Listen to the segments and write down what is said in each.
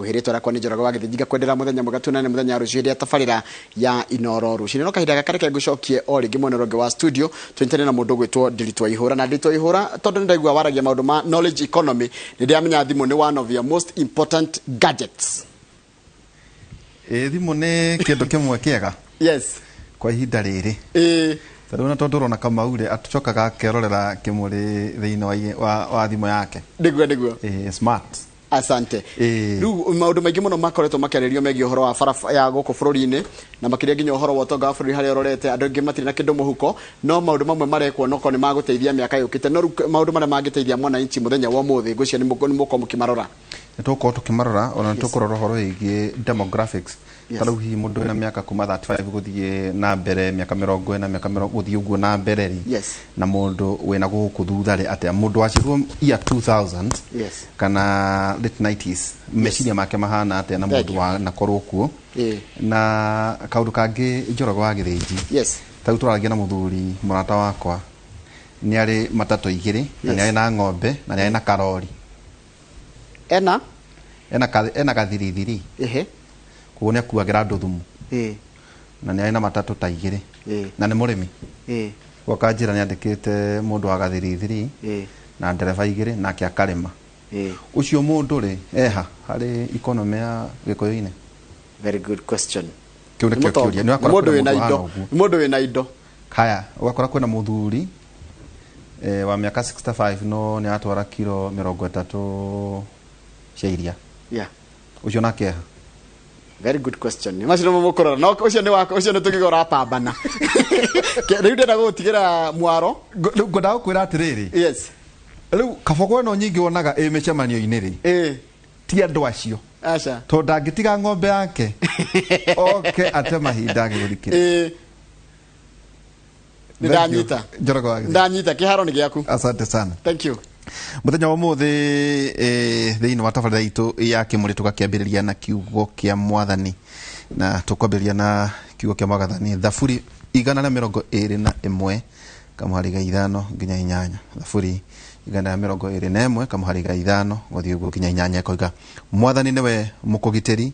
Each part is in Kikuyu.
Ikuhĩ. Rĩtwa rĩakwa nĩ Njoroge wa Gĩthĩnji, ngakwendera mũthenya mwega, tuonane mũthenya wa rũciũ hĩndĩ ya tabarĩra ya Inoro rũcinĩ. No kahinda gaka reke ngũcokie o rĩngĩ mwena ũrĩa ũngĩ wa studio, tũnyitane na mũndũ ũgwĩtwo Ndiritu wa Ihũra. Na Ndiritu wa Ihũra, tondũ nĩ ndaigua waragia maũndũ ma knowledge economy, nĩ ndĩramenya thimũ nĩ one of your most important gadgets. Ĩ, thimũ nĩ kĩndũ kĩmwe kĩega kwa ihinda rĩrĩ. Tarĩu ona tondũ ũrona Kamau rĩ, acokaga akerorera kĩmũrĩ thĩinĩ wa thimũ yake. Nĩguo, nĩguo. Ĩ, smart. Asante. Rĩu maũndũ maingĩ mũno makoretwo makĩarĩrio megiĩ ũhoro wa bara ya gũkũ bũrũri-inĩ, na makĩria nginya ũhoro wa ũtonga wa bũrũri harĩa ũrorete. Andũ aingĩ matirĩ na kĩndũ mũhuko, no maũndũ mamwe marekwo nokorwo nĩ magũteithia mĩaka yũkĩte. No rĩu maũndũ marĩa mangĩteithia mwananchi mũthenya wa ũmũthĩ, ngwĩciria nĩ mũgũkorwo mũkĩmarora. Nĩ tũgũkorwo tũkĩmarora, ona nĩ tũkũrora ũhoro wĩgiĩ demographics. Ta rĩu hihi mũndũ wĩna mĩaka kuma 35 gũthiĩ na mbere, mĩaka 40, mĩaka mĩrongo gũthiĩ ũguo na mbere rĩ, na mũndũ wĩna gũkũ thutha rĩ, atĩa mũndũ waciarirwo year 2000 kana late 90s, meciria make mahana atĩa na Thank mũndũ you. wa nakorwo kuo. Na kaũndũ kangĩ, Njoroge wa Gĩthĩnji, ta rĩu tũraragia na mũthuri mũrata wakwa, nĩ arĩ matatũ igĩrĩ, na nĩ arĩ na ng'ombe, na nĩ arĩ na karori. Ena? Ena gathirithiri. Koguo nĩ akuagĩra andũ thumu. Na nĩ arĩ na matatũ ta igĩrĩ. Na nĩ mũrĩmi. Koguo akanjĩra nĩ andĩkĩte mũndũ wa gathirithiri na ndereba igĩrĩ, nake akarĩma. Ũcio mũndũ rĩ, eha harĩ economy ya Gĩkũyũ-inĩ? Very good question. Kĩu nĩkĩo Nĩ mũtongo. kĩũria. Nĩ wakora Nĩ mũndũ kwĩna wĩna mũndũ ũhana indo. ũguo. Nĩ mũndũ wĩna indo. Haya, ũgakora kwĩna mũthuri wa mĩaka 65 no nĩ aratwara kiro 30 cia iria. Ũcio nake eha? Very good question. Nĩ macio nĩmo mũkũrora. No ũcio nĩ wako, ũcio nĩ tũkiuga ũrapambana. Rĩu ndĩrenda gũgũtigĩra mwaro. Rĩu ngwendaga gũkwĩra atĩrĩrĩ. Rĩu kabogo ĩno nyingĩ wonaga ĩ mĩcemanio-inĩ rĩ. Ti andũ acio. Aca. Tondũ ndangĩtiga ng'ombe yake oke ate mahinda agĩgũthikĩrĩria. Nĩ ndanyita. Njoroge wa Gĩthĩnji. Ndanyita, kĩharo nĩ gĩaku. Asante sana. Thank you. Mũthenya wa ũmũthĩ, thĩinĩ wa tabarĩra itũ ya kĩmũrĩ tũgakĩambĩrĩria na kiugo kĩa mwathani, na tũkwambĩrĩria na kiugo kĩa mwathani, Thaburi 121 kamũhari ga 5 nginya 8. Thaburi 121 kamũhari ga 5 gũthiĩ ũguo nginya 8, ĩkoiga, Mwathani nĩwe mũkũgitĩri,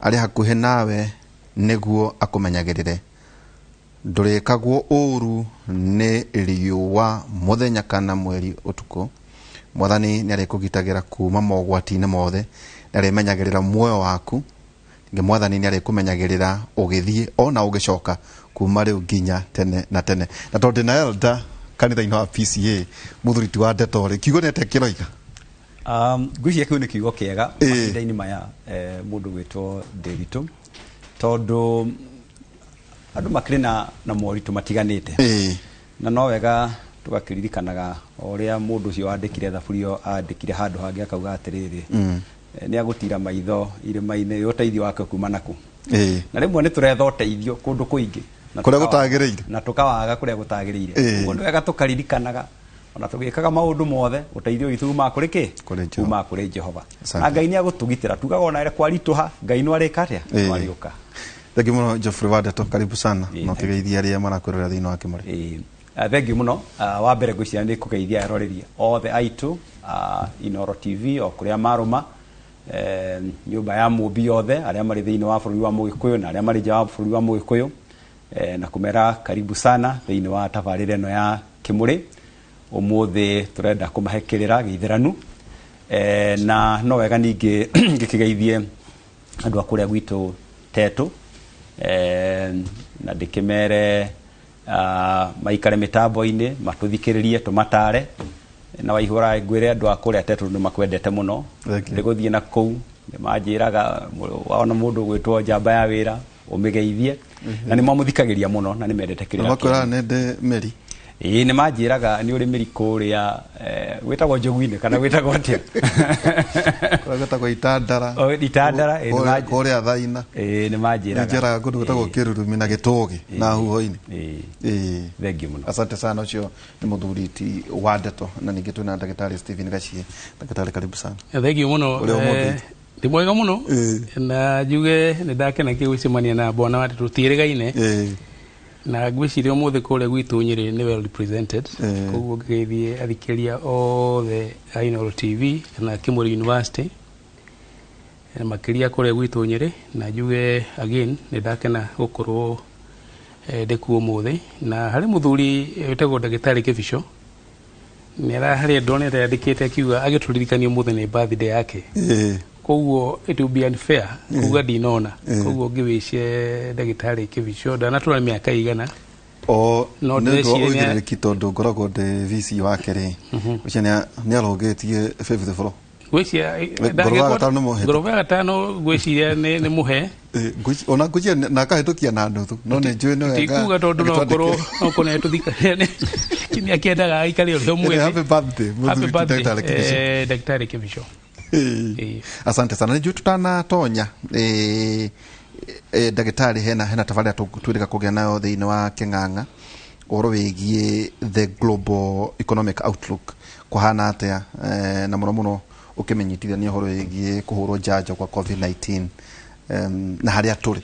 arĩ hakuhĩ nawe nĩguo akũmenyagĩrĩre. Ndũrĩkagwo ũũru nĩ riũa mũthenya kana mweri ũtukũ. Mwathani nĩarĩkũgitagĩra kuma mogwati-inĩ mothe, nĩarĩmenyagĩrĩra muoyo waku. Ningĩ Mwathani nĩarĩkũmenyagĩrĩra ũgĩthiĩ ona ũgĩcoka kuma rĩu nginya tene na tene. Na tondũ ndĩna elder kanitha-inĩ wa PCA, mũthuri ti wa ndeto rĩ, kiugo nĩ atĩa kĩroiga? Ngwĩciria kĩu nĩ kiugo kĩega mahinda-inĩ maya, mũndũ gwĩtwo Ndĩritũ, tondũ andũ makĩrĩ na moritũ matiganĩte. Na no wega tũgakĩririkanaga o ũrĩa mũndũ ũcio wandĩkire thaburi ĩyo andĩkire handũ hangĩ akauga atĩrĩrĩ, nĩ agũtira maitho irĩma-inĩ, ũteithio wake kuma nakũ? Na rĩmwe nĩ tũretha ũteithio kũndũ kũingĩ. Na Kũrĩa gũtagĩrĩire. Na tũkawaga kũrĩa gũtagĩrĩire. Ũguo nĩ wega tũkaririkanaga ona tũgĩkaga maũndũ mothe, ũteithio witũ umaga kũrĩ kĩ? Kũrĩ Jehova. Umaga kũrĩ Jehova. Asante. Na Ngai nĩ agũtũgitĩra. Tugaga ona ĩrĩa kwaritũha, Ngai no arĩka atĩa? No arĩũka. Thank you mũno, Geoffrey wa Ndeto, karibu sana. Na Thank you. ũkĩgeithia arĩa marakwĩrorera thĩinĩ wa Kĩmũrĩ. Thank you mũno. Wa mbere ngwĩciria nĩ kũgeithia eroreri othe aitũ, Inoro TV o kũrĩa marũma, nyũmba ya Mũmbi yothe, arĩa marĩ thĩinĩ wa bũrũri wa Mũgĩkũyũ na arĩa marĩ nja wa bũrũri wa Mũgĩkũyũ, na kũmera karibu sana thĩinĩ wa tabarĩra ĩno ya Kĩmũrĩ. Ũmũthĩ tũrenda kũmahe kĩrĩra gĩithĩranu, na no wega ningĩ ngĩkĩgeithie andũ a kũrĩa gwitũ Tetũ, na ndĩkĩmere, maikare mĩtambo-inĩ matũthikĩrĩrie tũmatare. Na Waihũra, ngwĩre andũ a kũrĩa Tetũ nĩ makwendete mũno. Thank you. Ndĩgũthiĩ na kũu nĩ manjĩraga wona mũndũ ũgwĩtwo njamba ya wĩra ũmĩgeithie, na nĩ mamũthikagĩria mũno na nĩ mendete kĩrĩra Makwĩraga kĩanyu. nĩ ndĩ mĩri. Ĩĩ, nĩ manjĩraga nĩ ũrĩ mĩri kũrĩa, gwĩtagwo Njogu-inĩ kana gwĩtagwo atĩa? Kũrĩa gwĩtagwo Itandara. O, Itandara, ĩĩ, nĩ Kũrĩa Thaina. Ĩĩ, nĩ manjĩraga. Nĩ njĩraga kũndũ gwĩtagwo Kĩrurumi na Gĩtũgĩ na Huho-inĩ. Ĩĩ. Thank you mũno. Asante sana, ũcio nĩ mũthuri ti wa ndeto. Na ningĩ twĩna ndagĩtarĩ Stephen Gachie. Ndagĩtarĩ, karibu sana. Thank you mũno. Ũrĩa ũmũthĩ. Ndĩ mwega mũno. Na njuge nĩ ndakena gũcemania na bwana wa ndeto tũtiĩrĩgaine. Na ngwĩciria ũmũthĩ kũrĩa gwitũ Nyĩrĩ nĩ well represented. Koguo ngĩgeithie athikĩrĩria othe a Inooro TV kana Kĩmũrĩ University. Makĩria kũrĩa gwitũ Nyĩrĩ, na njuge again nĩ ndakena gũkorwo ndĩkuo ũmũthĩ. Na harĩ mũthuri wĩtagwo ndagĩtarĩ Kĩbico, nĩ harĩa ndonete andĩkĩte akiuga agĩtũririkania ũmũthĩ nĩ birthday yake. Koguo it will be unfair kuga ndinona. Koguo ngĩwĩcie ndagĩtarĩ Kĩbico ndanatũra mĩaka igana. O no nĩ ũndũ wa ũigĩrĩrĩki tondũ ngoragwo ndĩ VC wake rĩ, ũcio nĩ arũngĩtie fifth floor. Ngwĩciria Ngoroba ya gatano nĩ mũhe. Ngoroba ya gatano ngwĩciria nĩ mũhe. Ona ngwĩciria na akahĩtũkia na nuthu, no nĩ njũĩ nĩ wega. Tikuga tondũ no korwo no korwo nĩ nĩ akĩendaga aikare ũrĩa mwĩthĩ. Happy birthday, happy mũthuri birthday, Ndagĩtarĩ Kĩbico. Ndagĩtarĩ Kĩbico. Asante sana. Nĩ njũĩ tũtanatonya ndagĩtarĩ, hena tabarĩra twĩrĩga kũgĩa nayo thĩinĩ wa Kĩng'ang'a ũhoro wĩgiĩ the global economic outlook kũhana atĩa, na mũno mũno ũkĩmenyitithania ũhoro wĩgiĩ kũhũrwo njanjo kwa COVID-19, na harĩa tũrĩ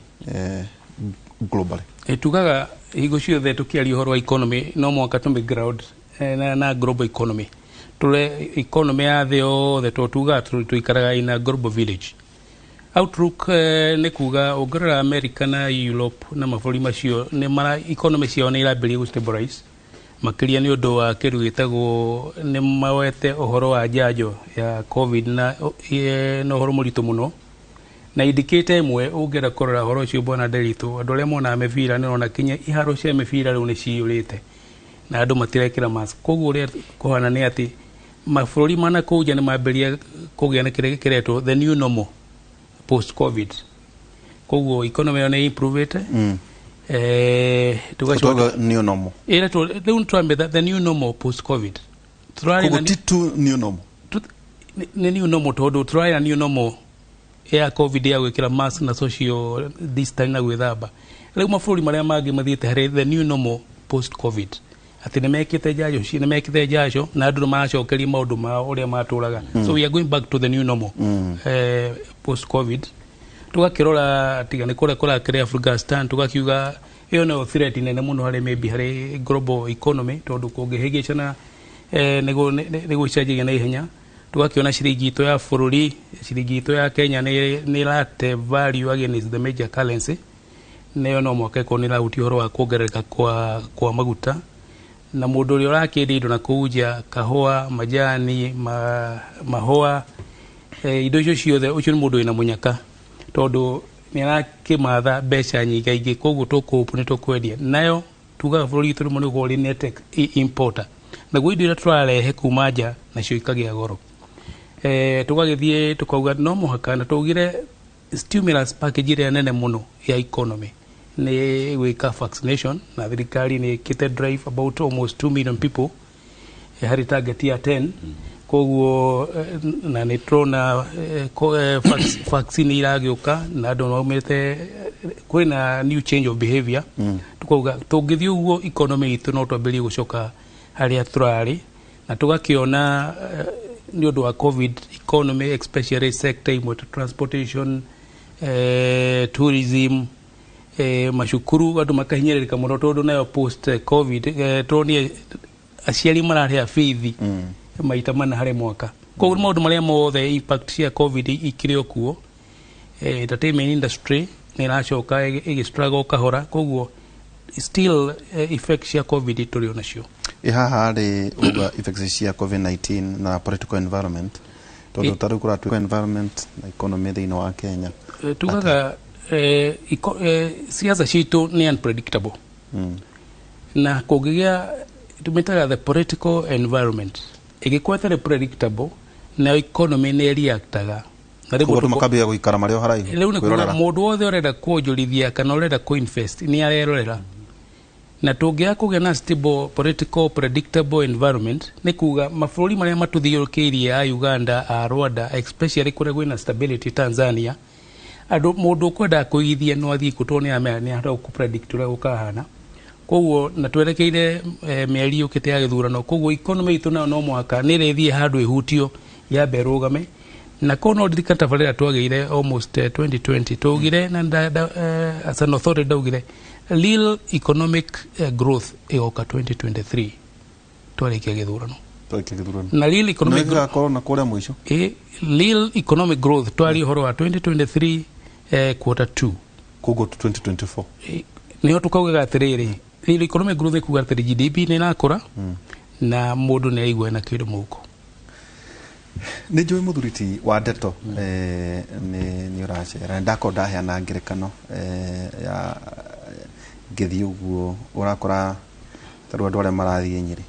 globally. Tugaga hingo ciothe tũkĩaria ũhoro wa economy no mũhaka tũmĩ ground na global economy, tũre economy ya thĩ yothe, tondũ tugaga tũikaraga in a global village. Outlook nĩ kuga ũngĩrora America na Europe na mabũrũri macio nĩ mara economy ciao nĩ irambĩrĩria gũ stabilize, makĩria nĩ ũndũ wa kĩndũ gĩtagwo nĩ mawete ũhoro wa njanjo ya COVID na ũhoro mũritũ mũno. Na indicator ĩmwe ũngĩenda kũrora ũhoro ũcio, bwana Nderitu, andũ arĩa monaga mĩbira nĩ ũrona kinya iharo cia mĩbira rĩu nĩ ciyũrĩte na andũ matirekĩra mask. Koguo ũrĩa kũhana nĩ atĩ mabũrũri mana kũu nja nĩ mambĩrĩria kũgĩa na kĩrĩa kĩretwo the new normal post COVID. Koguo economy ĩyo nĩ improvete. Tugacoka Tũtoga new normal. Ĩretwo rĩu nĩtũramĩta the new normal post COVID. Tũrarĩ Koguo na ti tu new normal. Nĩ new normal tondũ tũrarĩ na new normal ya COVID ya gwĩkĩra mask na social distance na gwĩthamba. Rĩu mabũrũri marĩa mangĩ mathiĩte harĩ the new normal post COVID, atĩ nĩ mekĩte njanjo nĩ mekĩte njanjo na andũ nĩ maracokeria maũndũ mao ũrĩa matũraga. So we are going back to the new normal post COVID. Tũgakĩrora tiga nĩ kũrĩa kũrakĩrĩ Afghanistan, tũgakiuga ĩyo nĩyo threat nene mũno harĩ maybe harĩ global economy, tondũ kũngĩhĩngĩcana nĩ gũcenjagia na ihenya. Tũgakĩona ciringi itũ ya bũrũri, ciringi itũ ya Kenya nĩ ĩrate value against the major currency, nayo no mũhaka ĩkorwo nĩ ĩrahutia ũhoro wa kuongerereka kwa maguta. Na mũndũ ũrĩa ũrakĩendia indo na kũu nja, kahũa, majani, mahũa, indo icio ciothe, ũcio nĩ mũndũ wĩna mũnyaka tondũ nĩ arakĩmatha mbeca nyingaingĩ. Koguo tũkũũpu nĩ tũkwendia nayo. Tugaga bũrũri witũ rĩmwe nĩ ũkorwo ũrĩ net importer, naguo indo iria tũrarehe kuma nja nacio ikagĩa goro. Tũgagĩthiĩ tũkauga no mũhaka na tũugire stimulus package ĩrĩa nene mũno ya economy nĩ gwĩka vaccination, na thirikari nĩ ĩkĩte drive about almost 2 million people harĩ target ya 10. Koguo na nĩ tũrona vaccine iragĩũka na andũ maumĩte, kwĩna new change of behavior. Tukauga tũngĩthiĩ ũguo economy itũ no twambĩrĩrie gũcoka harĩa tũrarĩ. Na tũgakĩona nĩ ũndũ wa COVID economy, especially sector imwe ta transportation, tourism, macukuru, andũ makahinyĩrĩrĩka mũno tondũ nayo post COVID tũronire aciari mararĩha bithi maita mana harĩ mwaka. Koguo maũndũ marĩa mothe impact cia COVID ikĩrĩ o kuo. Entertainment industry nĩ ĩracoka ĩgĩ struggle kahora. Koguo still effect cia COVID tũrĩ o nacio. Ĩ haha rĩ, uga effects cia COVID-19 na political environment, tondũ ta rĩu kũratuĩka environment na economy thĩinĩ wa Kenya. Tugaga siasa citũ nĩ unpredictable. Na kũngĩgĩa tũmĩtaga the political environment ĩgĩkorwo ĩtarĩ predictable, nayo economy nĩ reactaga. Na rĩmwe Koguo andũ makambia gũikara marĩ o haraihu rĩu nĩ kuga kwĩrorera. Mũndũ wothe ũrenda kuonjorithia kana ũrenda kũinvest nĩ arerorera. Na tũngĩaga kũgĩa na stable political predictable environment, nĩ kuga mabũrũri marĩa matũthiũrũrũkĩirie a Uganda, a Rwanda, especially kũrĩa kwĩna stability, Tanzania, andũ mũndũ ũkwendaga kũigithia no athiĩ kũ tondũ nĩ aramenya nĩ ahota gũpredict ũrĩa gũkahana. Koguo na twerekeire mĩeri yũkĩte ya gĩthurano, koguo economy itũ nayo no mũhaka nĩ ĩrĩthiĩ handũ ĩhutio yambe ĩrũgame. Na korwo no ndirikane tabarĩra twagĩire almost 2020, twaugire na as an authority ndaugire real economic growth ĩgoka 2023 twarĩkia gĩthurano. Twarĩkia gĩthurano. Na real economic No gĩgakorwo na kũrĩa mũico. Real economic growth twari ũhoro wa 2023 quarter 2. Koguo 2024. Niho tukaugaga atĩrĩrĩ, real economic growth ĩkuga atĩrĩ GDP nĩ ĩrakũra na mũndũ nĩ aigua ena kĩndũ mũhuko. Nĩ njũĩ mũthuri wa ndeto, nĩ ũracera. Ndakorwo ndaheana ngerekano ya ngĩthiĩ ũguo, ũrakora tarĩu andũ arĩa marathiĩ Nyĩrĩ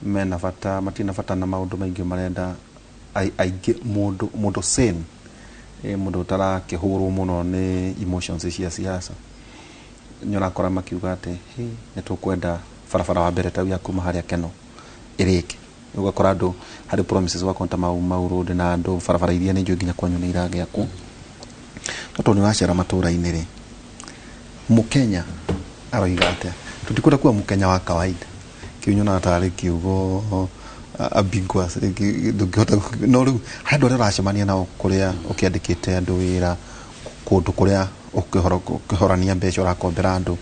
mena bata, matirĩ na bata na maũndũ maingĩ, marenda aingĩ mũndũ sane, mũndũ ũtarakĩhũrwo mũno nĩ emotions cia siasa. Nĩ ũrakora makiuga atĩ "Hĩ, nĩ tũkwenda barabara wa mbere tau ya kuma harĩa Keno ĩrĩke." Ũgakora andũ harĩ promises ũgakora ta Mau Mau Road na andũ barabara iria nĩ njũĩ nginya kwanyu nĩ iragĩakwo. No tondũ nĩ ũracera matũra-inĩ rĩ, mũkenya aroiga atĩa? Tũtikwenda kuga mũkenya wa kawaida, kĩu nyonaga tarĩ kiugo ambiguous, ndũngĩhota no rĩu harĩ andũ arĩa ũracemania nao kũrĩa ũkĩandĩkĩte andũ wĩra, kũndũ kũrĩa ũkĩhorania mbeca ũrakombera andũ,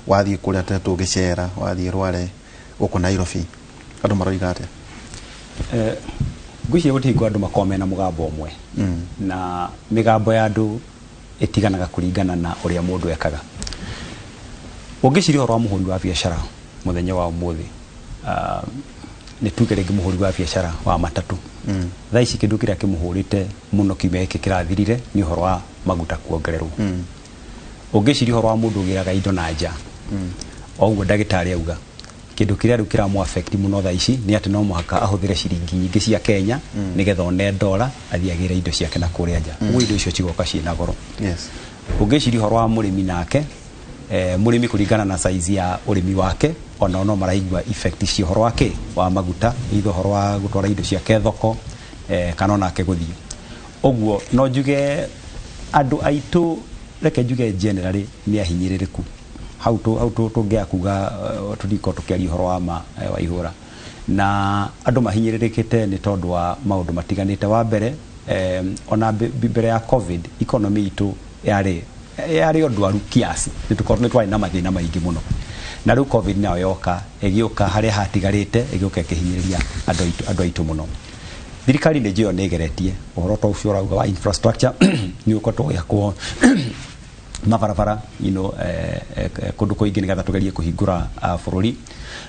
wathiĩ kũrĩa ta tũgĩcera, wathiĩ Rware gũkũ Nairobi, andũ maroiga atĩa? Ngwĩciria gũtirĩ hingo andũ makoragwo mena mũgambo ũmwe, na mĩgambo ya andũ ĩtiganaga kũringana na ũrĩa mũndũ ekaga. Ũngĩciria ũhoro wa mũhũri wa biacara mũthenya wa ũmũthĩ, nĩ tuge rĩngĩ mũhũri wa biacara wa matatũ, thaa ici kĩndũ kĩrĩa kĩmũhũrĩte mũno kiumia gĩkĩ kĩrathirire nĩ ũhoro wa maguta kuongererwo. Ũngĩciria ũhoro wa mũndũ ũgĩraga indo na nja, o ũguo ndagĩtarĩ auga, kĩndũ kĩrĩa rĩu kĩramũ affect mũno thaa ici nĩ atĩ no mũhaka ahũthĩre ciringi nyingĩ cia Kenya nĩgetha one dola athiĩ agĩre indo ciake na kũrĩa nja. Ũguo indo icio cigoka ciĩna goro. Ũngĩciria ũhoro wa mũrĩmi nake, mũrĩmi kũringana na size ya ũrĩmi wake, onao no maraigua effect cia ũhoro wa kĩ wa maguta, either ũhoro wa gũtwara indo ciake thoko, kana onake gũthiĩ ũguo. No njuge andũ aitũ, reke njuge generally nĩ ahinyĩrĩrĩku. Hau tũngĩaga kuga, tũtikorwo tũkĩaria ũhoro wa ma wa ihũra, na andũ mahinyĩrĩrĩkĩte nĩ tondũ wa maũndũ matiganĩte. Wa mbere, ona mbere ya COVID economy itũ yarĩ o ndwaru kiasi, nĩ twarĩ na mathĩna maingĩ mũno, na rĩu COVID nayo yoka ĩgĩũka harĩa hatigarĩte, ĩgĩũka ĩkĩhinyĩrĩria andũ aitũ mũno. Thirikari nĩ njĩyo nĩ ĩgeretie ũhoro ta ũcio ũrauga wa infrastructure, nĩ ũkoretwo ũgĩakwo mabarabara kũndũ kũingĩ nĩgetha tũgerie kũhingũra bũrũri.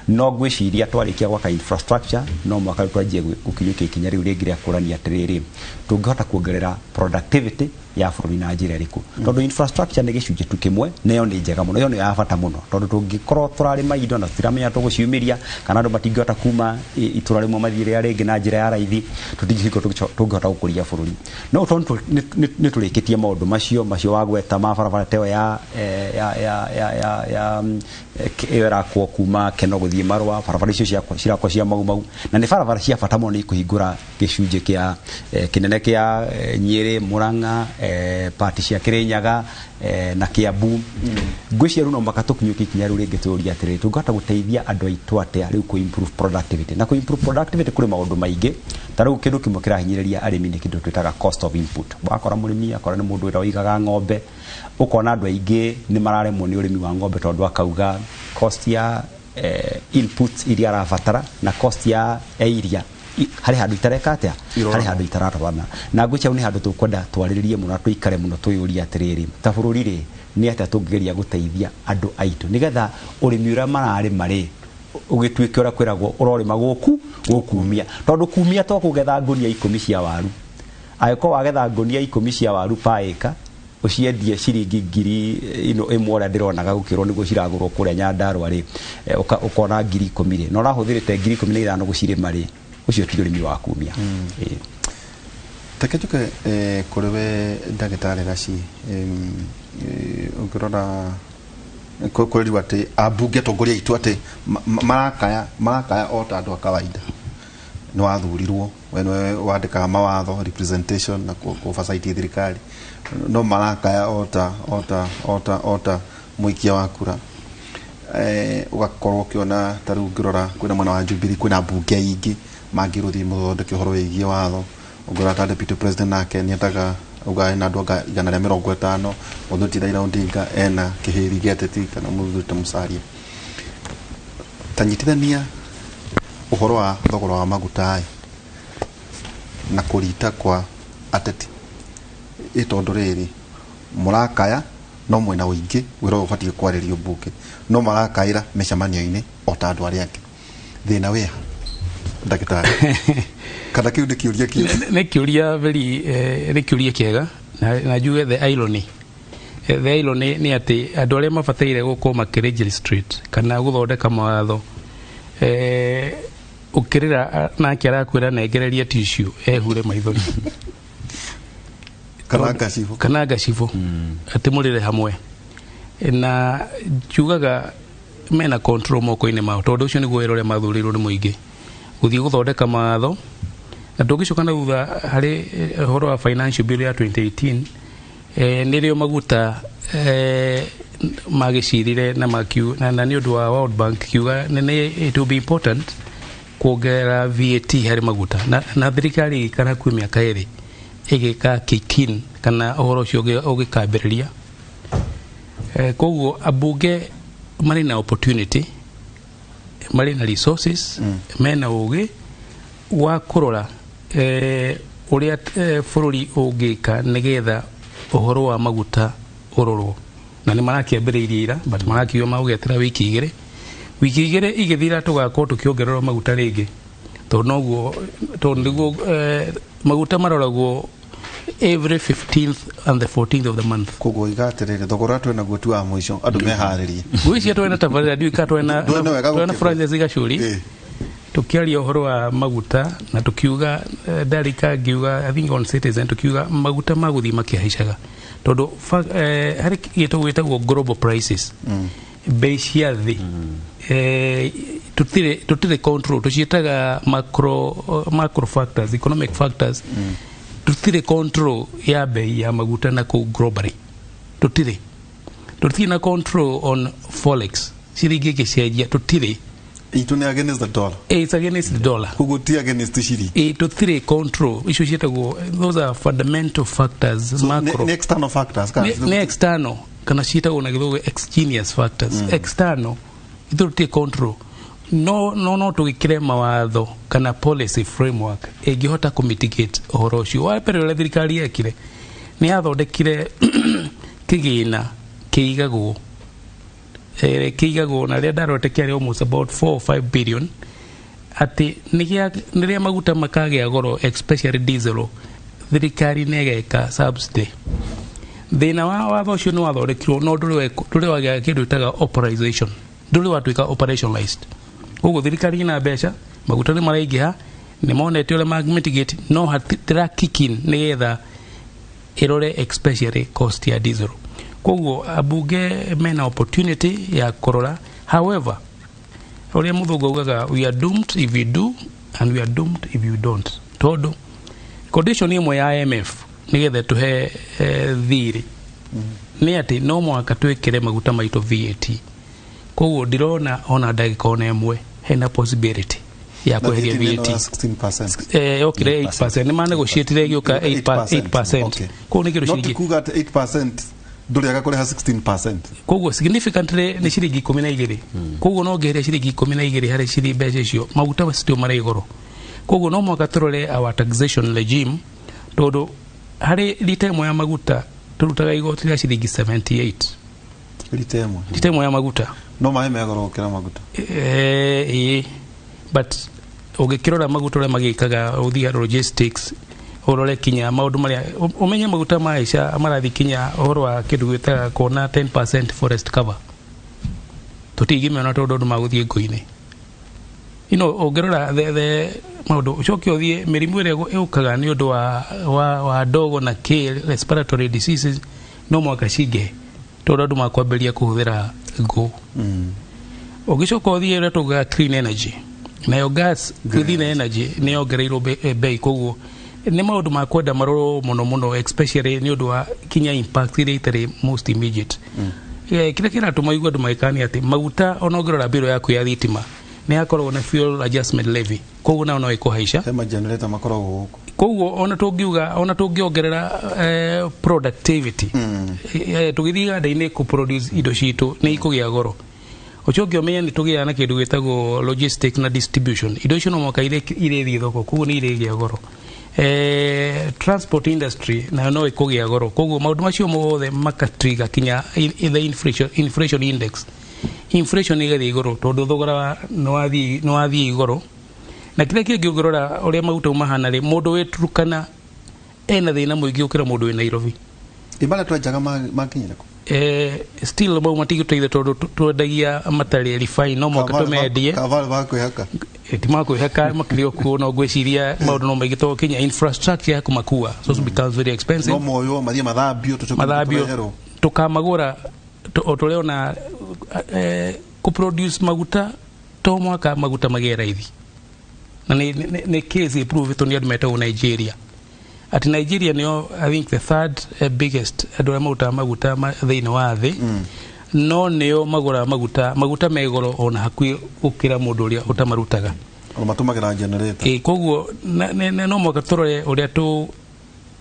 No ngwĩciria twarĩkia gwaka infrastructure, no mwaka rĩu twanjie gũkinyũkia ikinya rĩu rĩngĩ rĩa kũrania atĩrĩrĩ, tũngĩhota kuongerera productivity ya bũrũri na njĩra ĩrĩkũ? Tondũ infrastructure nĩ gĩcunjĩ tu kĩmwe, na ĩyo nĩ njega mũno, ĩyo nĩ ya bata mũno, tondũ tũngĩkorwo tũrarĩma indo na tũtiramenya tũgũciumĩria, kana andũ matingĩhota kuma itũra rĩmwe mathiĩ rĩrĩa rĩngĩ na njĩra ya raithi, tũtingĩhingo tũngĩhota gũkũria bũrũri. No tondũ nĩ tũrĩkĩtie maũndũ macio wagweta ma barabara ta ĩyo ya eh, ya ya ya ya ya ĩyo ĩrakwo kuma Keno gũthiĩ Marũa, barabara icio cirakwo cia Mau Mau, na nĩ barabara cia bata mũno, nĩ ikũhingũra gĩcunjĩ kĩa kĩnene kĩa Nyĩrĩ, Murang'a, pati cia Kĩrĩnyaga na Kiambu. Ngwĩciria rĩu no mũhaka tũkinyũkie ikinya rĩu rĩngĩ tũũrie atĩrĩrĩ, tũngĩhota gũteithia andũ aitũ atĩa rĩu kũ improve productivity? Na kũ improve productivity kũrĩ maũndũ maingĩ. Ta rĩu kĩndũ kĩmwe kĩrahinyĩrĩria arĩmi nĩ kĩndũ twĩtaga cost of input. Wakora mũrĩmi, akora nĩ mũndũ ũrĩa ũigaga ng'ombe, ũkona andũ aingĩ nĩ mararemwo nĩ ũrĩmi wa ng'ombe, tondũ akauga cost ya inputs iria arabatara na cost ya iria harĩ handũ itareka atĩa, harĩ handũ itaratwarana. Na ngwĩciria hau nĩ handũ tũkwenda twarĩrĩrie mũno na tũikare mũno twĩyũrie atĩrĩrĩ, ta bũrũri rĩ, nĩ atĩa tũngĩgeria gũteithia andũ aitũ nĩgetha ũrĩmi ũrĩa mararĩma rĩ ũgĩtuĩke ũrĩa kwĩragwo ũrorĩma gũku gũkumia? Tondũ kumia to kũgetha ngũnia 10 cia waru. Angĩkorwo wagetha ngũnia 10 cia waru pa ĩka, ũciendie ciringi ngiri ino ĩmwe ũrĩa ndĩronaga gũkĩrwo nĩguo ciragũrwo kũrĩa Nyandarũa rĩ, ũkona 10,000 rĩ, na ũrahũthĩrĩte 15,000 gũcirĩma rĩ, ũcio ti ũrĩmi wa kumia. Ĩĩ. Reke njuke kũrĩ we ndagĩtarĩ Gaci. Ũngĩrora kwĩrirwo atĩ ambunge atongoria aitũ atĩ marakaya o ta andũ a kawaida. Nĩ wathurirwo we, nĩwe wandĩkaga mawatho, representation na kũ thirikari, no marakaya o ta mũikia wa kura. Ũgakorwo ũkĩona ta rĩu ũngĩrora kwĩna mwena wa Jubilee, kwĩna ambunge aingĩ mangĩrwo thiĩ mũthondeke ũhoro wĩgiĩ watho. Ũngĩrora ta deputy president nake nĩ endaga uga ena andũ anga 150. Mũthuri ti Raila Odinga ena kĩhĩri gĩa ateti kana mũthuri ta Musalia. Ta nyitithania Ũhoro wa thogora wa maguta ĩ na kũrita kwa ateti, ĩ tondũ rĩrĩ mũrakaya no mwena ũingĩ wĩra ũyũ ũbatiĩ kwarĩrio mbunge, no marakaĩra mĩcemanio-inĩ o ta andũ arĩa angĩ. Thĩna wĩha, ndagĩtarĩ? Kana kĩu nĩ kĩũria kĩu? Nĩ kĩũria very nĩ kĩũria kĩega na njuge the irony, the irony nĩ atĩ andũ arĩa mabataire gũkorwo makĩlegislate kana gũthondeka mawatho, ũkĩrĩra nake arakwĩra nengereria tissue ehure maithori. Kana ngacibũ. Kana ngacibũ, atĩ mũrĩre hamwe. Na njugaga mena control moko-inĩ mao, tondũ ũcio nĩguo wĩra ũrĩa mathurĩirwo nĩ mũingĩ, gũthiĩ gũthondeka mawatho. Na tũngĩcoka na thutha harĩ ũhoro wa financial bill ya 2018, nĩrĩo maguta magĩcirire na makiu na nĩ ũndũ wa World Bank kiuga nĩ it will be important kuongerera VAT harĩ maguta, na thirikari ĩgĩikara kwĩ mĩaka 2 ĩgĩka kick in kana ũhoro ũcio ũgĩkambĩrĩria. Koguo ambunge marĩ na opportunity, marĩ na resources, mena ũgĩ wa kũrora ũrĩa bũrũri ũngĩka nĩgetha ũhoro wa maguta ũrorwo. Na nĩ marakĩambĩrĩirie ira, but marakiuga magũgĩetera wiki 2. Wiki 2 igĩthira, tũgakorwo tũkĩongererwo maguta rĩngĩ, tondũ noguo, tondũ nĩguo maguta maroragwo every 15th and the 14th of the month. Koguo iga atĩrĩrĩ, thogora twĩ naguo ti wa mũico, andũ meharĩrie. Ngwĩciria twena tabarĩra, ndiũĩ kana twena Ndũĩ nĩ wega twena gũkĩrwo. Francis Gachuri. Tukiaria ũhoro wa maguta na tukiuga, ndarika ngiuga, I think on Citizen, tukiuga maguta magũthiĩ makĩhaicaga tondũ harĩ gĩtũ gwĩtagwo global prices, bei cia thĩ, tũtirĩ control. Tũciĩtaga macro factors, economic factors. Tũtirĩ control ya bei ya maguta na kũu globally, tũtirĩ na control on forex, ciringi ĩgĩcenjia, tũtirĩ. Itũ nĩ against the dollar. It's against the dollar. Koguo ti against ciringi. Tũtirĩ control. Icio ciĩtagwo, those are fundamental factors. So, macro. Nĩ external factors kana? Nĩ external, kana ciĩtagwo na Gĩthũngũ exogenous factors, external. Ithuĩ tũtirĩ control, no tũgĩkĩre mawatho kana policy framework ĩngĩhota kũmitigate ũhoro ũcio. Wa mbere ũrĩa thirikari yekire nĩ yathondekire kĩgĩna kĩigagwo, kĩigagwo na rĩrĩa ndarorete kĩarĩ almost about 4 or 5 billion, atĩ nĩrĩa maguta makagĩa goro, especially diesel, thirikari nĩ ĩgeka subsidy. Thĩna wa watho ũcio nĩ wathondekirwo, no ndũrĩ wagĩa kĩndũ ĩtaga authorization, ndũrĩ watuĩka operationalized. Koguo thirikari ina mbeca, maguta nĩ maraingĩha, nĩ monete ũrĩa mamitigate, no hatira kick in nĩgetha ĩrore especially cost ya diesel. Koguo ambunge mena opportunity ya kũrora. However, ũrĩa mũthũngũ augaga, "We are doomed if we do and we are doomed if you don't," tondũ condition ĩmwe ya IMF nĩgetha tũhe thirĩ nĩ atĩ no mũhaka twĩkĩre maguta maitũ VAT. Koguo ndirona ona ndagĩka ona ĩmwe hena possibility ya kweheria VAT. 16%. Yokire 8%, nĩ manegotiatire ĩgĩũka 8%. Okay. Koguo nĩ kĩndũ Not ciringi kuga atĩ 8% ndũrĩaga kũrĩha 16%. Koguo significantly nĩ ciringi 12. Koguo no ngĩheria ciringi 12 harĩ ciringi mbeca icio, maguta still marĩ igũrũ. Koguo no mũhaka tũrore our taxation regime, tondũ harĩ rita ĩmwe ya maguta tũrutaga igoti rĩa ciringi 78. Rita ĩmwe? Rita ĩmwe ya maguta. No maĩ megoro gũkĩra maguta. Ĩĩ, but ũngĩkĩrora maguta ũrĩa magĩkaga, ũthiĩ logistics, ũrore kinya maũndũ marĩa ũmenye maguta mahaica marathiĩ, kinya ũhoro wa kĩndũ gwĩtaga kuona 10% forest cover tũtingĩmĩona tondũ andũ magũthiĩ ngũ-inĩ. Ũngĩrora the maũndũ, ũcoke ũthiĩ mĩrimũ ĩrĩa ĩũkaga nĩ ũndũ wa ndogo na kĩ respiratory diseases, no mũhaka cingĩhe tondũ andũ makwambĩrĩria kũhũthĩra ngũ. Ũgĩcoka ũthiĩ ũrĩa tugaga clean energy, nayo gas, clean energy nĩ yongereirwo bei. Koguo nĩ maũndũ ma kwenda marorwo mũno mũno, especially nĩ ũndũ wa kinya impact iria itarĩ most immediate. Kĩrĩa kĩratũma igue andũ magĩkania atĩ maguta, ona ũngĩrora mbirũ yaku ya thitima nĩ yakoragwo na fuel adjustment levy, koguo nayo no ĩkũhaica. He magenerator makoragwo gũkũ. Koguo ona tũngiuga, ona tũngĩongerera productivity, tũgĩthiĩ iganda-inĩ kũ produce indo citũ, nĩ ikũgĩa goro. Ũcoke ũmenye nĩ tũgĩaga na kĩndũ gĩtagwo logistic na distribution. Indo icio no mũhaka irĩthiĩ thoko, koguo nĩ irĩgĩa goro. Transport industry nayo no ĩkũgĩa goro, koguo maũndũ macio mothe makatrigger kinya the inflation index. Inflation ĩgathiĩ igũrũ tondũ thogora nĩ wathiĩ igũrũ. Na kĩrĩa kĩngĩ, ũngĩrora ũrĩa maguta mahana rĩ, mũndũ wĩ Turkana ena thĩna mũingĩ gũkĩra mũndũ wĩ Nairobi. Ĩ marĩa twenjaga makinyire kũ? Still mau matigũteithia tondũ twendagia matarĩ refine, no mũhaka tũmendie. Kabarĩ bakwĩhaka. Ti makwĩhaka makĩrĩ o kuo, no ngwĩciria maũndũ no maingĩ tondũ kinya infrastructure ya kũmakua so it becomes very expensive. No moywo mathiĩ mathambio tũcoke mathambio tũreherwo. Tũkamagũra o tũrĩona kũproduce maguta to mwaka maguta magĩe raithi, na nĩ case prove nĩ andũ metagwo Nigeria, atĩ Nigeria nĩo, I think, the third biggest andũ arĩa marutaga maguta thĩinĩ wa thĩ, no nĩo magũraga maguta me goro ona hakuhĩ gũkĩra mũndũ ũrĩa ũtamarutaga. Ona matũmagĩra generator. Ĩ, koguo no mũhaka tũrore ũrĩa tũ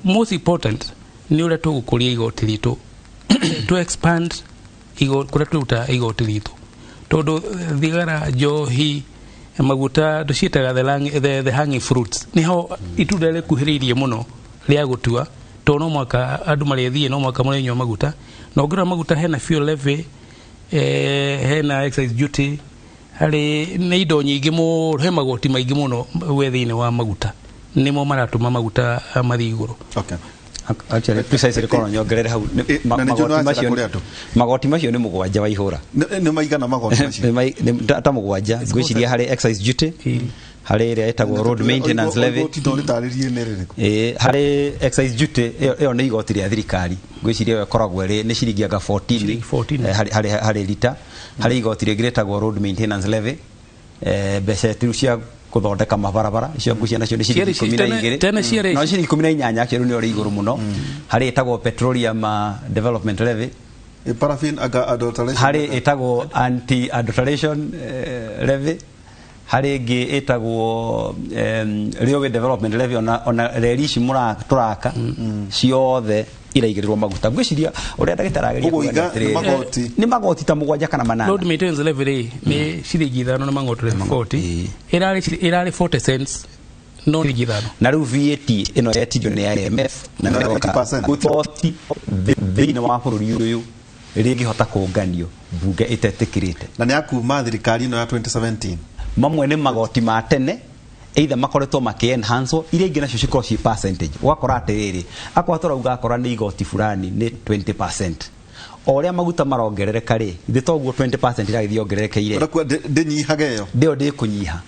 most important nĩ ũrĩa tũgũkũria igoti ritũ, to expand kũrĩa tũrutaga igoti ritũ, tondũ thigara, njohi, maguta tũciĩtaga the hanging fruits, nĩho itunda rĩkuhĩrĩirie mũno rĩa gũtua, tondũ no mũhaka andũ marĩthiĩ, no mũhaka marĩnyua maguta. Na ũngĩrora maguta, hena fuel levy, hena excise duty, harĩ nĩ indo nyingĩ mũno, he magoti maingĩ mũno we thĩinĩ wa maguta, nĩmo maratũma maguta mathiĩ igũrũ. Actually, precisely, korwo nyongerere hau Na nĩkĩo magoti nĩwacera macio kũrĩ andũ. Magoti macio nĩ mũgwanja wa ihũra. Nĩ maigana magoti macio? Nĩ ta mũgwanja ngwĩciria. Harĩ excise duty, harĩ ĩrĩa ĩtagwo road maintenance levy. Igoti no rĩtarĩrie nĩ rĩrĩkũ? Ĩĩ, harĩ excise duty, ĩyo nĩ igoti rĩa thirikari, ngwĩciria ĩyo ĩkoragwo ĩrĩ nĩ ciringi anga 14. Ciringi 14. Harĩ lita. Harĩ igoti rĩngĩ rĩtagwo road maintenance levy, mbeca rĩu cia gũthondeka mabarabara, icio ngwĩciria nacio nĩ ciringi 12. Tene ciarĩ- No ciringi 18 actually, nĩ ũrĩ igũrũ mũno. Harĩ ĩtagwo petroleum development levy. Paraffin aga adulteration. Harĩ ĩtagwo anti adulteration levy, harĩ ĩngĩ ĩtagwo railway development levy. Ona reri ici tũraka ciothe iraigĩrĩrwo maguta. Ngwĩciria ũrĩa ndagĩtarĩ ageria Ũguo kuga nĩ iga nĩ atĩrĩrĩ, magoti. Nĩ magoti ta mũgwanja kana manana. Road maintenance levy rĩ, nĩ ciringi 5 na mang'otore 40. Ĩrarĩ 40 cents, no ciringi 5. Na rĩu VAT ĩno yetirio nĩ IMF na Na nĩroka 80%. igoti thĩinĩ wa bũrũri ũyũ rĩngĩhota kũnganio mbunge ĩtetĩkĩrĩte. Na nĩ akuma thirikari ĩno ya 2017. Mamwe nĩ magoti ma tene, either makoretwo makĩ enhance, iria ingĩ nacio cikorwo ciĩ percentage. Ũgakora atĩrĩrĩ, akorwo tũrauga akora nĩ igoti fulani nĩ 20%, o ũrĩa maguta marongerereka rĩ, ithe toguo 20% iragĩthiĩ yongererekeire. Ũrakuwa ndĩnyihaga ĩyo. Ndĩyo ndĩkũnyiha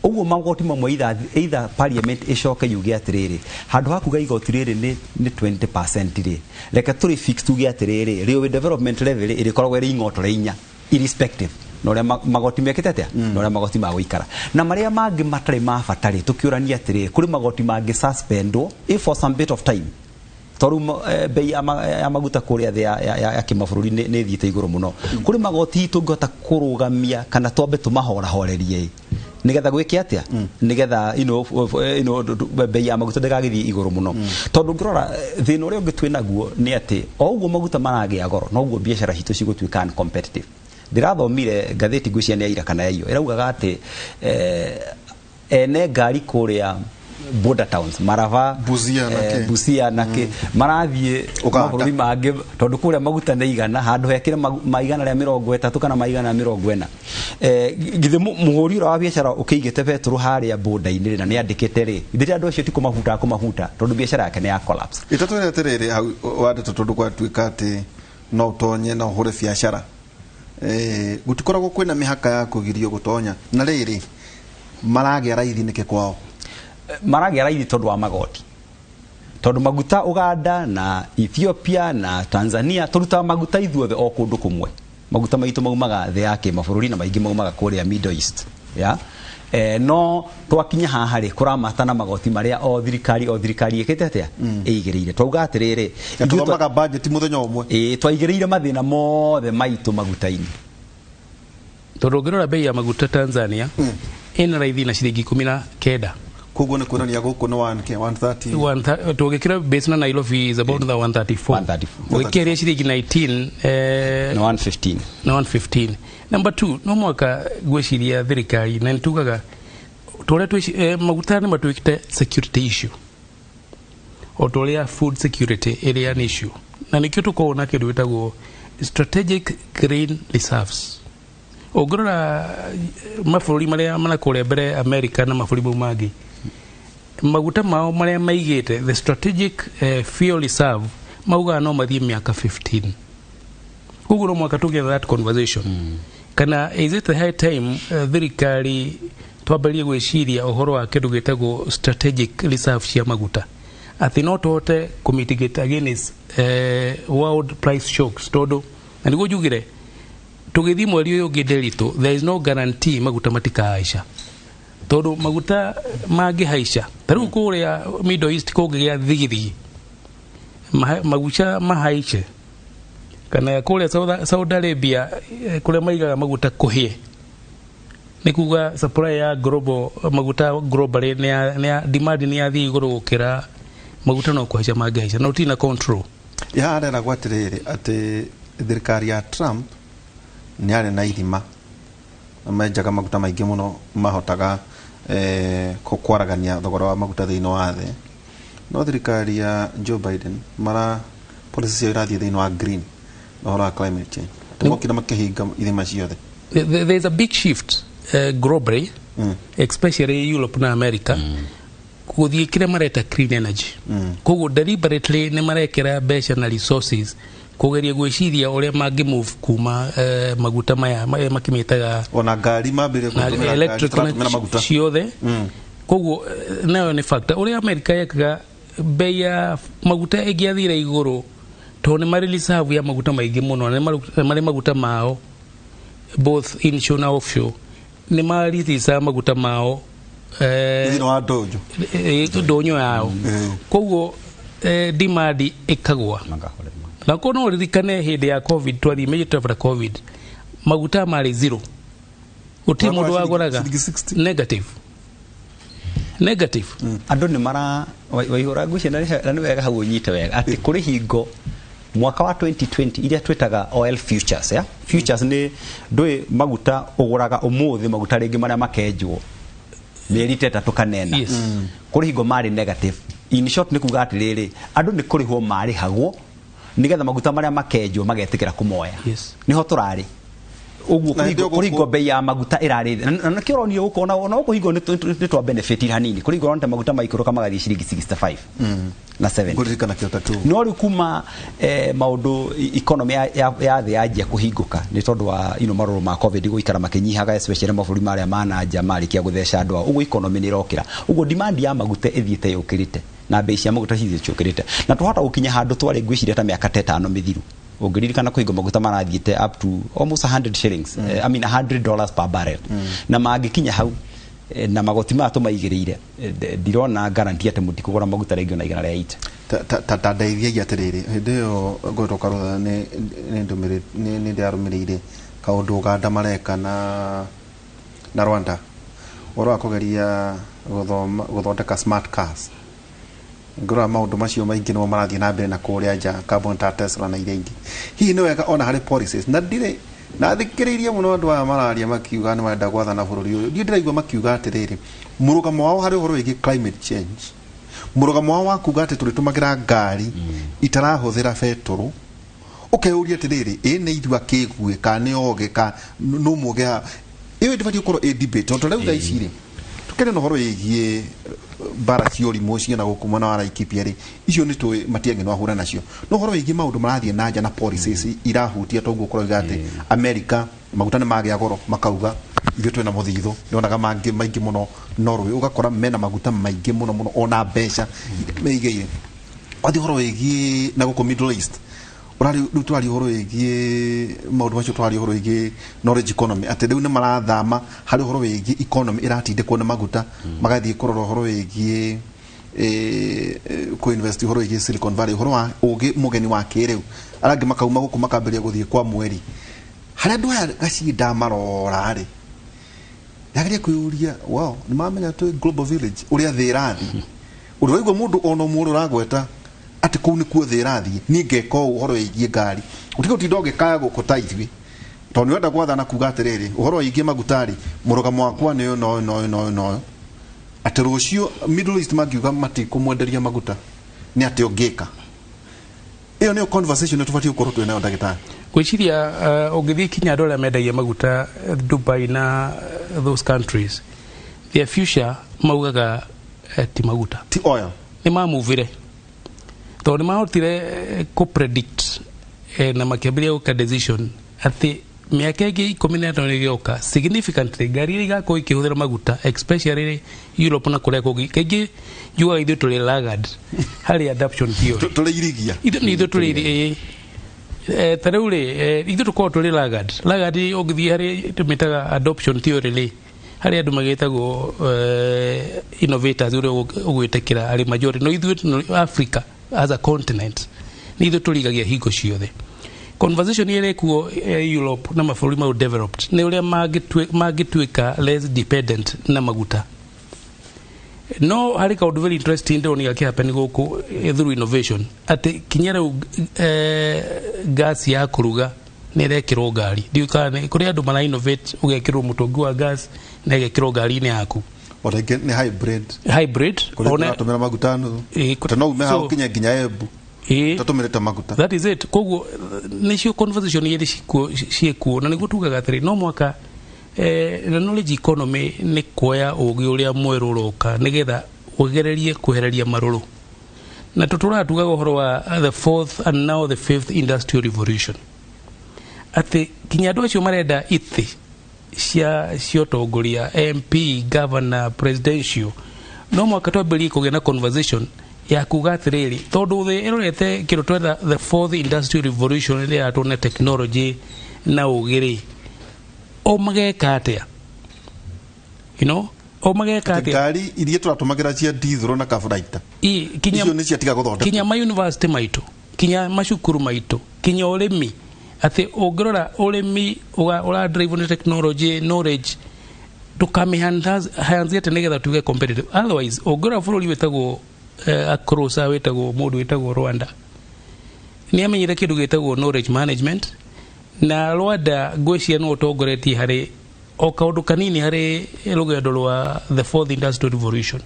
ũguo magoti mamwe, either parliament ĩcoke yuge atĩrĩrĩ, handũ ha kuga igoti rĩrĩ nĩ 20% rĩ, reke tũrĩ fix, tuge atĩrĩrĩ, railway development levy rĩ, ĩrĩkoragwo ĩrĩ ing'otore inya, irrespective na ũrĩa magoti mekĩte atĩa, na ũrĩa magoti magũikara na marĩa mangĩ matarĩ ma bata rĩ. Tũkĩũrania atĩrĩrĩ, kũrĩ magoti mangĩ suspendwo if for some bit of time, tondũ bei ya maguta kũrĩa thĩ ya kĩmabũrũri nĩ ĩthiĩte igũrũ mũno. Kũrĩ magoti tũngĩhota kũrũgamia kana twambe tũmahorahorerie nigetha gwĩke atĩa, nigetha bei ya maguta ndĩgagĩthiĩ igũrũ mũno, tondũ ũngĩrora thĩna ũrĩa ũngĩ twĩ naguo nĩ atĩ o ũguo maguta maragĩa goro, noguo biacara citũ cigũtuĩka uncompetitive. Ndĩrathomire ngathĩti, ngwĩciria nĩ ya ira kana ya iyo, ĩraugaga atĩ ene ngari kũrĩa border towns, Maraba, Busia na kĩ. Busia na kĩ, marathiĩ Uganda. mabũrũri mangĩ tondũ kũrĩa maguta nĩ igana handũ hekĩre ma 130 kana ma 140. Githĩ mũhũri ũrĩa wa biacara ũkĩigĩte betũrũ harĩa border-inĩ rĩ, na nĩ andĩkĩte rĩ, githĩ andũ acio ti kũmabuta kũmabuta, tondũ biacara yake nĩ ya collapse. Itatũ atĩrĩrĩ, hau wandĩtwo, tondũ gwatuĩka atĩ no ũtonye na ũhũre biacara, gũtikoragwo kwĩna mĩhaka ya kũgirio gũtonya, na rĩrĩ maragĩa raithi nĩkĩ kwao? Maragĩa raithi tondũ wa magoti, tondũ maguta Uganda na Ethiopia na Tanzania, tũrutaga maguta ithuothe o kũndũ kũmwe. Maguta maitũ maumaga thĩ ya kĩmabũrũri na maingĩ maumaga kũrĩa Middle East ya no twakinya haha rĩ, kũramata na magoti marĩa o thirikari ĩkĩte atĩa, ĩigĩrĩire. Twauga atĩrĩrĩ, Na ithuĩ tũthomaga budget mũthenya ũmwe. Ĩĩ, twaigĩrĩire mathĩna mothe maitũ maguta-inĩ. Tondũ ũngĩrora bei ya maguta Tanzania ĩna raithi na ciringi 19. Koguo nĩ kuonania gũkũ nĩ 1K 130. Tũgĩkĩra base na Nairobi is about the 134. 134. Ũgĩkĩria ciringi 19 Na 115. Na 115. Number 2, no mwaka gwĩciria thirikari na nĩtugaga tũrĩa maguta nĩ matuĩkĩte security issue o ta ũrĩa food security ĩrĩa nĩ issue, na nĩkĩo tũkoragwo na kĩndũ gĩtagwo strategic grain reserves. Ũngĩrora mabũrũri marĩa marĩ kũrĩa mbere, America na mabũrũri mau mangĩ, maguta mao marĩa maigĩte the strategic fuel reserve maugaga no mathiĩ mĩaka 15. Koguo no mwaka tũgĩe that conversation kana is it the high time thirikari twambĩrĩrie gwĩciria ũhoro wa kĩndũ gĩtagwo strategic reserve cia maguta, atĩ no tũhote kũmitigate against world price shocks? Tondũ na nĩguo njugire tũgĩthiĩ mweri ũyũ ũngĩ, Nderitu, there is no guarantee maguta matikahaica, tondũ maguta mangĩhaica ta rĩu kũrĩa Middle East kũngĩgĩa thigithigi, maguta mahaice, kana kũrĩa Saudi Arabia kũrĩa maigaga maguta kũhĩe, nĩ kuga supply ya global maguta globally nĩ ya demand nĩ yathiĩ igũrũ gũkĩra maguta, no kũhaica mangĩhaica na ũtirĩ na control. Yareragwo atĩrĩrĩ, atĩ thirikari ya Trump nĩ yarĩ na ithima na menjaga maguta maingĩ mũno mahotaga kwaragania thogora wa maguta thĩinĩ wa thĩ, no thirikari ya Joe Biden mara policy ciao irathiĩ thĩinĩ wa green na ũhoro wa climate change, atĩ mokire makĩhinga ithima ciothe. There's a big shift globally, especially Europe na America, gũthiĩ kĩrĩa mareta clean energy. Koguo deliberately nĩ marekĩra mbeca na resources kũgeria gwĩciria ũrĩa mangĩ move kuma maguta maya makĩmĩtaga Ona ngari mambĩrĩria na gũtũmĩra ngari electric itaratũmĩra maguta. Ciothe. Koguo nayo nĩ factor ũrĩa America yekaga. Bei ya maguta ĩngĩathire igũrũ, tondũ nĩ marĩ reserve ya maguta maingĩ mũno na nĩ marĩ maguta mao both inshore na offshore, nĩ mariricaga maguta mao Thĩinĩ wa ndonjo. Ndũnyũ yao. Koguo demand ĩkagwa. Na ko no ũririkane hĩndĩ ya COVID, twathiĩ immediately after COVID, maguta marĩ zero, gũtirĩ mũndũ wagũraga. Ciringi 60. Negative, negative. Andũ nĩ mara waihũra ngwĩciria na nĩ wega hau ũnyite wega atĩ kũrĩ hingo mwaka wa 2020 iria twĩtaga oil futures, ya futures nĩ ndũĩ maguta ũgũraga ũmũthĩ, maguta rĩngĩ marĩa makenjwo mĩeri ta 3 kana 4. Kũrĩ hingo marĩ negative. In short, nĩ kuga atĩrĩrĩ, andũ nĩ kũrĩhwo marĩhagwo nĩgetha maguta marĩa makenjwo magetĩkĩra kũmoya. Nĩho tũrarĩ ũguo. Na hĩndĩ ĩyo Kũringwo bei ya maguta ĩrarĩ thĩ. Na nakĩo ũronire gũkũ ona gũkũ hingo nĩ twa benefit hanini, kũringwo ũronete maguta maikũrũka magathiĩ ciringi 65 na 70. Ngũririkana kĩo ta kĩu. No rĩu kuma maũndũ economy ya thĩ yanjia kũhingũka nĩ tondũ wa marũrũ ma COVID gũikara makĩnyihaga, especially mabũrũri marĩa ma na nja marĩkia gũtheca andũ ao, ũguo economy nĩ ĩrokĩra, ũguo demand ya maguta ĩthiĩte yũkĩrĩte na bei cia maguta cithiĩte ciũkĩrĩte, na twahota gũkinya handũ twarĩ ngwĩciria ta mĩaka ta 5 mĩthiru. Ũngĩririkana kũhingo maguta marathiĩte up to almost 100 shillings, I mean $100 per barrel, na mangĩkinya hau na magoti maya tũmaigĩrĩire, ndirona guarantee atĩ mũtikũgũra maguta rĩngĩ ona 180. Ta ndeithiai atĩrĩrĩ, hĩndĩ ĩyo ngwetwo karũtha nĩ ndĩrarũmĩrĩire kaũndũ Uganda mareka na Rwanda, ũhoro wa kũgeria gũthoma gũthondeka smart cars. Ngĩrora maũndũ macio maingĩ nĩmo marathiĩ na mbere na kũrĩa nja, kambuni ta Tesla na iria ingĩ. Hihi nĩ wega ona harĩ policies na ndirĩ na thikĩrĩirie mũno andũ aya mararia makiuga nĩ marenda gwathana bũrũri ũyũ, ndiĩ ndĩraigua makiuga atĩrĩrĩ, mũrũgamo wao harĩ ũhoro wĩgiĩ climate change, mũrũgamo wao wa kuga atĩ tũrĩtũmagĩra ngari itarahũthĩra betũrũ, ũkeyũria atĩrĩrĩ, ĩ nĩ ithua kĩgue kana nĩ ogĩ ka nũ mũgĩ haha? Ĩyo ndĩbatiĩ gũkorwo ĩ debate, tondũ rĩu thaa ici rĩ tũkĩrĩ na ũhoro wĩgiĩ mbara cia ũrimũ cia na gũkũ mwena wa Laikipia rĩ, icio nĩ tũĩ Matiang'i no ahũra nacio, no ũhoro wĩgiĩ maũndũ marathiĩ na nja na policies irahutia toguo kũrauga atĩ America maguta nĩ magĩa goro, makauga ithuĩ twĩna mũthithũ. Nĩonaga mangĩ maingĩ mũno Norway, ũgakora mena maguta maingĩ mũno mũno ona mbeca meigĩire. Wathiĩ ũhoro wĩgiĩ na gũkũ Middle East, ũrari rĩu tũraria ũhoro wĩgiĩ maũndũ macio, tũraria ũhoro wĩgiĩ knowledge economy, atĩ rĩu nĩ marathama harĩ ũhoro wĩgiĩ economy ĩratindĩkwo nĩ maguta, magathiĩ kũrora ũhoro wĩgiĩ kũ-invest ũhoro wĩgiĩ Silicon Valley, ũhoro wa ũgĩ mũgeni wa kĩrĩu. Arĩa angĩ makauma gũkũ makambĩrĩria gũthiĩ kwa mweri. Harĩa andũ aya gacinda marora rĩ, Ndageria kwĩyũria, wow, nĩ mamenya twĩ global village ũrĩa thĩ ĩrathiĩ. Ũndũ waigua mũndũ ona ũmwe ũragweta atĩ kũu nĩkuo thĩ ĩrathiĩ, niĩ ngeka ũũ ũhoro wĩgiĩ ngari, ũtige ũtinda ũgĩkaya gũkũ ta ithuĩ, tondũ nĩ ũrenda gwathana kuga atĩrĩrĩ, ũhoro wĩgiĩ maguta rĩ, mũrũgamo wakwa nĩ ũyũ na ũyũ na ũyũ na ũyũ na ũyũ, atĩ rũciũ Middle East mangiuga matikũmwenderia maguta, nĩ atĩ ũngĩka. Ĩyo nĩyo conversation tũbatiĩ gũkorwo twĩ nayo, ndagĩtarĩ. Gwĩciria ũngĩthiĩ kinya andũ arĩa mendagia maguta Dubai na those countries, their future maugaga ti maguta. Ti oil. Nĩ mamuvire tondũ nĩ mahotire kũ-predict na makĩambĩrĩria gwĩka decision atĩ mĩaka ĩngĩ 15 ĩgĩũka, significantly ngari iria igakorwo ikĩhũthĩra maguta, especially Europe na kũrĩa kũngĩ. Kaingĩ njugaga ithuĩ tũrĩ laggard harĩ adoption theory. Tũrĩ irigia. Ithuĩ nĩ ithuĩ tũrĩ ta rĩu rĩ, ithuĩ tũkoragwo tũrĩ laggard. Laggard ũngĩthiĩ harĩ tũmĩtaga adoption theory rĩ, harĩ andũ magĩtagwo innovators, ũrĩa ũgwĩtĩkĩra arĩ majority, no ithuĩ Africa as a continent nĩ ithuĩ tũrigagia hingo ciothe. Conversation ĩrĩa ĩkuo Europe na mabũrũri mau developed nĩ ũrĩa mangĩtuĩka less dependent na maguta. No harĩ kaũndũ very interesting ndĩrona gakĩhappen gũkũ through innovation, atĩ kinya rĩu gas ya kũruga nĩ ĩrekĩrwo ngari. Ndiũĩ kana kũrĩ andũ mara innovate, ũgekĩrwo mũtũngi wa gas na ĩgekĩrwo ngari-inĩ yaku. Ona ingĩ nĩ hybrid. Hybrid. Kũrĩa ũratũmĩra maguta nuthu. Ta no ume hau ũkinye nginya Embu ũtatũmĩrĩte maguta. That is it. Koguo nĩcio conversation igĩrĩ ciĩkuo, na nĩguo tugaga atĩrĩ, no mwaka na knowledge economy nĩ kuoya ũgĩ ũrĩa mwerũ ũroka nĩgetha ũgererie kwehereria marũrũ, na tũtũraga tugaga ũhoro wa the fourth and now the fifth industrial revolution, atĩ kinya andũ acio marenda itĩ cia ũtongoria, MP, governor, presidential, no mwaka twambĩrĩrie kũgĩa na conversation ya kuga atĩrĩrĩ, tondũ thĩ ĩrorete kĩndũ twetha the fourth industrial revolution ĩrĩa yaratwo na technology na ũgĩ rĩ, o mageka atĩa, o mageka Atĩ atĩa? Ngari iria tũratũmagĩra cia diesel na kaburaita, kinya icio nĩ ciatiga gũthondekwo. Kinya ma university maitũ, kinya macukuru maitũ, kinya ũrĩmi, atĩ ũngĩrora ũrĩmi ũra drive nĩ technology, knowledge, ndũkamĩhanzie atĩ nĩgetha tuge competitive. Otherwise ũngĩrora bũrũri wĩtagwo across wĩtagwo mũndũ wĩtagwo Rwanda, nĩ amenyire kĩndũ gĩtagwo knowledge management, na Rwanda ngwĩciria nĩ ũtongoretie harĩ o kaũndũ kanini harĩ rũgendo rwa the fourth industrial revolution,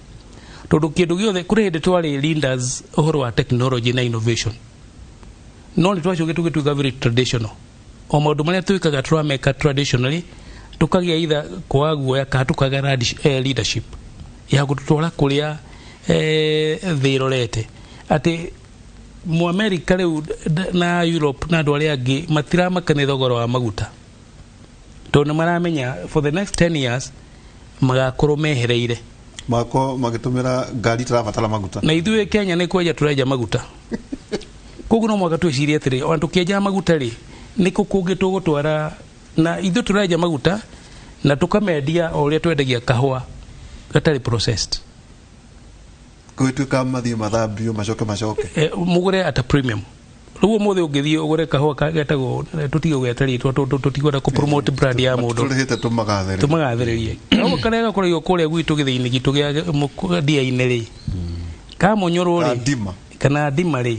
tondũ kĩndũ gĩothe kũrĩ hĩndĩ twarĩ leaders ũhoro wa technology na innovation, no nĩ twacokire tũgĩtuĩka very traditional. O maũndũ marĩa twĩkaga tũrameka traditionally, tũkagĩa either kwaga guoya kana tũkaga leadership ya gũtũtwara kũrĩa thĩ ĩrorete, atĩ Mũamerika rĩu na Europe na andũ arĩa angĩ matiramaka nĩ thogora wa maguta, tondũ nĩ maramenya for the next 10 years magakorwo mehereire. Magakorwo magĩtũmĩra ngari itarabatara maguta. Na ithuĩ Kenya nĩ kwenja tũrenja maguta. Koguo no mũhaka twĩcirie atĩrĩ, ona tũkĩenja maguta rĩ, nĩ kũ kũngĩ tũgũtwara? Na ithuĩ tũrenja maguta na tũkamendia o ũrĩa twendagia kahũa gatarĩ processed. Gũgĩtuĩka mathiĩ mathambio macoke. Mũgũre at a premium. Rĩu ũmũthĩ ũngĩthiĩ ũgũre kahũa getagwo, tũtige gũgeta rĩtwa tondũ tũtikwenda kũ promote brand ya mũndũ. Tũrĩhĩte tũmagathĩrĩrie. Tũmagathĩrĩrie. Kahũa karĩa gakoragwo kũrĩa gwitũ gĩthĩi-inĩ gitũ gĩa ndia-inĩ rĩ, kamonyorwo Ka rĩ, ndima. Kana ndima rĩ,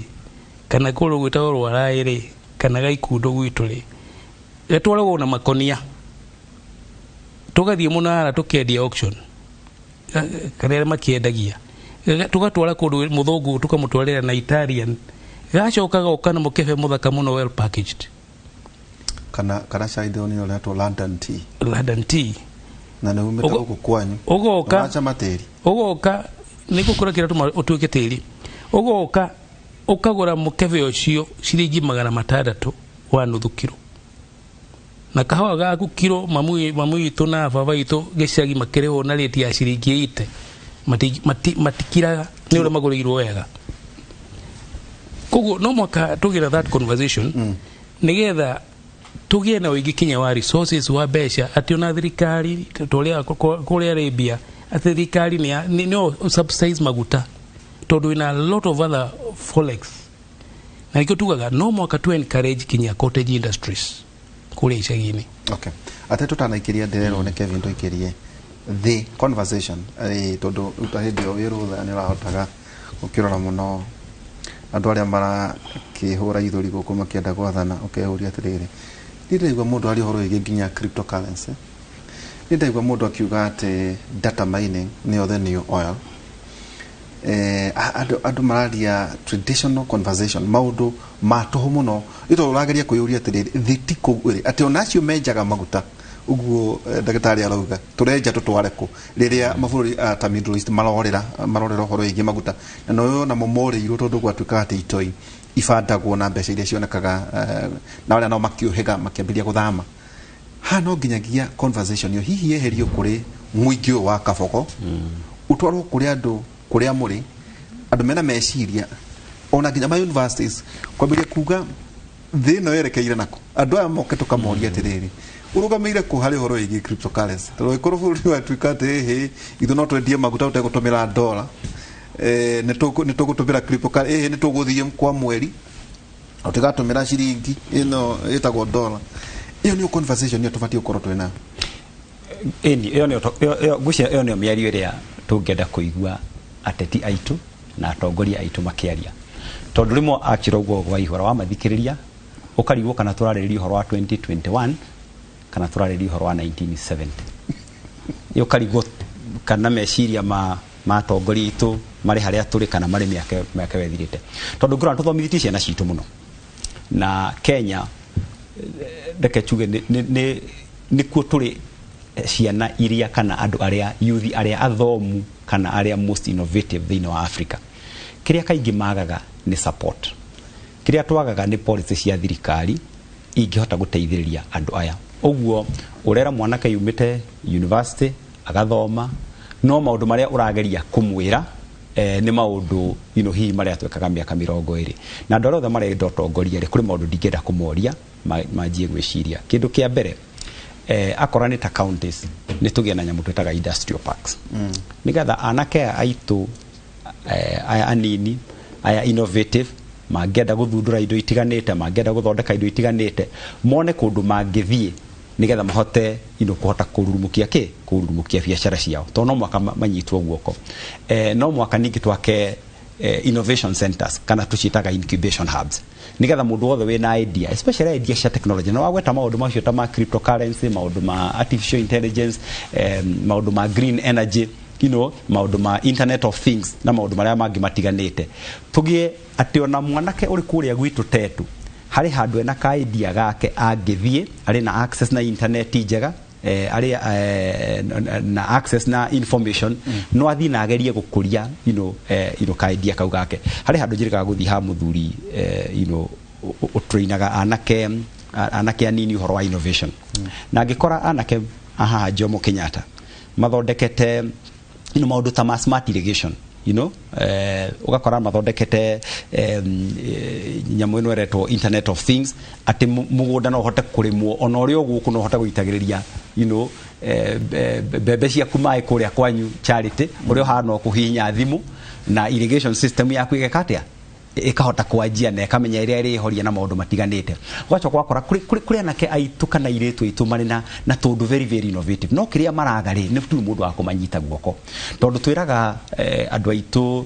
kana kũrĩa gwĩtagwo Rwaraĩ rĩ, kana Gaikundo gwitũ rĩ, gatwaragwo na makonia, tũgathiĩ mũnara tũkendia auction karĩa makĩendagia, tũgatwara kũndũ mũthũngũ, tũkamũtwarĩra na Italian, gacoka goka na mũkebe mũthaka mũno, well packaged. Kana cai ndĩronire ũretwo London tea. London tea. Na nĩ umĩte gũkũ kwanyu. Ũgoka Ũracama tĩri. Ũgoka nĩ gũkũra kĩrĩa tũma ũtuĩke tĩri, ũgoka ũkagũra mũkebe ũcio ciringi 600 wa nuthu kiro, na kahũa gaku kiro mamu witũ na baba witũ gĩcagi makĩrĩhwo na rĩti ya ciringi 80, matikiraga nĩ ũrĩa magũrĩirwo wega. Koguo no mwaka tũgĩra that conversation nĩgetha tũgĩe na ũingĩ kinya wa resources, wa mbeca, atĩ ona thirikari tũrĩa kũrĩa Arabia, atĩ thirikari no subsidize maguta tondũ ina a lot of other forex. Na nĩkĩo tugaga no mwaka tu encourage kinya cottage industries kũrĩa icagi-inĩ. Okay, ate tũtanaikĩria ndĩrerwo nĩ Kevin tũikĩrie. The conversation, tondũ rĩu ta hĩndĩ ĩyo wĩ rũtha nĩ ũrahotaga gũkĩrora mũno andũ arĩa marakĩhũra ithũri gũkũ makĩenda gwathana, ũkeyũria atĩrĩrĩ, niĩ ndĩraigua mũndũ aria ũhoro wĩgiĩ nginya cryptocurrency, nĩ ndaigua mũndũ akiuga atĩ data mining nĩyo the new oil. Andũ mararia traditional conversation, maũndũ ma tũhũ mũno, nĩ tondũ ũrageria kwĩyũria atĩrĩrĩ, thĩ ti kũu ĩrĩ, atĩ ona acio menjaga maguta ũguo, ndagĩtarĩ arauga tũrenja tũtware kũ rĩrĩa mabũrũri ta Middle East marorĩra ũhoro wĩgiĩ maguta, na no namo morĩirwo tondũ gwatuĩkaga atĩ itoi ibandagwo na mbeca iria cionekaga, na arĩa nao makĩũhĩga makĩambĩrĩria gũthama haha. No nginyagia conversation ĩyo hihi yeherio kũrĩ mũingĩ ũyũ wa kabogo, ũtwarwo kũrĩ andũ kũrĩa mũrĩ andũ mena meciria, ona nginya ma universities kwambĩrĩria kuga thĩ ĩno yerekeire nako. Andũ aya moke tũkamoria atĩrĩrĩ, ũrũgamĩire kũ harĩ ũhoro wĩgiĩ cryptocurrency? Tondũ ĩkorwo bũrũri watuĩka atĩ ĩhĩ, ithuĩ no twendie maguta tũtegũtũmĩra dola, nĩ tũgũtũmĩra cryptocurrency, ĩhĩ, nĩ tũgũthiĩ kwa mweri tũtigatũmĩra ciringi ĩno ĩtagwo dola. Ĩyo nĩyo conversation ĩyo tũbatiĩ gũkorwo twĩ nayo. Ĩni ĩyo nĩyo ĩyo ngwĩciria ĩyo nĩyo mĩario ĩrĩa tũngĩenda kũigua ateti aitũ na atongoria aitũ makĩaria, tondũ rĩmwe akĩra ũguo gwa ihũra wamathikĩrĩria ũkarigwo kana tũrarĩrĩria ũhoro wa 2021 kana tũrarĩrĩria ũhoro wa 1970. Ĩ ũkarigwo kana meciria ma atongoria aitũ marĩ harĩa tũrĩ kana marĩ mĩaka ĩyo ĩthirĩte, tondũ ngĩrora tũthomithĩtie ciana citũ mũno na Kenya, reke tuge nĩkuo tũrĩ ciana iria kana andũ arĩa youth arĩa athomu kana arĩa most innovative thĩinĩ wa Africa. Kĩrĩa kaingĩ magaga nĩ support. Kĩrĩa twagaga nĩ policy cia thirikari ingĩhota gũteithĩrĩria andũ aya. Ũguo ũrera mwanake yumĩte university agathoma, no maũndũ marĩa ũrageria kũmwĩra nĩ maũndũ hihi marĩa twekaga mĩaka 20. Na andũ arĩa othe marenda ũtongoria rĩ, kũrĩ maũndũ ndingĩenda kũmoria manjie gwĩciria. Kĩndũ kĩa mbere, akorwo nĩ ta counties, nĩ tũgĩe na nyamũ twĩtaga industrial parks, nĩgetha anake aya aitũ, aya anini, aya innovative, mangĩenda gũthundũra indo itiganĩte, mangĩenda gũthondeka indo itiganĩte, mone kũndũ mangĩthiĩ nĩgetha mahote kũhota kũrurumũkia kũrurumũkia biacara ciao, tondũ no mwaka manyitwo guoko. No mwaka ningĩ twake innovation centers kana tũciĩtaga incubation hubs, nĩgetha mũndũ wothe wĩna idea, especially idea cia technology, na wagweta maũndũ macio ta ma cryptocurrency, maũndũ ma artificial intelligence, maũndũ ma green energy, maũndũ ma internet of things na maũndũ marĩa mangĩ matiganĩte, tũgĩe atĩ ona mwanake ũrĩ kũrĩa gwitũ tetu harĩ handũ ena ka idea gake angĩthiĩ, arĩ na access na internet njega, arĩ na access na information, no athiĩ na agerie gũkũria ka idea kau gake. Harĩ handũ njĩrĩgaga gũthiĩ ha mũthuri ũtrainaga anake anini ũhoro wa innovation, na angĩkora anake haha Jomo Kenyatta mathondekete maũndũ ta ma smart irrigation, ũgakora mathondekete nyamũ ĩno ĩretwo internet of things, atĩ mũgũnda no ũhote kũrĩmwo ona ũrĩ o gũkũ, no ũhote gũitagĩrĩria mbembe ciaku maĩ kũrĩa kwanyu Charity, ũrĩa ũhana o kũhihinya thimũ na irrigation system yaku ĩgeka atĩa, ĩkahota kwanjia na ĩkamenya ĩrĩa ĩrĩhoria na maũndũ matiganĩte. Ũgacoka ũgakora kũrĩ anake aitũ kana airĩtu aitũ marĩ na tũndũ very very innovative, no kĩrĩa maraga rĩ, nĩ tu mũndũ wa kũmanyita guoko, tondũ twĩraga andũ aitũ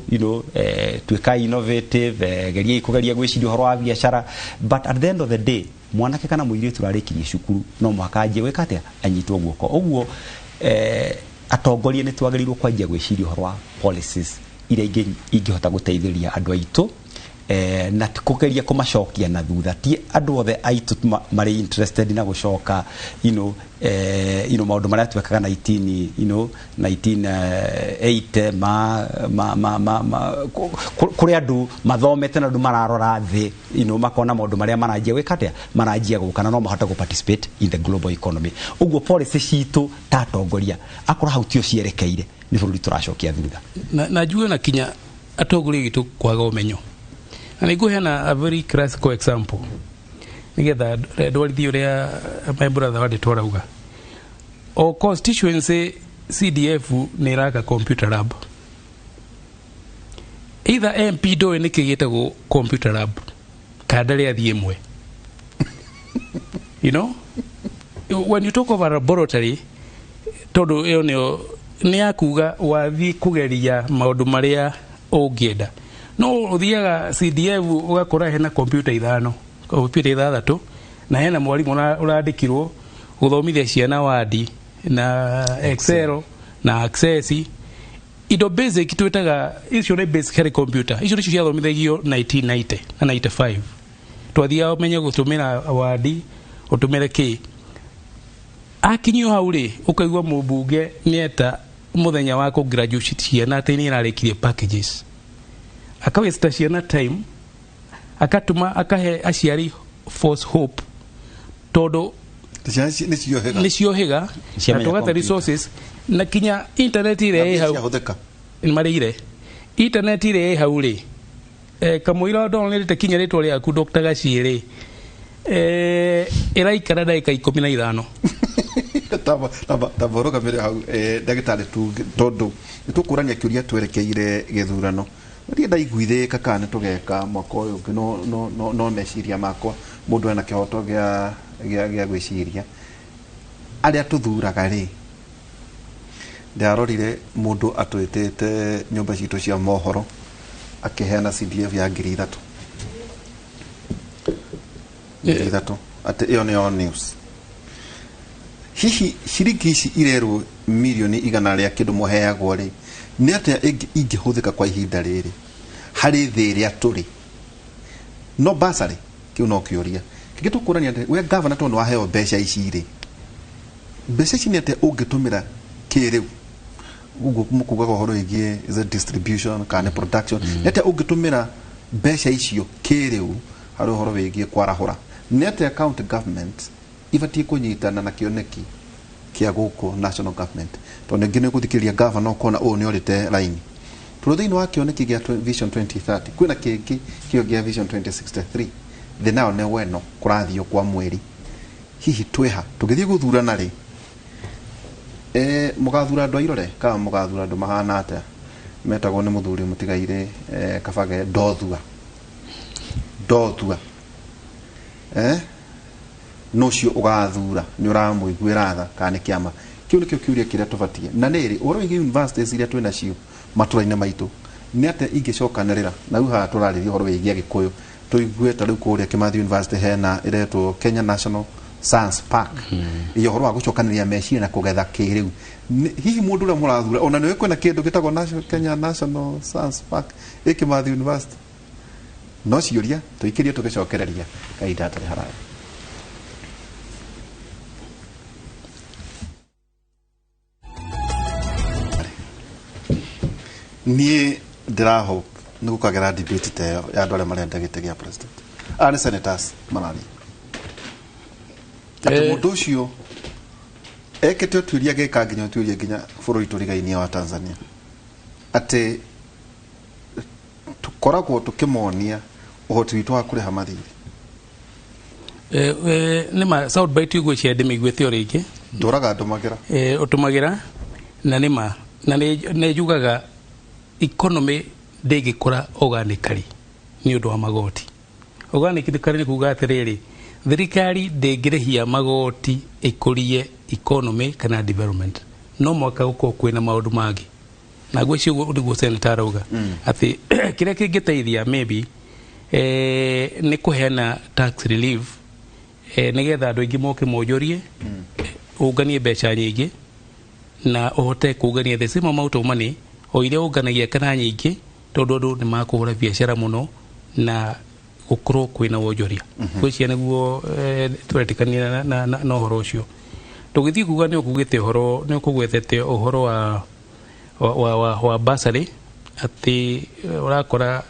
tuĩkai innovative, geriai kũgeria gwĩciria ũhoro wa biacara, but at the end of the day mwanake kana mũirĩtu ũrarĩkirie cukuru no mũhaka anjie gwĩka atĩa, anyitwo guoko. Ũguo atongoria nĩ twagĩrĩirwo kwanjia gwĩciria ũhoro wa policies iria ingĩhota gũteithĩrĩria andũ aitũ, na ti kũgeria kũmacokia na thutha. Ti andũ othe aitũ marĩ interested na gũcoka maũndũ marĩa twekaga 19 1980 ma kũrĩ andũ mathomete na andũ mararora thĩ, makona maũndũ marĩa maranjia gwĩka atĩa, maranjia gũka, na no mahote gũ participate in the global economy. Ũguo policy citũ ta atongoria akorwo hau tio cierekeire, nĩ bũrũri tũracokia thutha. Na njuge na kinya atongoria witũ kwaga ũmenyo, na nĩ ngũheana a very classical example nĩgetha ndwarithie ũrĩa my brother wandĩtwo arauga. O constituency CDF nĩ ĩraka computer lab. Either MP ndoĩ nĩkĩ gĩtagwo computer lab kana ndarĩ athiĩ ĩmwe. When you talk of a laboratory, Tondũ ĩyo nĩyo nĩ ya kuga wathiĩ kũgeria maũndũ marĩa ũngĩenda. No ũthiaga CDF ũgakora hena kompiuta ithano, kompiuta ithathatũ, na hena mwarimũ ũrandĩkirwo gũthomithia ciana Word na Excel na Access, indo basic twĩtaga icio nĩ basic harĩ computer. Icio nĩcio ciathomithagio 1990 na 95. Twathiaga ũmenye gũtũmĩra Word, ũtũmĩre kĩ. Akinyio hau rĩ, ũkaigua mũmbunge nĩeta mũthenya wa kũ graduate ciana atĩ nĩ ararĩkirie packages, akawasta ciana time, akatũma akahe aciari false hope tondũ Ciana nĩ ciohĩga. Nĩ ciohĩga na Ciamenya tũgate computer. resources na kinya internet ĩrĩa ĩ hau. Ciahũthĩka. Nĩ marĩire internet ĩrĩa ĩ hau rĩ, kamũira ndonete kinya rĩtwa rĩaku Dr. Gaciĩ rĩ, ĩraikara ndagĩka 15. Tamba ũrũgamĩre hau, ndagĩtarĩ, tondũ nĩ tũkũrania kĩũria twerekeire gĩthurano. Ndiĩ ndaiguithĩka kana nĩ tũgeka mwaka ũyũ ũngĩ, no meciria makwa, mũndũ ena kĩhoto gĩa gwĩciria. Arĩa tũthuraga rĩ, ndĩrarorire mũndũ atwĩtĩte nyũmba citũ cia mohoro akĩheana CDF ya 3,000, 3,000, atĩ ĩyo nĩyo news. Hihi ciringi ici irerwo mirioni igana rĩa kĩndũ mũheagwo rĩ, nĩ atĩa ingĩhũthĩka kwa ihinda rĩrĩ harĩ thĩ ĩrĩa tũrĩ? No basarĩ kĩu no kĩũria kĩngĩ tũkũrania atĩ we gavana, tondũ waheo mbeca ici rĩ, mbeca ici nĩ atĩa ũngĩtũmĩra kĩrĩu? Ũguo mũkugaga ũhoro wĩgiĩ, is it distribution kana nĩ production? Nĩ atĩa ũngĩtũmĩra mbeca icio kĩrĩu harĩ ũhoro wĩgiĩ kwarahũra? Nĩ atĩa county government ibatiĩ kũnyitana na kĩoneki kĩa gũkũ national government? Tondũ ningĩ nĩ ũgũthikĩrĩria gavana ũkona ũyũ nĩ orĩte raini, tondũ thĩinĩ wa kĩoneki gĩa Vision 2030 kwĩna kĩngĩ kĩo gĩa Vision 2063. Thĩ nayo nĩ weno kũrathiĩ kwa mweri. Hihi twĩha tũgĩthiĩ gũthurana rĩ, mũgathura andũ a irore kana mũgathura andũ mahana atĩa? Metagwo nĩ mũthuri mũtigaire, Kabage ndothua ndothua, no ũcio ũgathura nĩ ũramũiguĩra tha kana nĩ kĩama kĩu? Nĩkĩo kĩũria kĩrĩa tũbatiĩ. Na nĩrĩ ũhoro wĩgiĩ universities iria twĩ nacio matũra-inĩ maitũ, nĩ atĩa ingĩcokanĩrĩra? Na rĩu haha tũrarĩria ũhoro wĩgiĩ Agĩkũyũ, tũigue ta rĩu kũrĩa Kimathi University hena ĩretwo Kenya National Science Park, iyo ũhoro wa gũcokanĩrĩria meciria na kũgetha kĩrĩu. Hihi mũndũ ũrĩa mũrathura ona nĩwe kwĩna kĩndũ gĩtagwo Kenya National Science Park ĩ Kimathi University? No ciũria tũikĩrie tũgĩcokereria kahinda hatarĩ haraya. Niĩ ndĩrahope nĩ gũkagera debate ta ĩyo ya andũ arĩa marenda gĩtĩ gĩa president. Aya nĩ senators mararia atĩ mũndũ ũcio ekĩte ũtuĩria, agĩka nginya ũtuĩria nginya bũrũri tũrigainie wa Tanzania, atĩ tũkoragwo tũkĩmonia ũhoti witũ wa kũrĩha mathirĩ. Nĩ ma soundbite ngwĩciria ndĩmĩiguĩte o rĩngĩ. Ndũraga ndũmagĩra. Ũtũmagĩra na nĩ ma na nĩ njugaga economy ndĩngĩkũra organically nĩ ũndũ wa magoti. Organically nĩ kuga atĩrĩrĩ, thirikari ndĩngĩrĩhia magoti ĩkũrie economy kana development. No mwaka gũkorwo kwĩna maũndũ mangĩ, na ngwĩciria ũguo nĩguo senator arauga, atĩ kĩrĩa kĩngĩteithia maybe nĩ kũheana tax relief, nĩgetha andũ aingĩ moke monjorie, ũnganie mbeca nyingĩ na ũhote kũngania the same amount of money o iria ũnganagia kana nyingĩ, tondũ andũ nĩ makũhũra biacara mũno na gũkorwo kwĩna wonjoria. Ngwĩciria nĩguo tũretĩkania na ũhoro ũcio. Tũgĩthiĩ kuga nĩ ũkugĩte ũhoro, nĩ ũkũgwetete ũhoro wa bursary, atĩ ũrakora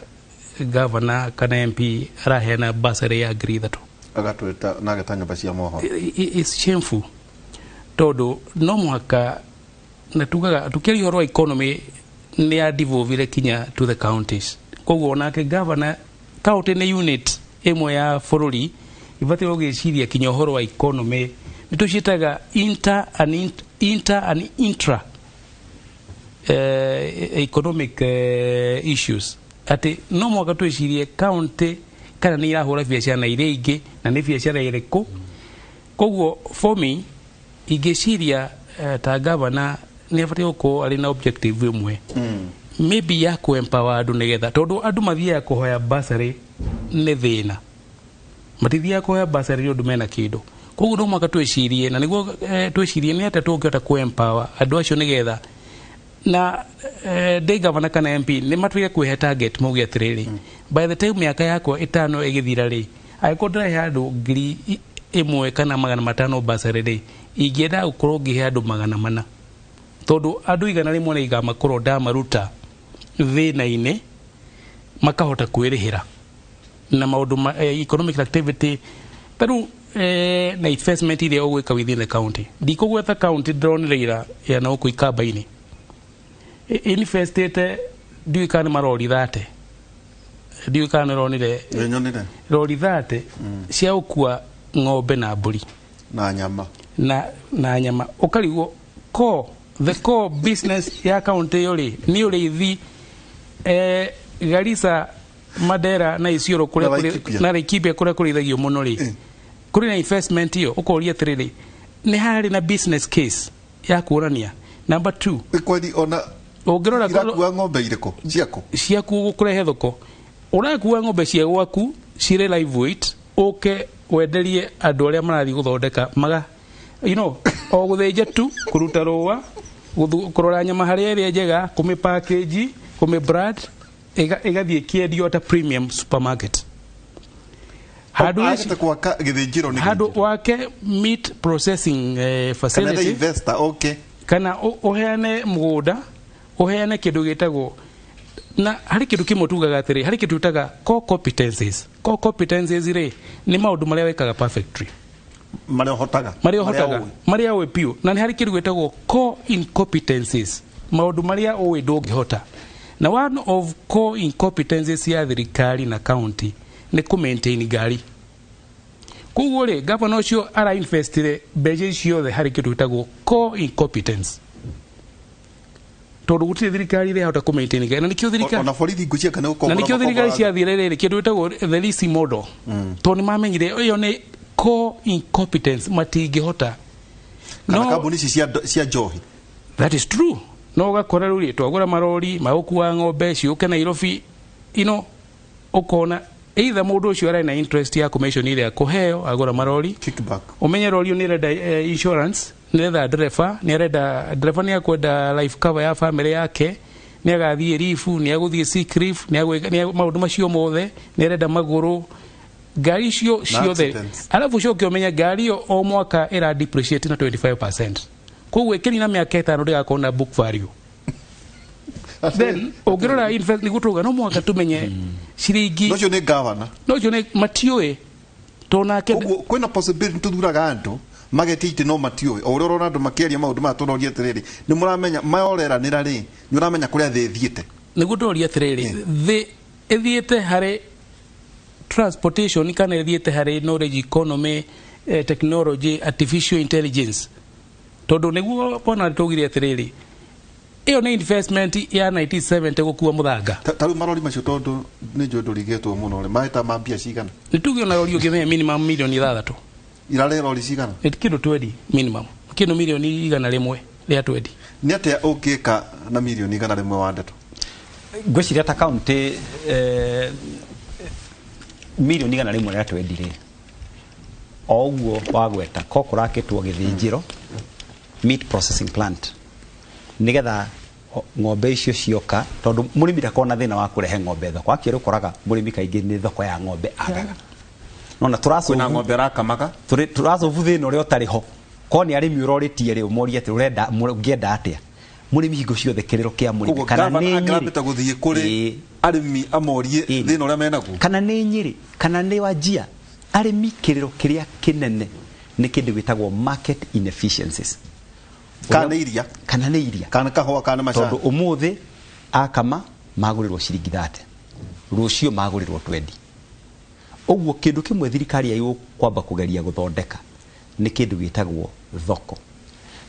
gavana kana MP araheana bursary ya 3,000. Agatwĩta na ageta nyũmba cia mohoro. It's shameful, tondũ no mũhaka na tugaga tukiaria ũhoro wa economy nĩ ya devolvire kinya to the counties. Koguo onake governor, county nĩ unit ĩmwe ya bũrũri ibatiĩ gũgĩciria kinya ũhoro wa economy. Nĩ tũciĩtaga inter and intra economic issues, atĩ no mũhaka twĩcirie county kana nĩ irahũra biacara na iria ingĩ na nĩ biacara ĩrĩkũ. Koguo for me ingĩciria ta gavana nĩ abatiĩ gũkorwo arĩ na objective ĩmwe, maybe ya kũ empower andũ, nĩgetha tondũ andũ mathiaga kũhoya bursary nĩ thĩna, matithiaga kũhoya bursary nĩ ũndũ mena kĩndũ. Koguo no mũhaka twĩcirie na nĩguo twĩcirie nĩ atĩa tũngĩhota kũ empower andũ acio, nĩgetha na ndĩ gavana kana MP nĩ matwĩre kwĩhe target, mauge atĩrĩrĩ, by the time mĩaka yakwa 5 ĩgĩthira rĩ, angĩkorwo ndĩrahe andũ 1,500 bursary rĩ, ingĩenda gũkorwo ngĩhe andũ 400, tondũ andũ 100 nĩ igamakorwo ndamaruta thĩna-inĩ, makahota kwĩrĩhĩra na maũndũ ma economic activity tarĩu na investment iria ũgwĩka within the county. Ndikũgweta county, ndĩronire ira ya na gũkũ Ikamba-inĩ investĩte, ndiũĩ kana nĩ marori 30, ndiũĩ kana nĩ ronire. Nyonire. Rori 30 cia gũkua ng'ombe na mbũri na nyama. Na nyama. Ũkarigwo core the core business ya county ĩyo rĩ nĩ ũrĩithi. Garissa, Mandera na Isiolo kũrĩa Na Laikipia. Na Laikipia kũrĩa kũrĩithagio mũno rĩ, kũrĩ na investment ĩyo? Ũkoria atĩrĩrĩ, nĩ harĩ na business case ya kuonania? Number two, kweli ona ũngĩrora irakua ng'ombe irĩkũ ciaku? Ciaku gũkũrehe thoko, ũrakua ng'ombe cia gwaku cirĩ live weight, ũke wenderie andũ arĩa marathiĩ gũthondeka maga o gũthĩnja tu, kũruta rũa, kũrora nyama harĩa ĩrĩa njega, kũmĩ package, kũmĩ brand, ĩgathiĩ ĩkĩendio ta premium supermarket handũ Agĩte gwaka gĩthĩnjĩro nĩ handũ wake meat processing kana the facility investor, okay. Kana ũheane mũgũnda, ũheane kĩndũ gĩtagwo, na harĩ kĩndũ kĩmwe tugaga atĩrĩ, harĩ kĩndũ twĩtaga core competencies. Core competencies rĩ, nĩ maũndũ marĩa wĩkaga perfectly, marĩa ũhotaga. Marĩa ũhotaga, marĩa ũĩ biũ. Na nĩ harĩ kĩndũ gĩtagwo core incompetencies, maũndũ marĩa ũĩ ndũngĩhota. Na one of core incompetencies ya thirikari na county nĩ kũ maintain ngari. Koguo rĩ, gavana ũcio arainvestire mbeca icio ciothe harĩ kĩndũ gĩtagwo core incompetence, tondũ gũtirĩ thirikari ĩrĩa yahota kũ maintain ngari, na nĩkĩo thirikari Ona borithi ngũcia kana na nĩkĩo thirikari ciathire rĩrĩ kĩndũ gĩtagwo the leasing model, tondũ nĩ mamenyire ĩyo nĩ core incompetence, matingĩhota. Kana No- kambuni ici cia njohi. That is true. No ũgakora rĩu rĩ, twagũra marori magũkua ng'ombe ciũke Nairobi ino, ũkona either mũndũ ũcio arĩ na interest ya commission ĩrĩa kũheo agũra marori, kickback. Ũmenye rori ĩyo nĩ ĩrenda insurance, nĩ ĩrenda ndereba, nĩ arenda ndereba, nĩ akwenda life cover ya family yake, nĩ agathiĩ leave, nĩ agũthiĩ sick leave, nĩ agwĩka maũndũ macio mothe, nĩ arenda magũrũ ngari icio ciothe. Accidents. Alafu ũcoke ũmenye ngari ĩyo o mwaka ĩra depreciate na 25%, koguo ĩkĩnina mĩaka 5 ndĩgakorwo na book value. Then ũngĩrora invest, nĩguo tuga no mũhaka tũmenye ciringi. No ũcio nĩ gavana. No ũcio nĩ matiũĩ tondũ nake Koguo kwĩna possibility tũthuraga andũ magetia itĩ no matiũĩ. O ũrĩa ũrona andũ makĩaria maũndũ maya, tũroria atĩrĩrĩ, nĩ mũramenya maya ũreranĩra rĩ, nĩ ũramenya kũrĩa thĩ ĩthiĩte? Nĩguo ndĩroria atĩrĩrĩ, thĩ ĩthiĩte harĩ transportation kana ĩthiĩte harĩ knowledge economy, technology, artificial intelligence? Tondũ nĩguo bona tũgire atĩrĩrĩ, ĩyo nĩ investment ya 1970 gũkua mũthanga. Ta rĩu marori macio, tondũ nĩ njũĩ ndũrigĩtwo mũno rĩ, mahĩta ma mbia cigana? Nĩ tuge ona rori ũngĩmenya minimum milioni 6. Irarĩ rori cigana? Nĩ kĩndũ 20 minimum, kĩndũ milioni 120. Nĩ atĩa ũngĩka na milioni 100 wa ndeto? Ngwĩciria ta kaunti, milioni 120 rĩ, o ũguo wagweta ko kũrakĩtwo gĩthĩnjĩro, meat processing plant, nĩgetha ng'ombe icio cioka, tondũ mũrĩmi ndakona thĩna wa kũrehe ng'ombe thoko. Akĩrĩ ũkoraga mũrĩmi kaingĩ nĩ thoko ya ng'ombe agaga nona Kwĩna tũracobu ng'ombe rakamaga. Tũracobu thĩna ũrĩa ũtarĩ ho. Korwo nĩ arĩmi ũrorĩtie rĩ, ũmorie atĩ ũrenda ũngĩenda atĩa mũrĩmi hingo ciothe, kĩrĩro kĩa mũrĩmi Koguo kana gavana nĩ angĩrambĩte Nyĩrĩ. gũthiĩ kũrĩ arĩmi amorie thĩna ũrĩa menaguo. Kana nĩ Nyĩrĩ kana nĩ Wajia, arĩmi kĩrĩro kĩrĩa kĩnene nĩ kĩndũ gĩtagwo market inefficiencies. Kana nĩ iria. Kana nĩ iria. Kana kahũa, kana macani. Tondũ ũmũthĩ akama magũrĩrwo ciringi 30, rũciũ magũrĩrwo 20. Ũguo kĩndũ kĩmwe thirikari yagĩrĩirwo kwamba kũgeria gũthondeka nĩ kĩndũ gĩtagwo thoko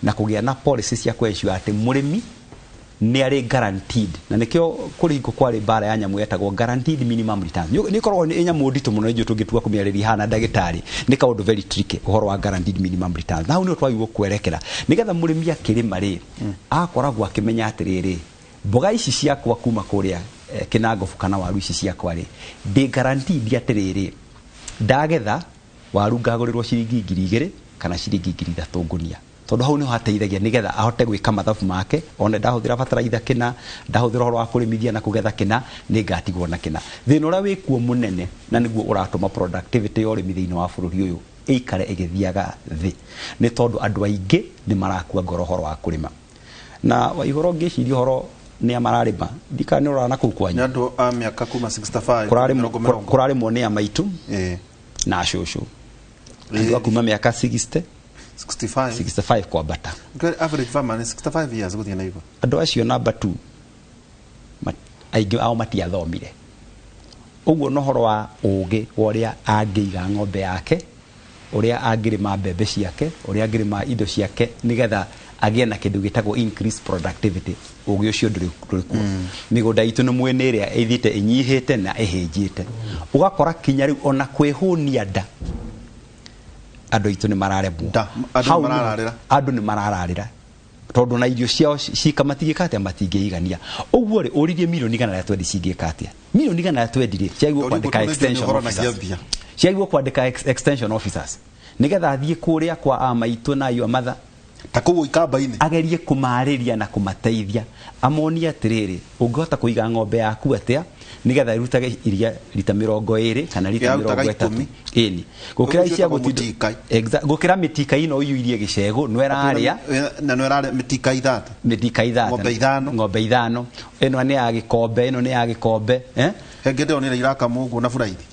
na kũgĩa na policy cia kũ ensure atĩ mũrĩmi Nĩ arĩ guaranteed, na nĩkĩo kũrĩ hingo kwarĩ mbara ya nyamũ yetagwo guaranteed minimum returns. Nĩ ĩkoragwo nĩ nyamũ nditũ mũno nĩnjũĩ tũngĩtua kũmĩarĩria haha na ndagĩtarĩ nĩ kaũndũ very tricky, ũhoro wa guaranteed minimum returns. Na hau nĩho twagĩrĩirwo kwerekera nĩgetha mũrĩmi akĩrĩma rĩ, akoragwo akĩmenya atĩrĩrĩ, mboga ici ciakwa kuma kũrĩa Kĩnangobu kana waru ici ciakwa rĩ, ndĩ guaranteed atĩrĩrĩ, ndagetha waru ngagũrĩrwo ciringi 2,000 kana ciringi 3,000 ngũnia, tondũ hau nĩho hateithagia nĩgetha ahote gwĩka mathabu make. Ona ndahũthĩra bataraitha kĩna, ndahũthĩra ũhoro wa kũrĩmithia na kũgetha kĩna, nĩ ngatigwo na kĩna. Thĩna ũrĩa wĩkuo mũnene na nĩguo ũratũma productivity ya ũrĩmi thĩinĩ wa bũrũri ũyũ ĩikare ĩgĩthiaga thĩ nĩ tondũ andũ aingĩ nĩ marakua ngoro ũhoro wa kũrĩma. Na Waihũra, ũngĩciria ũhoro nĩ a mararĩma, ndikana nĩ ũrora na kũu kwanyu. Nĩ andũ a mĩaka kuma 65 Kũrarĩmwo. mĩrongo mĩrongo. Kũrarĩmwo nĩ a maitũ na acũcũ, andũ a kuma mĩaka 60, 65. 65 kwambata. Okay, average farmer nĩ 65 years gũthiĩ na igũrũ. Andũ acio, namba 2, aingĩ ao matiathomire ũguo na ũhoro wa ũgĩ wa ũrĩa angĩiga ng'ombe yake, ũrĩa angĩrĩma mbembe ciake, ũrĩa angĩrĩma indo ciake nĩgetha agĩe na kĩndũ gĩtagwo increased productivity, ũgĩ ũcio ndũrĩ kuo. Mĩgũnda itũ nĩ mwene ĩrĩa ĩthiĩte ĩnyihĩte na ĩhĩnjĩte, ũgakora kinya rĩu ona kwĩhũnia nda andũ aitũ nĩ mararemwo. Nda, andũ nĩ Hau marararĩra. Andũ nĩ marararĩra tondũ na irio ciao cika matingĩka atĩa, matingĩigania. Ũguo rĩ, ũririe milioni 120 cingĩka atĩa? Milioni 120 rĩ, ciagĩrĩirwo Tondũ kwandĩka ũguo extension ũhoro officers. mbia. Ciagĩrĩirwo kwandĩka extension officers nĩgetha athiĩ kũrĩa kwa amaitũ na ayo amatha Ta kũu ikamba-inĩ. Agerie kũmarĩria na kũmateithia, amonie atĩrĩrĩ, ũngĩhota kũiga ng'ombe yaku atĩa nĩgetha ĩrutage iria rita 20 kana rita Ĩrarutaga 30. 10. Ĩni, gũkĩra Ũguo cia ciĩtagwo gũtinda mũtikai. Gũkĩra mĩtika ĩno iyũirie gĩcegũ no ĩrarĩa. Na no ĩrarĩa mĩtika 3. Mĩtika 3. Ng'ombe 5. Ng'ombe 5, ĩno nĩ ya gĩkombe, ĩno nĩ ya gĩkombe, eh? Hengĩ ndĩronire iraka mũguo na buraithi.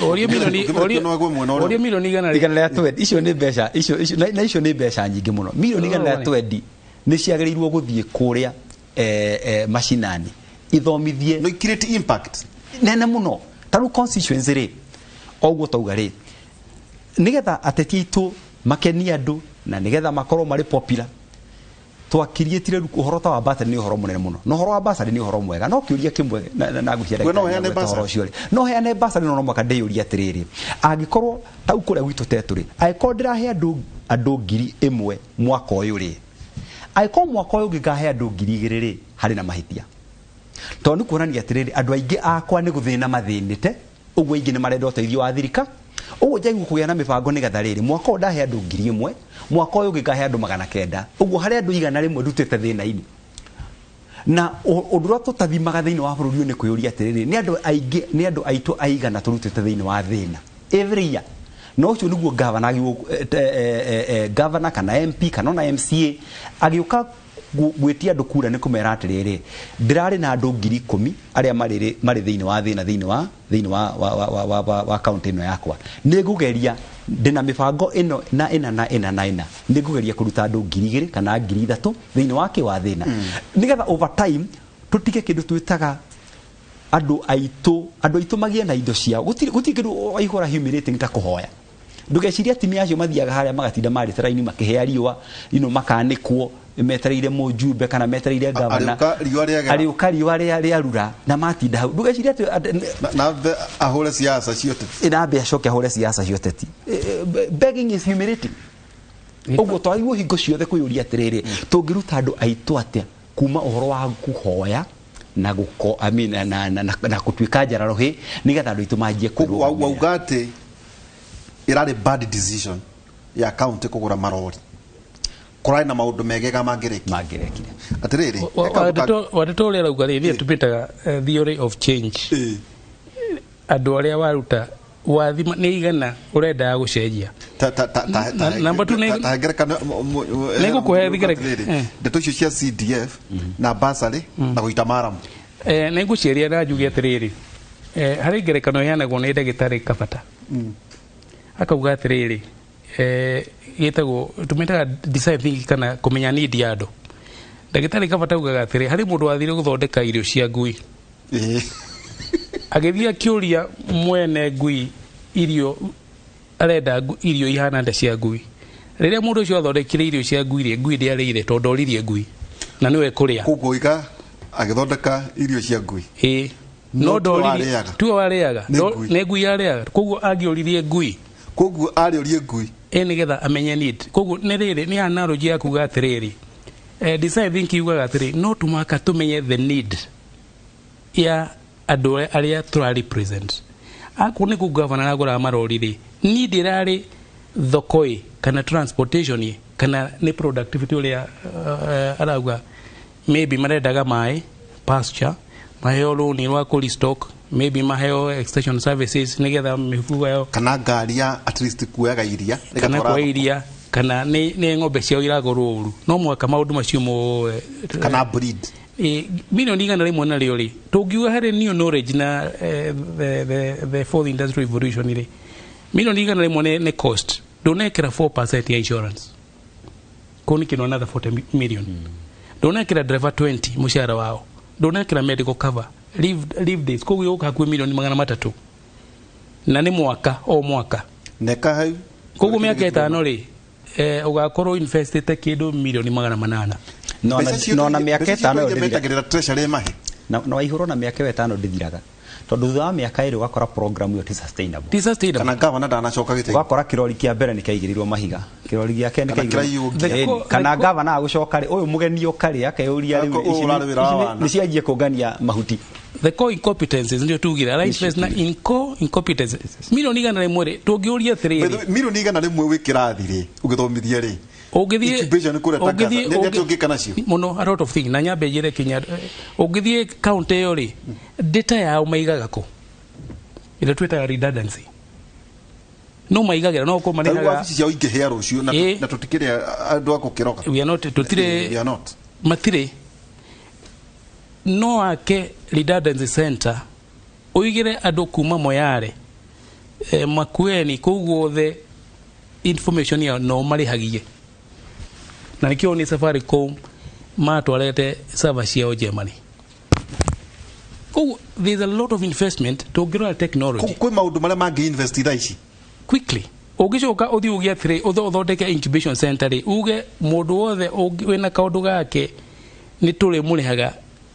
Ũrie milioni Ũngĩmĩrekia no ĩgwe mwena ũrĩa. Ũrie milioni igana 120, icio nĩ mbeca icio na icio nĩ mbeca nyingĩ mũno. Milioni 120 nĩ ciagĩrĩirwo gũthiĩ kũrĩa macinani ithomithie. No create impact. Nene mũno. Ta rĩu constituency rĩ, o ũguo tauga rĩ, nĩgetha ateti aitũ makenie andũ na nĩgetha makorwo marĩ popular, twakiriĩtire rĩu ũhoro ta wa bursary. Nĩ ũhoro mũnene mũno, na ũhoro wa bursary nĩ ũhoro mwega, no kĩũria kĩmwe na ngwĩciria We no ndagĩtarĩ ũheane nĩagweta ũhoro bursary? ũcio rĩ, no heane bursary, no mũhaka ndĩyũrie atĩrĩrĩ, angĩkorwo tau kũrĩa gwitũ tetũ rĩ, angĩkorwo ndĩrahe andũ 1,000 mwaka ũyũ rĩ, angĩkorwo mwaka ũyũ ũngĩ ngahe andũ 2,000 rĩ, harĩ na mahĩtia, tondũ nĩ kuonania atĩrĩrĩ, andũ aingĩ akwa nĩ gũthĩna mathĩnĩte ũguo, aingĩ nĩ marenda ũteithio wa thirika. Ũguo njagĩrĩirwo kũgĩa na mĩbango nĩgetha rĩrĩ, mwaka ũyũ ndahe andũ 1,000, mwaka ũyũ ũngĩ ngahe andũ 900, ũguo harĩ andũ 100 ndutĩte thĩna-inĩ. Na ũndũ ũrĩa tũtathimaga thĩinĩ wa bũrũri ũyũ nĩ kwĩyũria atĩrĩrĩ, nĩ andũ aingĩ, nĩ andũ aitũ aigana tũrutĩte thĩinĩ wa thĩna every year? Na ũcio nĩguo gavana agĩrĩirwo, gavana kana MP kana ona MCA agĩũka gwĩtia andũ kura nĩ kũmera atĩrĩrĩ, ndĩrarĩ na andũ 10,000 arĩa marĩ thĩinĩ wa thĩna thĩinĩ wa kaunti ĩno yakwa, nĩ ngũgeria, ndĩna mĩbango ĩno na ĩna na ĩna na ĩna, nĩ ngũgeria kũruta andũ 2,000 kana 3,000 thĩinĩ wa kĩ wa thĩna, nĩgetha over time tũtige kĩndũ twĩtaga andũ aitũ magĩe na indo ciao. Gũtirĩ kĩndũ waihũra humiliating ta kũhoya. Ndũgecirie atumia acio mathiaga harĩa magatinda marĩte raini makĩhĩa riũa makanĩkwo metereire mũjumbe kana metereire gavana. Arĩũka riũa rĩagera. Arĩũka riũa rĩarura na matinda hau, ndũgecirie atĩ Na ahũre siasa cia ũteti. Nambe acoke ahũre siasa cia ũteti. Begging is humiliating. Ũguo twagĩrĩirwo hingo ciothe kwĩyũria atĩrĩrĩ, tũngĩruta andũ aitũ atĩa kuma ũhoro wa kũhoya na gũko, I mean, na gũtuĩka njararohĩ, nĩgetha andũ aitũ manjie Koguo kwĩrũgamĩrĩra. Wauga atĩ ĩrarĩ bad decision ya county kũgũra marori, kũrarĩ na maũndũ megega mangĩrekire. Mangĩrekire. Atĩrĩrĩ, eka Wandeto ũrĩa arauga rĩ, niĩ tũmĩtaga theory of change. Andũ arĩa waruta wathima nĩ igana ũrendaga gũcenjia. Ta Number two ta ngerekano. Nĩngũkũhe Atĩrĩrĩ, ndeto icio cia CDF na bursary na gũita maramu. Nĩ ngũciaria na njuge atĩrĩrĩ, harĩ ngerekano ĩheanagwo nĩ ndagĩtarĩ Kabata, akauga atĩrĩrĩ, gĩtagwo tũmĩtaga design thinking kana kũmenya need ya andũ. Ndagĩtarĩ Kabata augaga atĩrĩ, harĩ mũndũ wathire gũthondeka irio cia ngui. Agĩthiĩ akĩũria mwene ngui irio arenda irio ihana atĩa cia ngui. Rĩrĩa mũndũ ũcio athondekire irio cia ngui rĩ, ngui ndĩarĩire tondũ oririe ngui. Na nĩwe kũrĩa. Koguo iga agĩthondeka irio cia ngui. Ĩĩ. No No tiwe ndoririe warĩaga. tiwe warĩaga. Nĩ ngui. Nĩ ngui yarĩaga, koguo angĩoririe ngui. Koguo arĩorie ngui. Ĩ, nĩgetha amenye need. Koguo nĩ rĩrĩ, nĩ analogy ya kuga atĩrĩrĩ, design thinking yugaga atĩrĩ, no tũmaka tũmenye the need ya andũ arĩa tũra represent. Akorwo nĩ kũ governor aragũraga marori rĩ, need ĩrarĩ thoko ĩ, kana transportation ĩ, kana nĩ productivity ũrĩa arauga. Maybe marendaga maĩ, pasture, maheo rũni rwa kũ restock, maybe maheo extension services nĩgetha mĩfugo yao. Kana ngari ya at least kuoyaga iria kana ĩgatwara kwa thoko. Iria, kana nĩ ng'ombe ciao iragũrwo ũru. No mũhaka maũndũ macio mo kana breed. 100,000,000 narĩo rĩ, tũngiuga harĩ new knowledge na the fourth industrial revolution rĩ, 100,000,000 nĩ cost. Ndũnekĩra 4% ya insurance, kũu nĩ kĩndũ another 40 million. Ndũnekĩra driver 20 mũcara wao, ndũnekĩra medical cover, leave days, koguo ĩgũka hakuhĩ 300,000,000 na nĩ mwaka o mwaka. Neka hau. Koguo mĩaka 5 rĩ, ũgakorwo investĩte kĩndũ 800,000,000. No Mbeca cio na mĩaka mbeca cio 5 ĩyo iria ndĩthiraga. metagĩrĩra treasury mahe. Na waihũrwo na mĩaka ĩyo 5 ndĩthiraga, tondũ thutha wa mĩaka 2 ũgakora program ĩyo ti sustainable. Ti sustainable. Kana gavana ndanacoka gĩtĩ. Ũgakora kĩrori kĩa mbere nĩ kĩaigĩrĩirwo mahiga, kĩrori gĩa kerĩ nĩ Kana kĩaigĩrĩirwo. kĩraiywo. Ĩni, kana gavana agũcoka rĩ, ũyũ mũgeni oka rĩ, akeyũria rĩu Ako- ici ũyũ ũrarĩ wĩra wa ici wana. nĩ cianjie kũngania mahuti. The core incompetencies ndio tugire ara invest na in core incompetencies 100,000,000 rĩ, tũngĩũria By the atĩrĩrĩ, way, 100,000,000 wĩ kĩrathi rĩ, ũgĩthomithia rĩ, ũngĩthiĩ incubation kũrĩa Tangaza, ũngĩthiĩ- nĩ atĩa ũngĩka nacio? Mũno, a lot of things. Na nyambe njĩre kinya, ũngĩthiĩ county ĩyo rĩ, data yao maigaga kũ, ĩrĩa twĩtaga redundancy, no maigagĩra no kũ Ta rĩu marĩhaga. wabici ciao ingĩhĩa rũciũ na Ĩ. na tũtikĩrĩ andũ a gũkĩroga. We are not, tũtirĩ. We are not. Matirĩ. No ake redundancy center, ũigĩre andũ kuma Moyale, Makueni, kũu guothe information yao no marĩhagie, na nĩkĩo nĩ Safaricom matwarete server ciao Germany. Koguo there's a lot of investment tũngĩrora technology. Kwĩ maũndũ marĩa mangĩ invest thaa ici. Quickly ũngĩcoka ũthiĩ uge atĩrĩ, ũthondeke incubation center rĩ, uge mũndũ wothe wĩna kaũndũ gake nĩ tũrĩ mũrĩhaga,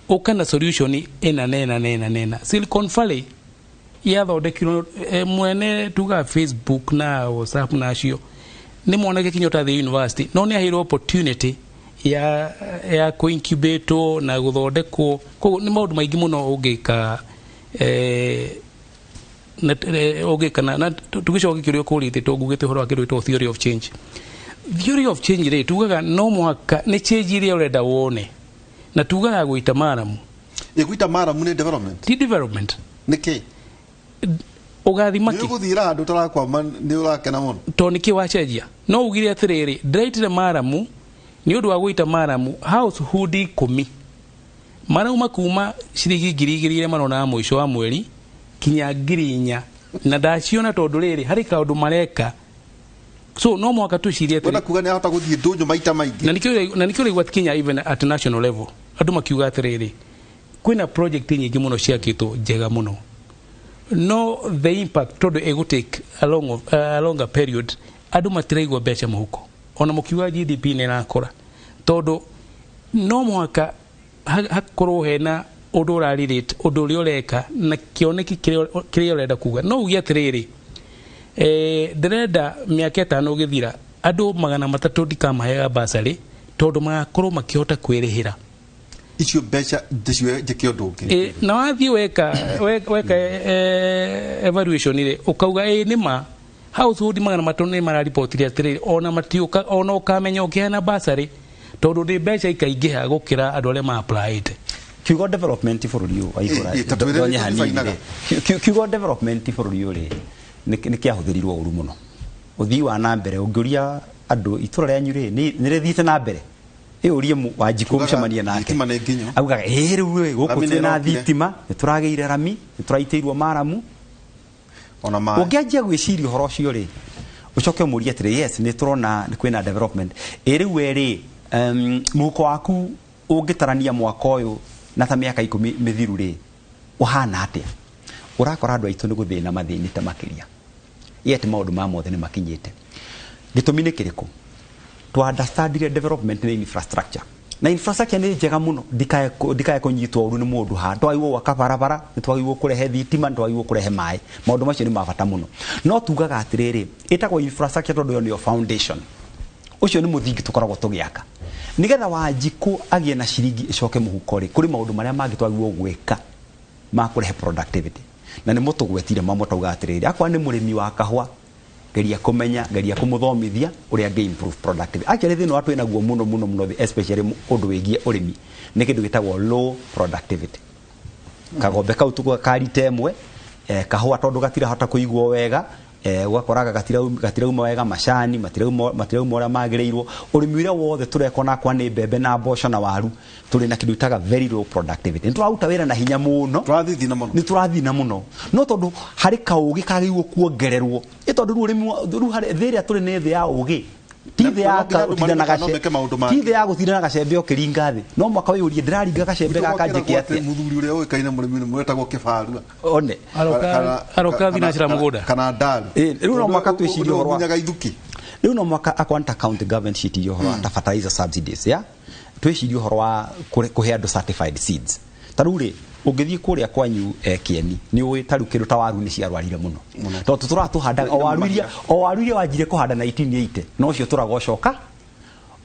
ũka na solution ĩna nena nena nena. Silicon Valley yathondekirwo, mwene tugaga Facebook na WhatsApp nacio nĩ mwanake kinya ũtathiĩ university, no nĩ aheirwo opportunity ya kũ-incubatwo na gũthondekwo. Koguo nĩ maũndũ maingĩ mũno ũngĩka, na ũngĩka na tũgĩcoka kĩũria kũrĩte, tũngugĩte ũhoro wa kĩndũ gĩtagwo theory of change. Theory of change rĩ, tugaga no mũhaka nĩ change ĩrĩa ũrenda wone, na tugaga gũita maramu. Ĩgwita maramu nĩ development? Ti development. Nĩ kĩ? Ũgathima Nĩ kĩ? ũgũthiĩra handũ ũtarakwama nĩ ũrakena mũno. To nĩkĩ wacenjia? No ugire atĩrĩrĩ, ndĩraitire maramu, nĩ ũndũ wa gũita maramu household 10 marauma kuma ciringi 2,000 iria maronaga mũico wa mweri kinya 4,000, na ndaciona tondũ rĩrĩ harĩ kaũndũ mareka. So no mũhaka twĩcirie Wenda atĩrĩ kuga nĩ ahota gũthiĩ ndũnyũ maita maingĩ. Na nĩkĩo ũraigua kinya even at national level andũ makiuga atĩrĩrĩ, kwĩna project nyingĩ mũno ciakĩtwo njega mũno, no the impact, tondũ ĩgũ take a longer period, andũ matiraigua mbeca mũhuko, ona mũkiuga GDP nĩ ĩrakũra, tondũ no mũhaka hakorwo hena ũndũ ũra relate ũndũ ũrĩa ũreka na kĩoneki kĩrĩa ũrenda kuga. No uge atĩrĩrĩ, ndĩrenda mĩaka 5 ũgĩthira andũ 300 ndikamaheaga basarĩ, tondũ magakorwo makĩhota kwĩrĩhĩra. Icio mbeca ndĩcioe njĩke ũndũ ũngĩ. Na wathiĩ weka evaluation rĩ, ũkauga ĩ nĩ ma household 300 nĩ mararibotire atĩrĩrĩ, ona matiũka, ona ũkamenya ũkĩheana basarĩ, tondũ nĩ mbeca ikaingĩha gũkĩra andũ arĩa ma-applyĩte. Kiugo development bũrũri ũyũ waihũra. Ĩ, ta twĩre Ndonye nĩ hanini tũdesignaga. rĩ. Kiugo development bũrũri ũyũ rĩ, nĩ kĩahũthĩrirwo ũru mũno. Ũthii wa na mbere, ũngĩũria andũ itũra rĩanyu rĩ, nĩ rĩthiĩte na mbere, ĩũrie Wanjikũ Tugaga mũcemanie nake. Thitima nĩ nginyu. Augaga ĩ rĩu rĩ, gũkũ Rami nĩ twĩna ĩrokire. thitima, nĩ tũragĩire rami, nĩ tũraitĩirwo maramu. Ona maĩ. Ũngĩanjia gwĩciria ũhoro ũcio rĩ, ũcoke ũmũrie atĩrĩ, yes, nĩ tũrona nĩ kwĩna development, ĩ rĩu we rĩ, mũhuko waku ũngĩtarania mwaka ũyũ na ta mĩaka 10 mĩthiru rĩ, ũhana atĩa? Ũrakora andũ aitũ nĩ gũthĩna mathĩnĩte makĩria, yet maũndũ ma mothe nĩ makinyĩte. Gĩtũmi nĩ kĩrĩkũ? Twa understandire development nĩ infrastructure. Na infrastructure nĩ njega mũno, ndikae kũnyitwo ũru nĩ mũndũ haha. Twagĩrĩirwo gwaka barabara, nĩ twagĩrĩirwo kũrehe thitima, nĩ twagĩrĩirwo kũrehe maĩ, maũndũ macio nĩ ma bata mũno. No tugaga atĩrĩrĩ, ĩtagwo infrastructure tondũ ĩyo nĩyo foundation, ũcio nĩ mũthingi tũkoragwo tũgĩaka nĩgetha Wanjikũ agĩe na ciringi ĩcoke mũhuko rĩ. Kũrĩ maũndũ marĩa mangĩ twagĩrĩirwo gwĩka ma kũrehe productivity, na nĩmo tũgwetire mamwe. Tauga atĩrĩrĩ, akorwo nĩ mũrĩmi wa kahũa, geria kũmenya, geria kũmũthomithia ũrĩa angĩ improve productivity. Actually, thĩna wa twĩ naguo mũno mũno mũno, especially ũndũ wĩgiĩ ũrĩmi, nĩ kĩndũ gĩtagwo low productivity. Kagombe kau tuga ka rita ĩmwe, kahũa tondũ gatirahota kũigwo wega, ũgakoraga gatirauma wega, macani matirauma ũrĩa magĩrĩirwo. Ũrĩmi ũrĩa wothe tũreka, onakwa nĩ mbembe na mboco na waru, tũrĩ na kĩndũ gĩtaga very low productivity. Nĩ tũraruta wĩra na hinya mũno. Tũrathithina mũno. Nĩ tũrathina mũno, no tondũ harĩ kaũgĩ kagĩrĩirwo kuongererwo, ĩ tondũ rĩu ũrĩmi rĩu harĩ thĩ ĩrĩa tũrĩ nĩ thĩ ya ũgĩ, ti thĩ ya Na no nginya andũ gũtinda na marĩme kana no meke maũndũ mangĩ. ti thĩ ya gũtinda na gacembe ũkĩringa thĩ. No mwaka wĩyũrie, ndĩraringa gacembe gaka njĩke atĩa? Mũthuri ũrĩa ũĩkaine mũrĩmi nĩ wetagwo Kĩbarua. One. Aroka thinacara mũgũnda. Kana ndaru. Rĩu no mwaka twĩcirie ũhoro wa ũrĩa ithuki. Rĩu no mwaka akorwo nĩ ta county government citirie ũhoro wa ta fertilizer subsidies, ya twĩcirie ũhoro wa kũhe andũ certified seeds. Ta rĩu rĩ, ũngĩthiĩ kũrĩa kwanyu, Kĩeni, nĩ ũĩ ta rĩu kĩndũ ta waru nĩ ciarwarire mũno, tondũ tũtũraga tũhandaga o waru iria wanjire kũhanda 1980, no ũcio tũraga ũcoka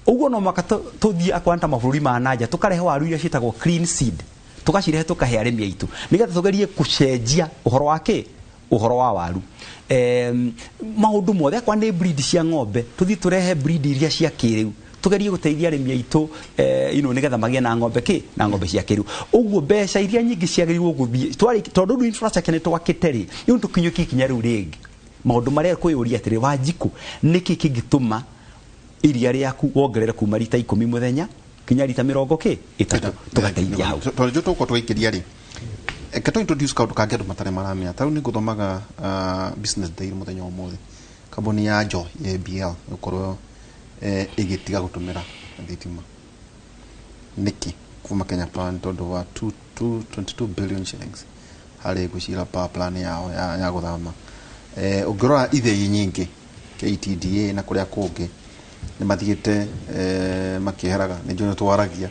ũguo. No mwaka tũthiĩ akorwo nĩ ta mabũrũri ma nanja, tũkarehe waru iria ciĩtagwo clean seed, tũgacirehe, tũkahe arĩmi aitũ, nĩgetha tũgerie kũcenjia ũhoro wa kĩ, ũhoro wa waru. Maũndũ mothe, akorwo nĩ breed cia ng'ombe, tũthiĩ tũrehe breed iria cia kĩrĩu, tũgerie gũteithia arĩmi aitũ, nĩgetha magĩe na ng'ombe kĩ, na ng'ombe cia kĩrĩu. Ũguo mbeca iria nyingĩ ciagĩrĩirwo gũthiĩ tondũ rĩu infrastructure nĩ twakĩte rĩ, rĩu tũkinyũkie ikinya rĩu rĩngĩ. Maũndũ marĩa kwĩyũria atĩrĩ, Wanjikũ, nĩkĩ kĩngĩtũma iria rĩaku wongerere kuma rita 10 mũthenya kinya rita mĩrongo kĩ ĩtatũ? Tũgateithia hau. Tondũ njo tũgũkorwo tũgĩikĩria rĩ, reke tũ introduce kaũndũ kangĩ andũ matarĩ maramenya. Ta rĩu nĩ ngũthomaga Business Daily mũthenya wa ũmũthĩ, kambuni ya Joy ABL gũkorwo ĩgĩtiga gũtũmĩra thitima nĩkĩ kuma Kenya Power, nĩ tondũ wa 22 billion shillings harĩ gwĩcira power plan yao ya gũthama. Ũngĩrora ithĩi nyingĩ, KTDA na kũrĩa kũngĩ, nĩ mathiĩte makĩeheraga. Nĩ njũĩ nĩ twaragia,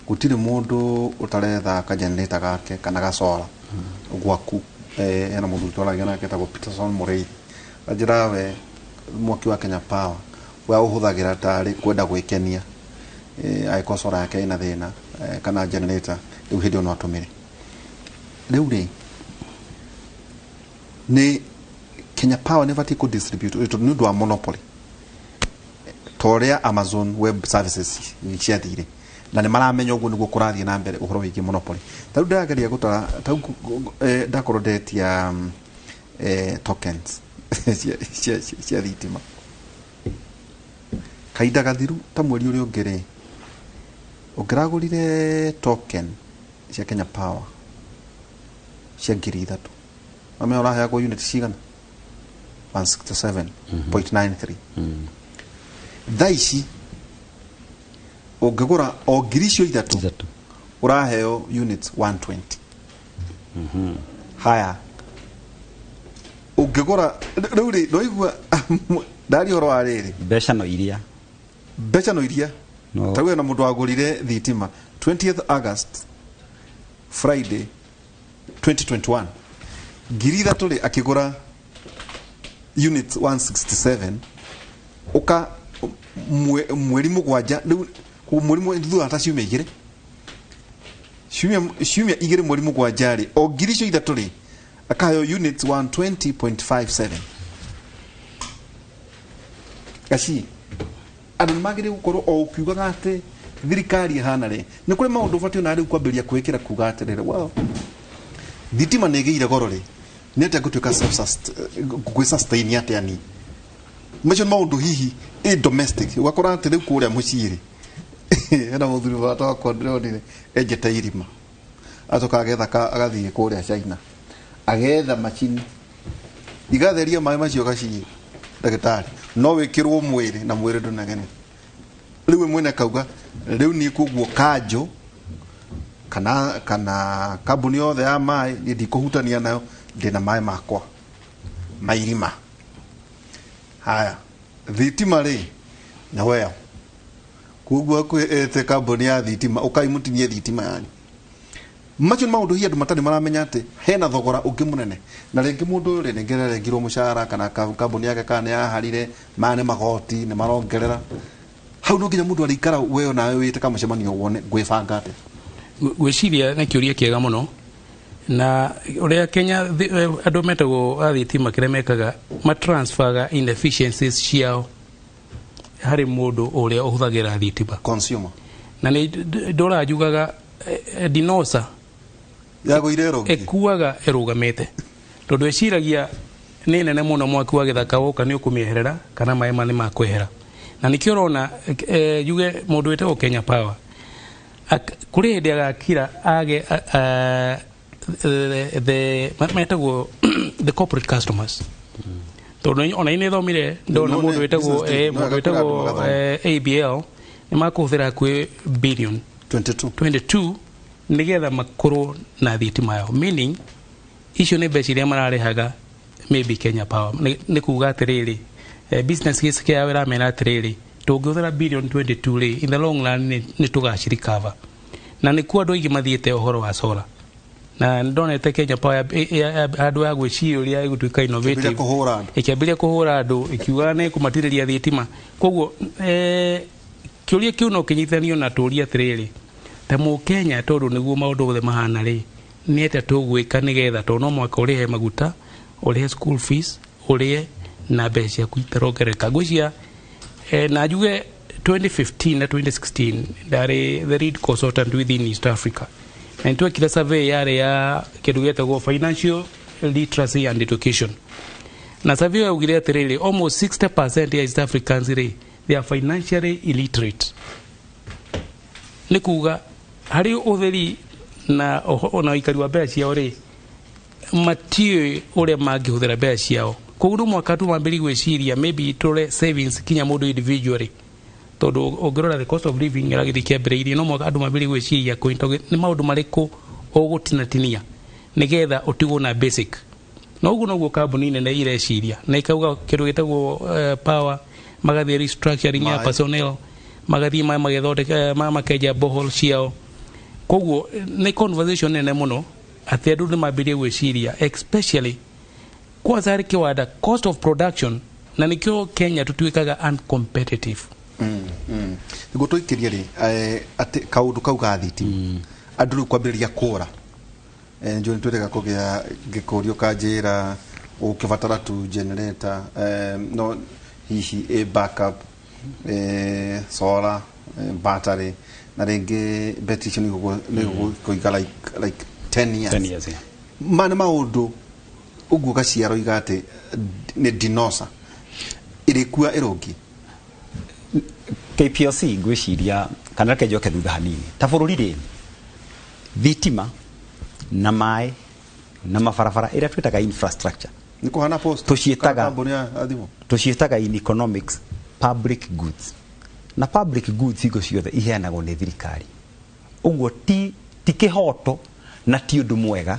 gũtirĩ mũndũ ũtaretha kagenerator gake kana gacora gwaku. Hena mũthuri twaragia nake etagwo Peterson Mũrĩithi, anjĩra we mwaki wa Kenya Power we ũhũthagĩra tarĩ kwenda gwĩkenia, angĩkorwo solar yake ĩna thĩna, kana generator, rĩu hĩndĩ ĩyo no atũmĩre. Rĩu rĩ, nĩ Kenya Power nĩ ĩbatiĩ kũ-distribute tondũ nĩ ũndũ wa monopoly, ta ũrĩa Amazon Web Services ciathire, na nĩ maramenya ũguo nĩguo kũrathiĩ na mbere ũhoro wĩgiĩ monopoly. Ta rĩu ndĩrageria gũtara, ta rĩu ndakorwo ndetia tokens cia thitima kahinda gathiru, ta mweri ũrĩa ũngĩ rĩ, ũngĩragũrire token cia Kenya Power cia 3,000, amenya ũraheagwo unit cigana? 167.93. Thaa ici ũngĩgũra o ngiri icio ithatũ, ithatũ, ũraheo units 120. Haya, ũngĩgũra rĩu rĩ, ndoigua ndaria ũhoro wa rĩrĩ. Mbeca no iria. Mbeca no iria. No. Ta rĩu na mũndũ wagũrire thitima 20th August, Friday 2021, 3,000 rĩ, akĩgũra units 167, ũka mweri 7 rĩu, mweri thutha wa ta ciumia 2, ciumia 2, mweri 7 rĩ, o ngiri icio ithatũ rĩ, akaheo units 120.57. Gaci andũ nĩ magĩrĩire gũkorwo o ũkiugaga atĩ thirikari ĩhana rĩ, nĩ kũrĩ maũndũ ũbatiĩ ona rĩu kwambĩrĩria kwĩkĩra, kuga atĩrĩrĩ, well, thitima nĩ ĩgĩire goro rĩ, nĩ atĩa ngũtuĩka gwĩ sustain atĩa? Ni macio nĩ maũndũ hihi ĩ domestic, ũgakora atĩ rĩu kũrĩa mũciĩ rĩ, hena mũthuri bata wakwa ndĩronire enjete irima, acoka agetha agathiĩ kũrĩa China, agetha macini igatheria maĩ macio. Gaciĩ ndagĩtarĩ, no wĩkĩrwo mwĩrĩ na mwĩrĩ ndũnegene. Rĩu we mwene akauga rĩu niĩ koguo kanjũ kana kambuni yothe ya maĩ niĩ ndikũhutania nayo, ndĩna maĩ makwa mairima. Haya, thitima rĩ, na well, Koguo hakuhĩ kambuni ya thitima ũkai mũtinie thitima yanyu. Macio nĩ maũndũ hihi andũ matarĩ maramenya atĩ hena thogora ũngĩ mũnene, na rĩngĩ mũndũ ũyũ rĩngĩ nĩarengirwo mũcara kana kambuni yake kana nĩyaharire, maya nĩ magoti nĩ marongerera. Hau no nginya mũndũ arĩikara we onawe wĩte kamũcemanio wone ngwĩbanga atĩa. Gwĩciria nĩ kĩũria kĩega mũno, na ũrĩa Kenya andũ metagwo a thitima kĩrĩa mekaga matransferaga inefficiencies ciao harĩ mũndũ ũrĩa ũhũthagĩra thitima, consumer. Na nĩ ndũra njugaga dinosa yagũire ĩrũngiĩ, ĩkuaga ĩrũgamĩte, tondũ ĩciragia nĩ nene mũno, mwaki wa gĩthaka woka nĩ ũkũmĩeherera kana maĩ ma nĩ makwehera. Na nĩkĩo ũrona njuge mũndũ wĩtagwo Kenya Power kũrĩ hĩndĩ agakira age the metagwo the corporate customers, tondũ ona inĩ thomire ndona No, mũndũ nĩ wĩtagwo business deal. No, mũndũ agakĩra andũ wĩtagwo magathoma. ABL nĩ makũhũthĩra hakuhĩ billion 22 22 nigetha makorwo na thitima yao, meaning icio nĩ mbeca iria mararĩhaga maybe Kenya Power. Nĩ kuga atĩrĩrĩ, business case yao ĩramera atĩrĩrĩ, tũngĩhũthĩra billion 22 rĩ, in the long run nĩ tũgacirikava. Na nĩkuo andũ aingĩ mathiĩte ũhoro wa solar, na ndonete Kenya Power handũ ya gwĩciria ũrĩa ĩgũtuĩka innovative, Ĩkĩambĩrĩria kũhũra andũ. Ĩkĩambĩrĩria kũhũra andũ ĩkiuga nĩ kũmatirĩria thitima. Koguo kĩũria kĩu no kĩnyitithanio na tũũria atĩrĩrĩ, ta mũkenya, tondũ nĩguo maũndũ mothe mahana rĩ, nĩ atĩa tũgwĩka nĩgetha, tondũ no mũhaka ũrĩhe maguta, ũrĩhe school fees, ũrĩe na mbeca ciaku itarongerereka. Ngwĩciria na njuge 2015 na 2016 ndarĩ the lead consultant within East Africa, na nĩtwekire survey yarĩ ya kĩndũ gĩetagwo financial literacy and education, na survey yaugire atĩrĩrĩ, almost 60% ya East Africans rĩ, they are financially illiterate. Nĩ kuga harĩ ũtheri na ona ũikari wa mbeca ciao rĩ, matiũĩ ũrĩa mangĩhũthĩra mbeca ciao. Koguo no mwaka tu mambĩrĩrie gwĩciria maybe tũre savings kinya mũndũ individually, tondũ ũngĩrora the cost of living ĩragĩthiĩ kĩambĩrĩirie, no mwaka andũ mambĩrĩrie gwĩciria nĩ maũndũ marĩkũ ũgũtinatinia nĩgetha ũtigwo na basic. Na ũguo noguo kambuni nene ireciria na ikauga kĩndũ gĩtagwo power, magathiĩ restructuring ya Maĩ. personnel, magathiĩ magĩthondeka makenja borehole ciao. Koguo nĩ conversation nene mũno atĩ andũ nĩ mambĩrĩrie gwĩciria, especially kwanza harĩ kĩwanda, cost of production, na nĩkĩo Kenya tũtuĩkaga uncompetitive. Nĩguo tũikĩrie rĩ, atĩ kaũndũ kau ga thitima andũ rĩu kwambĩrĩria kũra. Njũĩ nĩtwĩrĩga kũgĩa ngĩkũrio kanjĩra ũkĩbatara tu generator, no hihi ĩ backup, solar, battery, na rĩngĩ betri icio nĩ kũiga like 10 years. 10 years, yeah. Ma nĩ maũndũ ũguo gaciaro iga atĩ nĩ dinosa ĩrĩkua ĩrũngi. KPLC ngwĩciria, kana reke njoke thutha hanini, ta bũrũri rĩ, thitima na maĩ na mabarabara ĩrĩa twĩtaga infrastructure, nĩ kũhana post Tũciĩtaga- kana kambuni ya thimũ. Tũciĩtaga in economics public goods, na public goods hingo ciothe iheanagwo nĩ thirikari. Ũguo ti kĩhoto na ti ũndũ mwega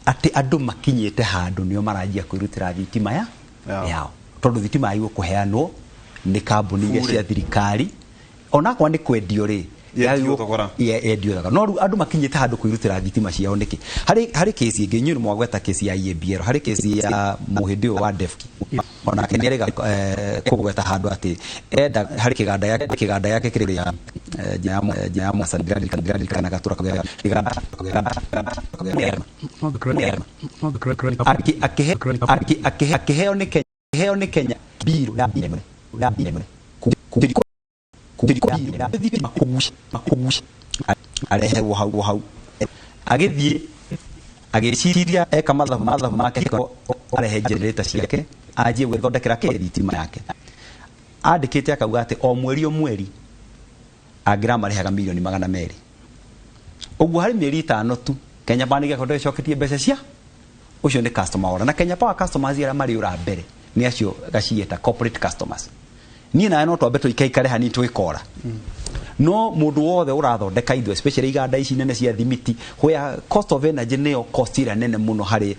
atĩ andũ makinyĩte handũ nĩo maranjia kwĩrutĩra thitima ya Yao. yao, tondũ thitima yagĩrĩirwo kũheanwo nĩ kambuni iria Bure. cia thirikari, onakorwo nĩ kwendio rĩ, Yendio yagĩrĩirwo- thogora. Yendio thogora. No rĩu andũ makinyĩte handũ kwĩrutĩra thitima ciao nĩkĩ? Harĩ kesi ĩngĩ, inyuĩ nĩ mwagweta kesi ya EABL, harĩ kesi ya mũhĩndĩ ũyũ wa Devki, onake nĩ arega kũgweta handũ atĩ enda harĩ kĩganda yake kĩrĩa njĩra ya Mombasa, ndĩraririkana gatura kĩganda. Akĩheo nĩ Kenya, akĩheo nĩ Kenya mbirũ ya ĩmwe ya ĩmwe areherwo hau agĩthiĩ agĩciria eka mathabu make, arehe generator ciake anjie gwĩthondekera kĩ thitima yake. Andĩkĩte akauga atĩ o mweri o mweri angĩramarĩhaga mirioni 200. Ũguo harĩ mĩeri 5 tu Kenya Power nĩgĩakoretwo ĩcoketie mbeca cia ũcio nĩ customer ora. Na Kenya Power customers arĩa marĩ ũra mbere nĩ acio gaciĩta corporate customers. Niĩ nawe no twambe tũikaikare hanini twĩkora, no mũndũ wothe ũrathondeka indo, especially iganda ici nene cia thimiti, where cost of energy nĩyo cost ĩrĩa nene mũno harĩ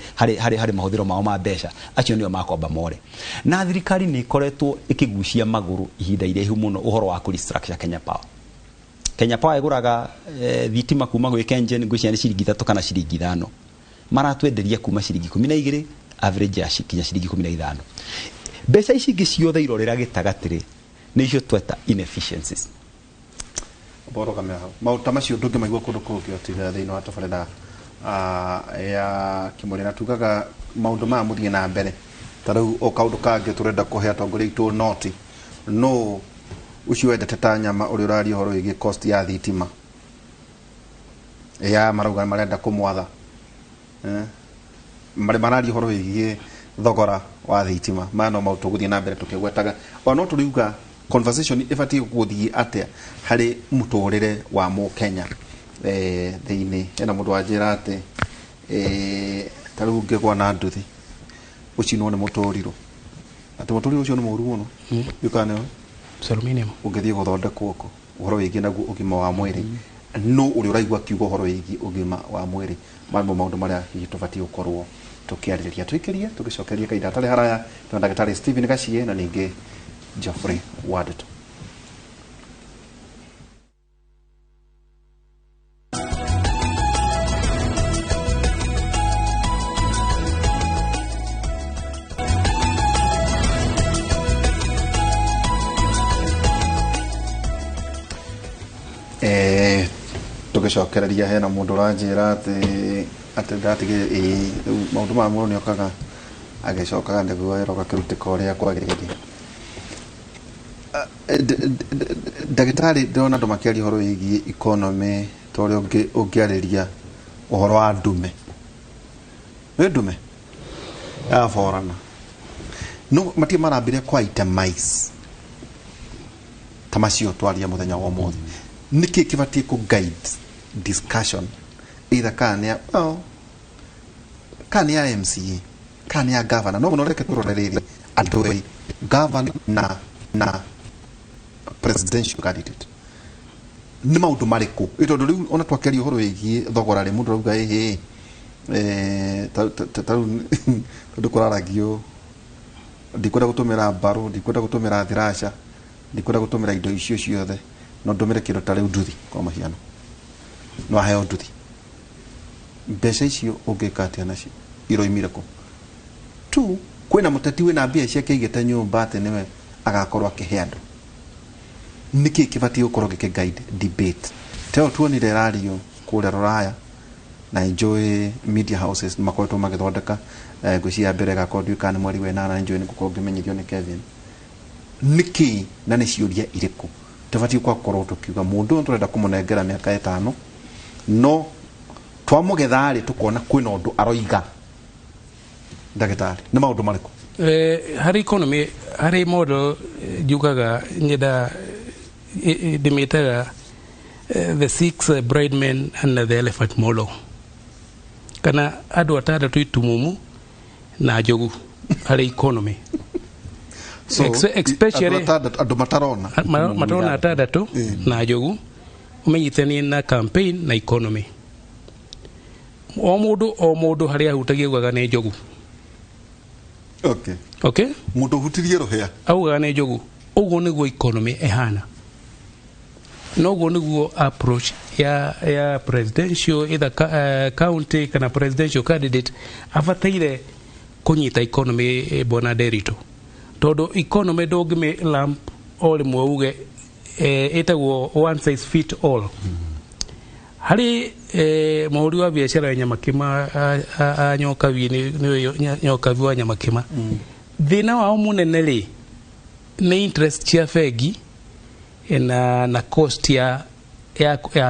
mahũthĩro mao ma mbeca, acio nĩo makwamba more. Na thirikari nĩ ĩkoretwo ĩkĩgucia magũrũ ihinda iraihu mũno ũhoro wa kũ restructure Kenya Power. Kenya Power ĩgũraga thitima kuma gwĩ KenGen, ngwĩciria nĩ ciringi 3 kana ciringi 5, maratwenderia kuma ciringi 12 average ya kinya ciringi 15. Mbeca ici ingĩ ciothe irorĩra gĩtagatĩ rĩ, nĩ icio tweta inefficiencies. Boro kamera hau maũndũ ta macio ndũngĩmaigua kũndũ kũngĩ tiga thĩinĩ wa tabarĩra ya Kĩmũrĩ, na tugaga maũndũ maya mũthiĩ na mbere. Ta rĩu o kaũndũ kangĩ tũrenda kũhe atongoria aitũ noti no ũcio wendete ta nyama ũrĩa ũraria ũhoro wĩgiĩ cost ya thitima ya marauga marenda kũmwatha, marĩ mararia ũhoro wĩgiĩ thogora wa thitima. Maya no maũndũ tũgũthiĩ na mbere tũkĩgwetaga, ona no tũriuga conversation ĩbatiĩ gũthiĩ atĩa harĩ mũtũrĩre wa mũkenya. Thĩinĩ hena mũndũ wanjĩra atĩ ta rĩu ũngĩgwa na nduthi ũcinwo nĩ mũtũrirũ, atĩ mũtũrirũ ũcio nĩ mũru mũno ndiũkana nĩwe. Aluminium. Ũngĩthiĩ gũthondekwo kũ ũhoro wĩgiĩ naguo ũgima wa mwĩrĩ, no ũrĩa ũraigua akiuga ũhoro wĩgiĩ ũgima wa mwĩrĩ, maya nĩmo maũndũ marĩa hihi tũbatiĩ gũkorwo tũkĩarĩrĩria, tũikĩrie tũgĩcokeria kahinda hatarĩ haraya na ndagĩtarĩ Stephen Gachie na ningĩ Geoffrey Wandeto. Tũgĩcokereria hena mũndũ ũranjĩra atĩ ndatigire ĩĩ rĩu maũndũ maya mũndũ nĩokaga agĩcokaga nĩguo wĩra ũgakĩrutĩka ũrĩa kwagĩrĩire. Ndagĩtarĩ, ndĩrona andũ makĩaria ũhoro wĩgiĩ economy ta ũrĩa ũngĩarĩria ũhoro wa ndume, nĩ ndume ya borana, no matirĩ marambĩrĩria kwa itemize ta macio twaria mũthenya wa ũmũthĩ. Nĩkĩ kĩbatiĩ kũ guide discussion, either kana nĩ ya, well, kana nĩ ya MCA kana nĩ ya governor? No mũno reke tũrore rĩrĩ andũ erĩ, governor na presidential candidate, nĩ maũndũ marĩkũ? Tondũ rĩu ona twakĩaria ũhoro wĩgiĩ thogora rĩ, mũndũ arauga ĩhĩ ta rĩu tondũ kũraragio ndikwenda gũtũmĩra mbarũ, ndikwenda gũtũmĩra thiraca, ndikwenda gũtũmĩra indo icio ciothe, no ndũmĩre kĩndũ ta rĩu nduthi kwa mũhiano, no aheo nduthi. Mbeca icio ũngĩka atĩa nacio? Iroimire kũ? Tu kwĩna mũteti wĩna mbia ciake aigĩte nyũmba atĩ nĩwe agakorwo akĩhe andũ. Nĩkĩ kĩbatiĩ gũkorwo gĩkĩ guide debate teo tuonire ĩrario kũrĩa rũraya? Na njũĩ media houses nĩ makoretwo magĩthondeka, ngwĩciria mbere ĩgakorwo ndiũĩ kana nĩ mweri wa ĩnana, nĩ njũĩ nĩ ngũkorwo ngĩmenyithio nĩ Kevin. Nĩkĩ na nĩ ciũria irĩkũ tũbatiĩ gũkorwo tũkiuga mũndũ ũyũ tũrenda kũmũnengera mĩaka 5, no twamũgetha rĩ tũkona kwĩna ũndũ aroiga? Ndagĩtarĩ, nĩ maũndũ marĩkũ? Harĩ economy, harĩ model njugaga nyenda ndĩmĩtaga the six blind men and the elephant model, kana andũ atandatũ itumumu na njogu harĩ economy. So, Especially andũ atandatũ, andũ matarona. Matarona atandatũ na njogu ũmenyitanie na campaign na economy. O mũndũ o mũndũ harĩa ahutagia augaga nĩ njogu. Okay. Mũndũ ũhutirie rũhĩa. Augaga nĩ njogu. Ũguo nĩguo economy ĩhana, noguo nĩguo approach ya presidential either county kana presidential candidate abataire kũnyita economy. Bwana Derito, tondũ economy ndũngĩmĩ lump o rĩmwe uge ĩtagwo one size fit all. Harĩ mũhũri wa biacara ya Nyamakĩma a Nyokabi, nĩwe Nyokabi wa Nyamakĩma, thĩna wao mũnene rĩ nĩ interest cia bengi na cost ya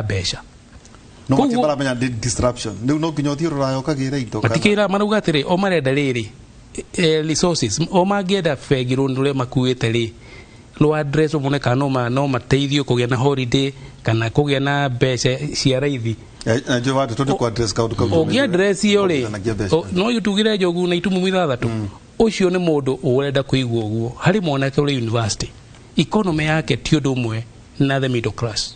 mbeca. No matirĩ maramenya disruption rĩu no nginya ũthiĩ rũraya ũkagĩre indo kana- Matikĩra marauga atĩrĩ o marenda rĩrĩ resources o mangĩenda bengi rũni rũrĩa makuĩte rĩ rwa address mone kana no mateithio kũgĩa na holiday kana kũgĩa na mbeca cia raithi. Na njũĩ wandĩ tondũ kũ address kaũndũ kau. Ũngĩ address iyo rĩ, Ũngĩthanagia mbeca. No tugire njogu na itumumu ithathatũ, ũcio nĩ mũndũ ũrenda kũigua ũguo. Harĩ mwanake ũrĩ university, economy yake ti ũndũ ũmwe na the middle class.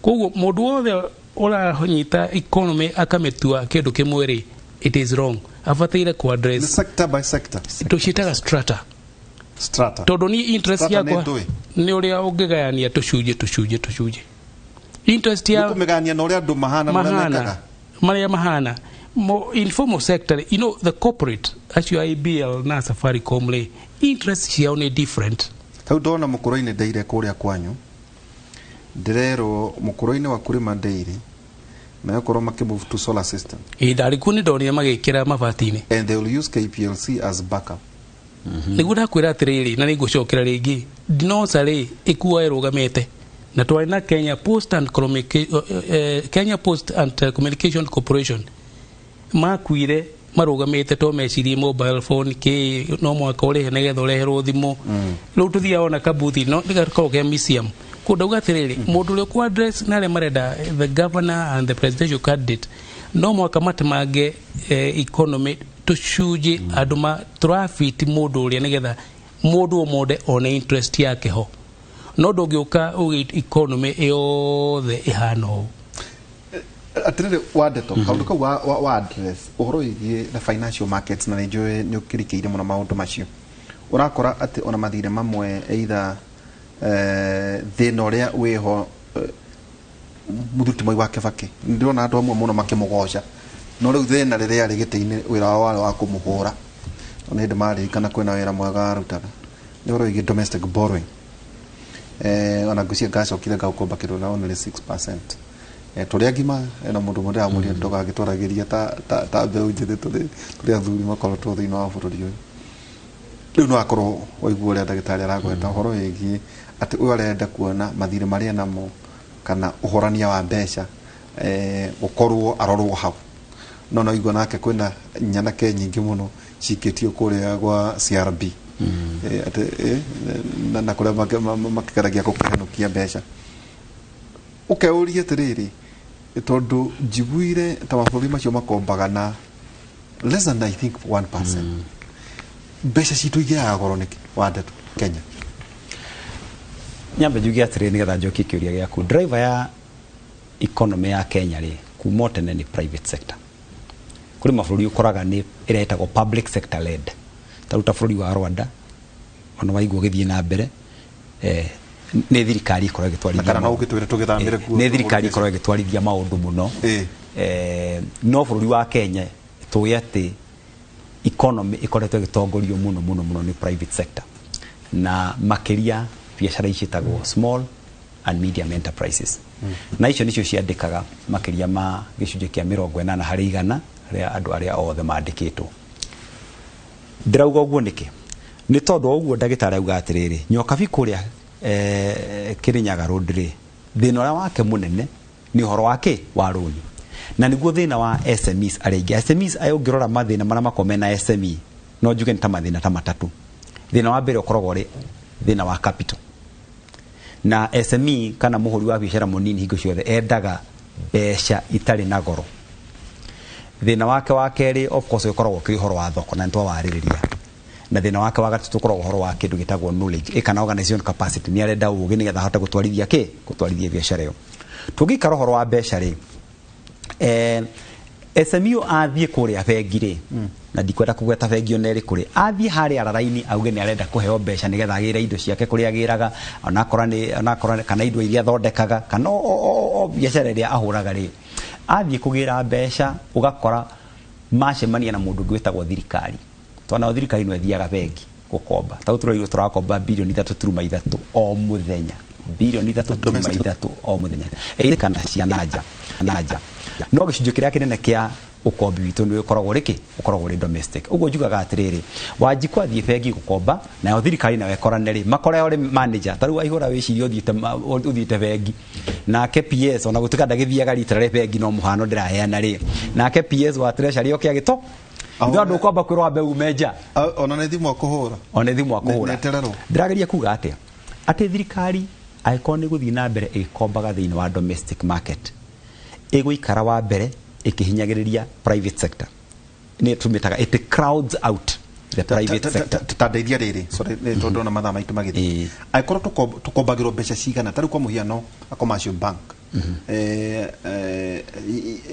Koguo mũndũ wothe ũranyita economy akamĩtua kĩndũ kĩmwe rĩ, it is wrong. Abataire ku Nĩ address sector by sector. Tũciĩtaga strata. Strata. Tondũ ni interest Strata nĩ yakwa ndũĩ. Nĩ ũrĩa ũngĩgayania tũcunjĩ tũcunjĩ tũcunjĩ. Interest ya Kũmĩgania na ũrĩa andũ mahana na ũrĩa mahana mekaga. Marĩa mahana mo informal sector, the corporate acio IBL na Safaricom rĩ, interest ciao nĩ different. Hau ndona mũkũrũ-inĩ ndeire kũrĩa kwanyu, ndĩrerwo mũkũrũ-inĩ wa kũrĩma ndeire megũkorwo makĩmove to solar system. Ĩ ndarĩ kuo, nĩ ndonire magĩkĩra mabati-inĩ. And they will use KPLC as backup. Nĩguo ndakwĩra atĩrĩrĩ, na nĩngũcokera rĩngĩ, dinosa rĩ ĩkuo ĩrũgamĩte na twarĩ na Kenya Post and Communication Corporation makuire marũgamĩte to mecirie mobile phone kĩ no mwaka ũrĩhe nĩgetha ũreherwo thimũ. Rĩu tũthiaga ona kabuthi no nĩgakorwo ke museum kũ. Ndauga atĩrĩrĩ, mũndũ ũrĩa ũkũ address na arĩa marenda the governor and the presidential candidate no mwaka matemange economy tũcunjĩ andũ ma tũrabiti mũndũ ũrĩa nĩgetha mũndũ o mũndũ one interest yake ho, no ndũngĩũka uge economy yothe ĩhana ũũ. Atirĩrĩ wa ndeto kaũndũ kau wa address ũhoro wĩgiĩ the financial markets, na nĩ njũĩ nĩ ũkĩrikĩire mũno maũndũ macio, ũrakora atĩ ona mathirĩ mamwe either thĩna ũrĩa wĩho, mũthuri ti Mwai wa Kĩbakĩ ndĩrona andũ amwe mũno makĩmũgoca, no rĩu thĩna rĩrĩa arĩ gĩtĩ-inĩ wĩra wao warĩ wa kũmũhũra. No nĩ hĩndĩ maririkana kwĩna wĩra mwega arutaga nĩ ũhoro wĩgiĩ domestic borrowing. Ona ngwĩciria ngacokire ngaũkomba kĩndũ na only 6%. Tũrĩ agima ena mũndũ ũmwe ndĩramũria ndũgagĩtwaragĩria ta mbeũ njĩthĩ, tũrĩ athuri makoretwo thĩinĩ wa bũrũri ũyũ. Rĩu no akorwo waigua ũrĩa ndagĩtarĩ aragweta ũhoro wĩgiĩ atĩ ũyũ arenda kuona mathirĩ marĩa namo kana ũhorania wa mbeca, gũkorwo arorwo hau, no igua nake kwĩna nyanake nyingĩ mũno cikĩtio kũrĩa gwa CRB, atĩ na kũrĩa makĩgeragia gũkĩhenũkia mbeca. Ũkeuria atĩrĩrĩ, tondũ njiguire ta mabũrũri macio makombaga na less than, I think, 1%, mbeca citũ igĩaga goro nĩkĩ wa ndeto Kenya? Nyambe njuge atĩrĩrĩ nĩgetha njokie kĩũria gĩaku. Driver ya economy ya Kenya rĩ, kuma o tene nĩ private sector. Kũrĩ mabũrũri ũkoraga nĩ ĩrĩa ĩtagwo public sector led, ta rĩu ta bũrũri wa Rwanda, ona waigua ũgĩthiĩ na mbere, nĩ thirikari ĩkoragwo ĩgĩtwarithia Na kana no maũndũ. ũgĩtwĩre tũgĩthamĩre kuo? Nĩ thirikari ĩkoragwo ĩgĩtwarithia maũndũ mũno. No bũrũri wa Kenya tũĩ atĩ economy ĩkoretwo ĩgĩtongorio mũno mũno mũno nĩ private sector, na makĩria biacara ici ciĩtagwo small and medium enterprises, na icio nĩcio ciandĩkaga makĩria ma gĩcunjĩ kĩa 80% rĩa andũ arĩa othe mandĩkĩtwo. Ndĩrauga ũguo nĩkĩ? Nĩ tondũ o ũguo ndagĩtarĩ auga atĩrĩrĩ, Nyokabi kũrĩa Kĩrĩnyaga Road rĩ, thĩna ũrĩa wake mũnene nĩ ũhoro wa kĩ wa rũni, na nĩguo thĩna wa SMEs arĩa aingĩ. SMEs aya ũngĩrora mathĩna marĩa makoragwo mena SME, no njuge nĩ ta mathĩna ta matatũ. Thĩna wa mbere ũkoragwo ũrĩ thĩna wa capital, na SME kana mũhũri wa biacara mũnini hingo ciothe endaga mbeca itarĩ na goro. Thĩna wake wa kerĩ, of course, ũkoragwo ũkĩrĩ ũhoro wa thoko, na nĩtwawarĩrĩria. Na thĩna wake wa gatatũ ũkoragwo ũhoro wa kĩndũ gĩtagwo knowledge kana organization capacity. Nĩ arenda ũgĩ nĩgetha ahote gũtwarithia kĩ gũtwarithia biacara ĩyo. Tũngĩikara ũhoro wa mbeca rĩ, SME athiĩ kũrĩa bengi rĩ, na ndikwenda kũgweta bengi ona ĩrĩkũ rĩ, athiĩ harĩa raraini auge nĩ arenda kũheo mbeca nĩgetha agĩre indo ciake kũrĩa agĩraga, onakorwo nĩ onakorwo kana indo iria athondekaga kana o biacara ĩrĩa ahũraga rĩ, athiĩ kũgĩra mbeca ũgakora macemania na mũndũ ũngĩ wĩtagwo thirikari, tondũ nayo thirikari no ĩthiaga bengi gũkomba. Ta rĩu tũraigua tũrakomba 3.3 bilioni o mũthenya, 3.3 bilioni o mũthenya, ĩ kana cia nanja nanja, no gĩcunjĩ kĩrĩa kĩnene kĩa ũkombi witũ nĩ ũkoragwo ũrĩ kĩ ũkoragwo ũrĩ domestic. Ũguo njugaga atĩrĩrĩ, Wanjikũ athiĩ bengi gũkomba, nayo thirikari nayo ĩkorane rĩ, makore ũrĩ manager. Ta rĩu Waihũra wĩcirie ũthiĩte bengi nake PS, ona gũtuĩka ndagĩthiaga rita rĩa bengi, no mũhano ndĩraheana rĩ, nake PS wa Treasury oke agĩto ithuĩ andũ ũkwamba kwĩrwo wambe ume nja. Ona nĩ thimũ akũhũra. Ona thimũ akũhũra. Nĩetererwo. Ndĩrageria kuga atĩa? Atĩ thirikari angĩkorwo nĩ gũthiĩ na mbere ĩgĩkombaga thĩinĩ wa domestic market, ĩgũikara wa mbere ĩkĩhinyagĩrĩria private sector, nĩ tũmĩtaga it crowds out the private sector. Ta ndeithia rĩrĩ, sorry, nĩ tondũ ndona mathaa maitũ magĩthiĩ. Angĩkorwo tũkombagĩrwo mbeca cigana, ta rĩu kwa mũhiano a commercial bank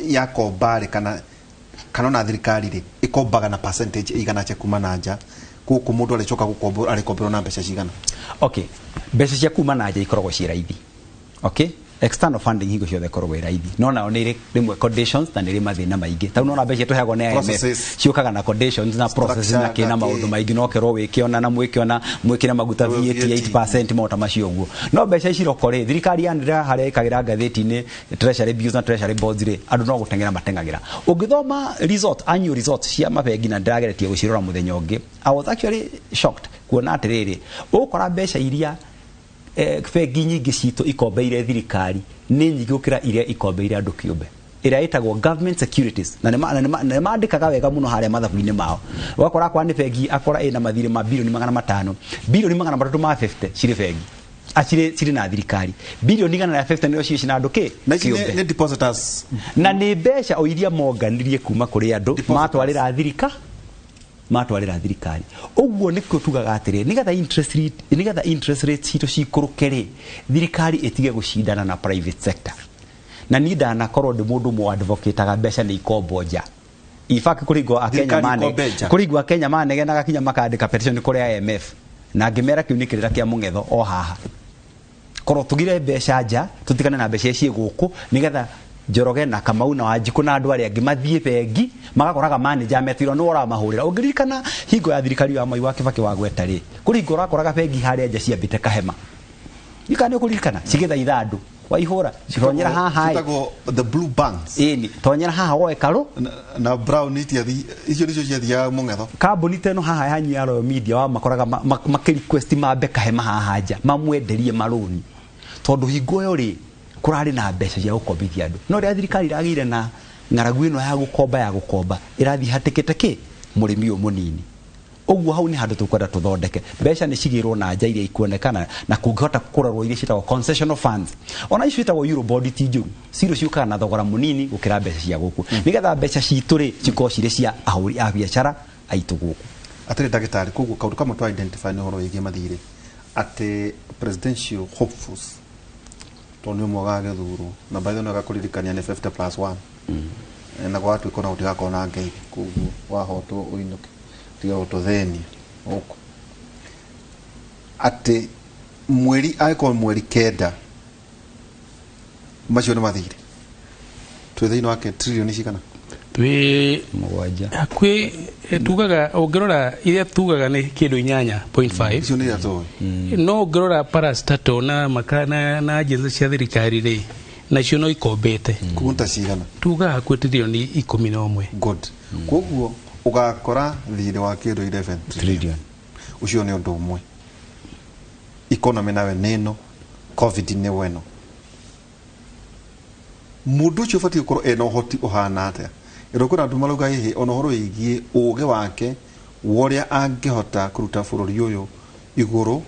yakomba rĩ, kana ona thirikari rĩ, ĩkombaga na percentage ĩigana atĩa kuma na nja gũkũ? Mũndũ arĩcoka gũkombo arĩkomberwo na mbeca cigana? Okay, mbeca cia kuma na nja ikoragwo ciĩ raithi, okay. External funding hingo ciothe ĩkoragwo ĩ raithi, no nayo nĩ ĩrĩ rĩmwe conditions na nĩ ĩrĩ mathĩna maingĩ. Ta rĩu nona mbeca tũheagwo nĩ IMF Processes. ciũkaga na conditions na processes na Structure kĩ na na maũndũ kĩ. maingĩ, no kerwo wĩke ona na mwĩke ona mwĩkĩre maguta VAT. VAT 8% maũndũ ta macio ũguo. No mbeca ici roko rĩ, thirikari yanĩrĩra harĩa ĩkagĩra ngathĩti-inĩ treasury bills na treasury bonds rĩ, andũ no gũteng'era mateng'agĩra. Ũngĩthoma result, annual results cia mabengi, na ndĩrageretie gũcirora mũthenya ũngĩ, I was actually shocked kuona atĩrĩrĩ, ũgũkora mbeca iria bengi nyingĩ citũ ikombeire thirikari nĩ nyingĩ gũkĩra iria ikombeire andũ kĩũmbe, ĩrĩa ĩtagwo government securities. Na nĩ mandĩkaga wega mũno harĩa mathabu-inĩ mao. Ũgakora akora nĩ bengi, akora ĩna mathirĩ ma bilioni 500, bilioni 350 cirĩ bengi, cirĩ na thirikari, bilioni 150 nĩo cirĩ na andũ kĩ Na ici kĩũmbe. nĩ depositors. Na nĩ mbeca o iria monganirie kuma kũrĩ andũ Depositors. matwarĩra thirikari. Ũguo nĩkĩo tugaga atĩrĩ, nĩgetha interest rate citũ cikũrũke rĩ, thirikari ĩtige gũcindana na private sector. Na niĩ ndanakorwo ndĩ mũndũ ũmwe advocataga mbeca nĩ ikombo nja. In fact, kũringwo akenya Thirikari mane ikombe nja. kũringwo akenya manegenaga kinya makandĩka petition kũrĩ IMF, na ngĩmera kĩu nĩ kĩrĩra kĩa mũng'etho o haha. Korwo tugire mbeca nja, tutigane na mbeca ici gũkũ, nigetha Njoroge na Kamau na Wanjikũ na andũ arĩa angĩ mathiĩ bengi magakoraga manager metirwo nĩ ũramahũrĩra. Ũngĩririkana hingo ya thirikari ya Mwai wa Kibaki wa gweta rĩ, kũrĩ hingo ũrakoraga bengi harĩa nja ciambĩte kahema ikana, nĩ ũkũririkana, cigĩthaitha andũ waihũra tonyera haha ĩ. Citagwo the blue banks. Ĩni, tonyera haha woe karũ. Na brown itiathi, icio nicio ciathiaga mũng'etho. Kambuni ta ĩno haha yanyu ya Royal Media wamakoraga makĩ request mambe kahema haha nja mamwenderie marũni, tondũ hingo ĩyo rĩ kũrarĩ na mbeca cia gũkombithia andũ. No rĩrĩa thirikari ĩragĩire na ng'aragu ĩno ya gũkomba ĩrathiĩ hatĩkĩte kĩ mũrĩmi ũyũ mũnini. Ũguo hau nĩ handũ tũkwenda tũthondeke. Mbeca nĩ cigĩrwo na nja iria ikuonekana na kũngĩhota kũrorwo iria ciĩtagwo concessional funds, ona icio ciĩtagwo eurobond ti njũru, ciro ciũkaga na thogora mũnini gũkĩra mbeca cia gũkũ, nĩgetha mbeca citũ rĩ cikorwo cirĩ cia ahũri a biacara aitũ gũkũ. Atĩrĩ ndagĩtarĩ, koguo kaũndũ kamwe twa identify nĩ ũhoro wĩgiĩ mathirĩ, atĩ presidential hopefuls, tondũ nĩ ũmwe ũgagĩthurwo na by the way nĩ agakũririkania nĩ 50 plus 1. Na gwatuĩka ona gũtigakorwo na ngeithi, koguo wahotwo ũinũke tiga gũtũthĩnia gũkũ, atĩ mweri angĩkorwo mweri 9 macio nĩ mathirĩ twĩ thĩinĩ wake trilioni cigana? Twĩ 7. Hakuhĩ, tugaga ũngĩrora iria tugaga nĩ kĩndũ 8.5. Icio nĩ iria tũĩ. No ũngĩrora parastatal na maka na agency cia thirikari rĩ, nacio no ikombete. Koguo nĩ ta cigana? Tugaga hakuhĩ tririoni 11. Good. Koguo ũgakora thirĩ wa kĩndũ 11 trillion. Ũcio nĩ ũndũ ũmwe. Economy nawe nĩ ĩno, COVID nĩ weno, mũndũ ũcio ũbatiĩ gũkorwo ena ũhoti ũhana atĩa? Ĩro kwĩna andũ marauga hihi ona ũhoro wĩgiĩ ũgĩ wake wa ũrĩa angĩhota kũruta bũrũri ũyũ igũrũ,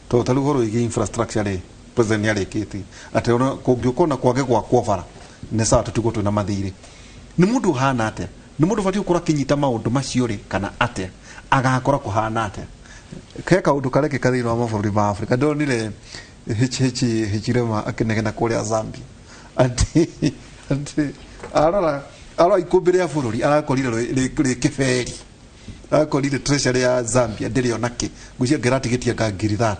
tondũ ta rĩu ũhoro wĩgiĩ infrastructure rĩ, president nĩ arĩkĩtie atĩ ona kũngĩũka ona kwage gwakwo bara nĩ sawa, tũtigwo twĩna mathirĩ. Nĩ mũndũ ũhana atĩa? Nĩ mũndũ ũbatiĩ gũkorwo akĩnyita maũndũ macio rĩ, kana atĩa? Agakora kũhana atĩa? He kaũndũ karekĩka thĩinĩ wa mabũrũri ma Afrika. Ndonire Hichilema akĩnegena kũrĩa Zambia atĩ arora ikũmbĩ rĩa bũrũri arakorire rĩ kĩberi, arakorire treasury ya Zambia ndĩrĩ ona kĩ, ngwĩciria ngĩratigĩtie nga 30,000.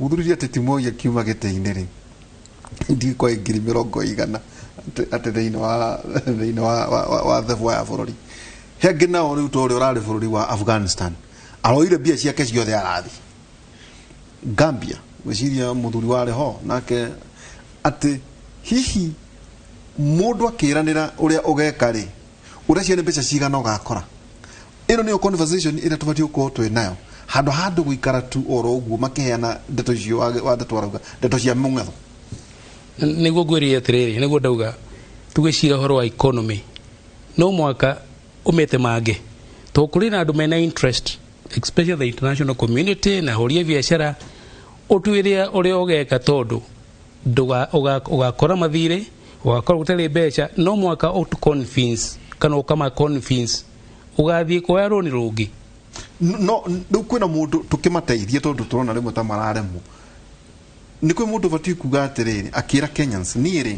Mũthuri atĩ ti Moi akiuma gĩtĩ-inĩ rĩ, ndigĩkorwo ngiri mĩrongo igana atĩ thĩinĩ wa thebwa ya bũrũri. He angĩ nao rĩu ta ũrĩa ũrarĩ bũrũri wa Afghanistan aroire mbia ciake ciothe arathi Gambia, gwĩciria mũthuri warĩ ho nake, atĩ hihi mũndũ akĩranĩra ũrĩa ũgeka rĩ, ũreciria nĩ mbeca cigana ũgakora? Ĩno nĩyo conversation ĩrĩa tũbatiĩ gũkorwo twĩ nayo, handũ ha andũ gũikara tu oro ũguo makĩheana ndeto icio wa ndeto arauga ndeto cia mũng'etho. Nĩguo ngwĩrire atĩrĩrĩ, nĩguo ndauga tugĩcira ũhoro wa economy no mwaka ũmete mangĩ, tondũ kũrĩ na andũ mena interest, especially the international community na ahũri a biacara, ũtuĩre ũrĩa ũgeka, tondũ ũgakora mathirĩ, ũgakora gũtarĩ mbeca. No mwaka ũtũ convince kana ũkama convince ũgathiĩ kuoya rũni rũngĩ. No rĩu kwĩna mũndũ tũkĩmateithie, tondũ tũrona rĩmwe ta mararemwo, nĩ kwĩ mũndũ ũbatiĩ kuga atĩrĩrĩ, akĩra Kenyans niĩ rĩ,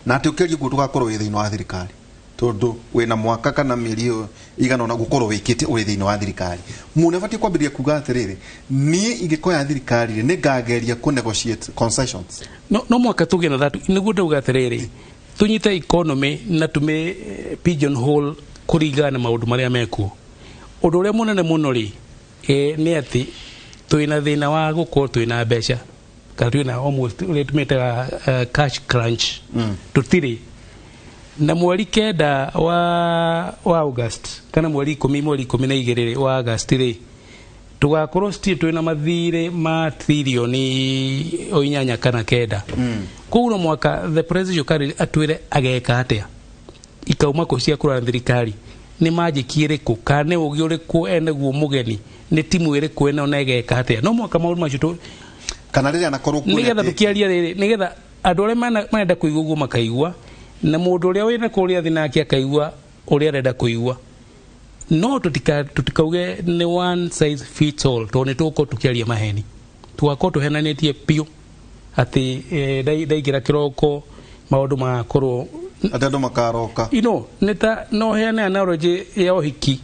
na atĩ ũkĩaria ũguo tũgakorwo wĩ thĩinĩ wa thirikari. Tondũ wĩna mwaka kana mĩeri ĩyo igana ũna gũkorwo wĩkĩte ũrĩ thĩinĩ wa thirikari, mũndũ abatiĩ kwambĩrĩria kuga atĩrĩrĩ, niĩ ingĩkoya thirikari rĩ, nĩ ngageria kũ negotiate concessions. No mwaka tũgĩe na that, nĩguo ndauga atĩrĩrĩ, tũnyite economy na tũmĩ pigeonhole kũringana na maũndũ marĩa mekuo. Ũndũ ũrĩa mũnene mũno rĩ, nĩ atĩ twĩna thĩna wa gũkorwo twĩna mbeca kana twĩna almost ũrĩa tũmĩtaga cash crunch. Tũtirĩ na 9 wa August kana mweri 10, 12 rĩ, wa August rĩ, tũgakorwo still twĩna mathirĩ ma tririoni o 8 kana 9. Koguo no mwaka the presidential candidate atwĩre ageka atĩa, ikauma kũ cia kũrora thirikari, nĩ manjĩki ĩrĩkũ kana nĩ ũgĩ ũrĩkũ enaguo mũgeni, nĩ timu ĩrĩkũ ĩno na ĩgeka atĩa. No mwaka maũndũ macio Kana rĩrĩa anakorwo kuo. Nĩgetha tũkĩaria rĩrĩ, nĩgetha andũ arĩa marenda kũigua ũguo makaigua, na mũndũ ũrĩa wĩna kũrĩa thĩ nake akaigua ũrĩa arenda kũigua. No tũtikauge nĩ one size fits all, tondũ nĩ tũgũkorwo tũkĩaria maheni, tũgakorwo tũhenanĩtie biũ atĩ ndaingĩra kĩroko maũndũ magakorwo Atĩ andũ makaroka. Nĩ ta no heane analogy ya ũhiki,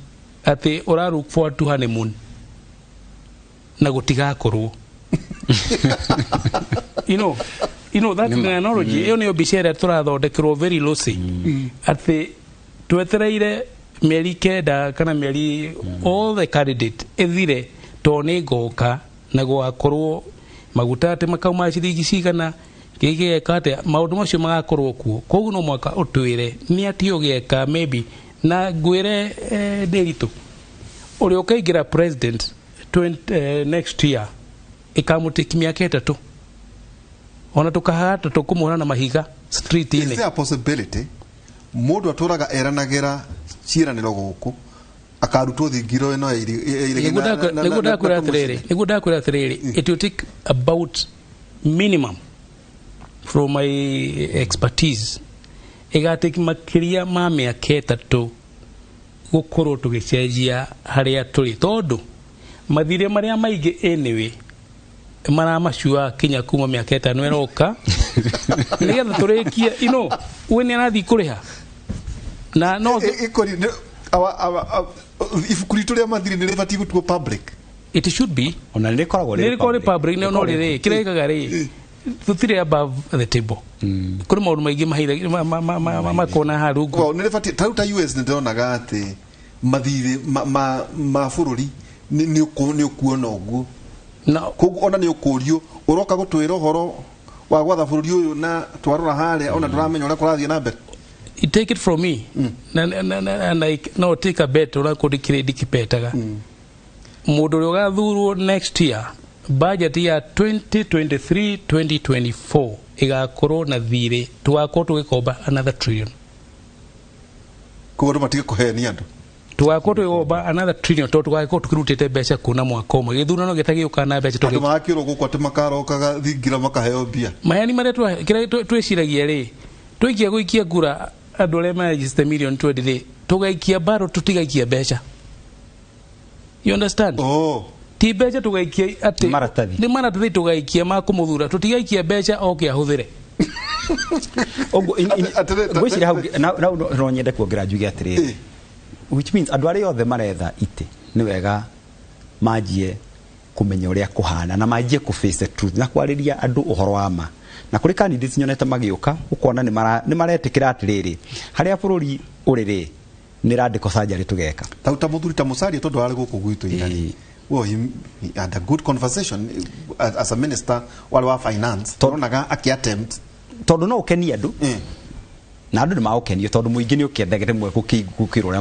atĩ ũra look forward to honeymoon na gũtigakorwo. That's an analogy. Ĩyo nĩyo mbica ĩrĩa tũrathondekerwo very loosely, atĩ twetereire mĩeri 9 kana mĩeri all the candidate ĩthire, tondũ nĩ ngoka na gũgakorwo maguta atĩ makauma ciringi cigana, gĩgeka atĩa, maũndũ macio magakorwo kuo. Koguo no mwaka ũtwĩre nĩ atĩ ũgeka maybe na ngwĩre Ndĩritũ ũrĩa ũkaingĩra president 20, next year ĩkamũtĩki mĩaka 3, ona tũkahaga tũkũmũhũra na mahiga Is street-inĩ. there a possibility mũndũ atũraga eranagĩra ciĩranĩro gũkũ akarutwo thingiro ĩno ya iregi? Nĩguo ndakwĩra atĩrĩrĩ, it will take about minimum, from my expertise, ĩgatake makĩria ma mĩaka 3 gũkorwo tũgĩcenjia harĩa tũrĩ, tondũ mathirĩ marĩa maingĩ anyway maramacua kinya kuma mĩaka 5 ĩroka, nĩgetha tũrĩkie we nĩ arathiĩ kũrĩha na no Ĩkori ibuku ritũ rĩa mathirĩ nĩ rĩbatiĩ gũtuo public. It should be. Ona nĩ rĩkoragwo. Nĩ rĩkoragwo rĩ public, no rĩrĩ kĩrĩa gĩkaga rĩ, tũtirĩ above the table. Kũrĩ maũndũ maingĩ mahaira makona haha rungu. Well, nĩ rĩbatiĩ ta rĩu ta US nĩ ndĩronaga atĩ mathirĩ ma bũrũri nĩ ũkuona ũguo. Na Koguo ona nĩ ũkũrio ũroka gũtwĩra ũhoro wa gwatha bũrũri ũyũ, na twarora harĩa ona ndũramenya ũrĩa kũrathiĩ na mbere. You take it from me na, and like, no take a bet ũrĩa kũndĩ kĩrĩ ndikipetaga mũndũ ũrĩa ũgathurwo next year, budget ya 2023 2024 ĩgakorwo na thirĩ, tũgakorwo tũgĩkomba another trillion. Koguo andũ matige kũhenia andũ. Tũgakorwo tũgĩkomba another trillion, tondũ tũgakorwo tũkĩrutĩte mbeca kuna mwaka ũmwe gĩthurano gĩtagĩũka na mbeca. Andũ magakĩrwo gũkũ atĩ makarokaga thingira makaheo mbia. Maheni marĩa kĩrĩa twĩciragia rĩ, twaikia gũikia ngura andũ arĩa marejiste million 20 rĩ, tũgaikia baro, tũtigaikia mbeca, you understand? Oh. Ti mbeca tũgaikia atĩ Maratathi. Nĩ maratathi tũgaikia ma kũmũthura, tũtigaikia mbeca oke ahũthĩre. Ũguo ngwĩciria hau na no nyende kuongerera njuge atĩrĩrĩ, which means andũ arĩa othe maretha itĩ nĩ wega manjie kũmenya ũrĩa kũhana na manjie kũ face the truth na kwarĩria andũ ũhoro wa ma. Na kũrĩ candidates nyonete magĩũka, ũkona nĩ maretĩkĩra atĩrĩrĩ, harĩa bũrũri ũrĩ rĩ, nĩ radical surgery tũgeka. Ta mũthuri ta Musalia, tondũ arĩ gũkũ gwitũ irari. Well, he had a good conversation as a minister warĩ wa finance, tonaga aki attempt. Tondũ no ũkenie andũ na andũ nĩ magũkenio, tondũ mũingĩ nĩ ũkĩendete rĩmwe gũkĩrwo ũrĩa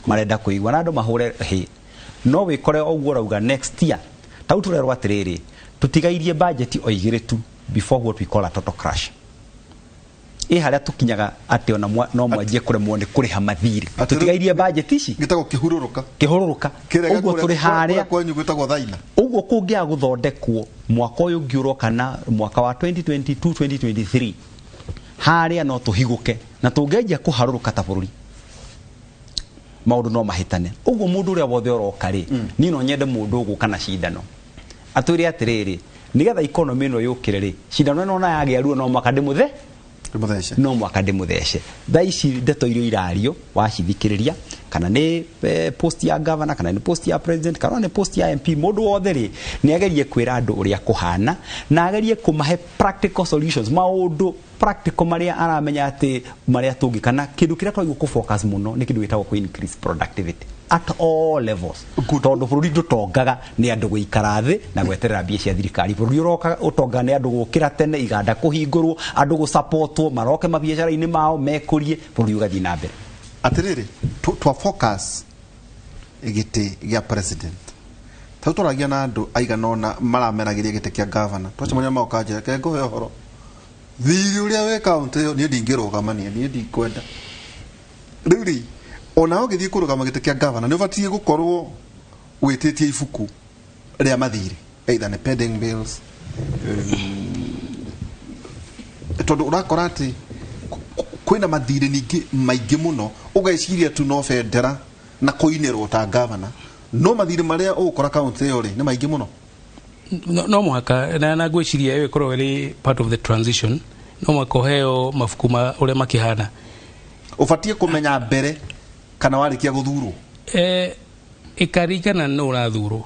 marenda kũigua na andũ mahũre hĩ. No wĩkore ũguo ũrauga next year tau tũrerwo atĩrĩrĩ, tũtigairie budget o igĩrĩ tu before what we call a total crash ĩ harĩa tũkinyaga atĩ ona no mwanjie kũremwo nĩ kũrĩha mathirĩ. Tũtigairie budget ici. Gĩtagwo kĩhurũrũka. Kĩhũrũrũka. Kĩrĩa Ũguo tũrĩ harĩa. Kũrĩa kwanyu gwĩtagwo thaina. Ũguo kũngĩaga gũthondekwo mwaka ũyũ ũngĩ ũroka na mwaka wa 2022 2023, harĩa no tũhigũke na tũngĩanjia kũharũrũka ta bũrũri, maũndũ no mahĩtane. Ũguo mũndũ ũrĩa wothe ũroka rĩ, niĩ no nyende mũndũ ũgũka na cindano atwĩre atĩrĩrĩ, nĩgetha economy ĩno yũkĩre rĩ, cindano ĩno ona yagĩa ruo no mwaka ndĩmũthe. Ndĩmũthece. No mwaka ndĩmũthece. Thaa ici ndeto iria irario wacithikĩrĩria, kana nĩ post ya governor, kana nĩ post ya president, kana nĩ post ya MP, mũndũ wothe rĩ, nĩ agerie kwĩra andũ ũrĩa kũhana na agerie kũmahe practical solutions, maũndũ practical marĩa aramenya atĩ marĩa tũngĩka, na kĩndũ kĩrĩa twagĩrĩirwo kũ focus mũno nĩ kĩndũ gĩtagwo kũ increase productivity at all levels, tondũ bũrũri ndũtongaga nĩ andũ gũikara thĩ na gweterera mbia cia thirikari. Bũrũri ũroka ũtongaga nĩ andũ gũkĩra tene, iganda kũhingũrwo, andũ gũsapotwo maroke mabiacara-inĩ mao mekũrie, bũrũri ũgathiĩ na mbere. Atiriri, twa focus gĩtĩ gĩa president, tau twaragia na andũ aigana ũna marameragiria gĩtĩ kĩa governor, twacemania magoka njĩra ke ngũhe ũhoro thirĩ ũrĩa wĩ kaũntĩ ĩyo, niĩ ndingĩrũgama, niĩ ndikwenda. Rĩu rĩ, ona ũgĩthiĩ kũrũgama gĩtĩ kĩa governor, nĩ ũbatiĩ gũkorwo wĩtĩtie ibuku rĩa mathirĩ, either nĩ pending bills, tondũ ũrakora atĩ kwĩna mathirĩ ningĩ maingĩ mũno, ũgeciria tu no bendera na kũinĩrwo ta gavana, no mathirĩ marĩa ũgũkora kaũntĩ ĩyo rĩ nĩ maingĩ mũno. No mũhaka na ngwĩciria ĩyo ĩkoragwo ĩrĩ part of the transition. No mũhaka ũheo mabuku ma ũrĩa makĩhana. Ũbatiĩ kũmenya mbere kana warĩkia gũthurwo? Ĩkaringana nũ ũrathurwo,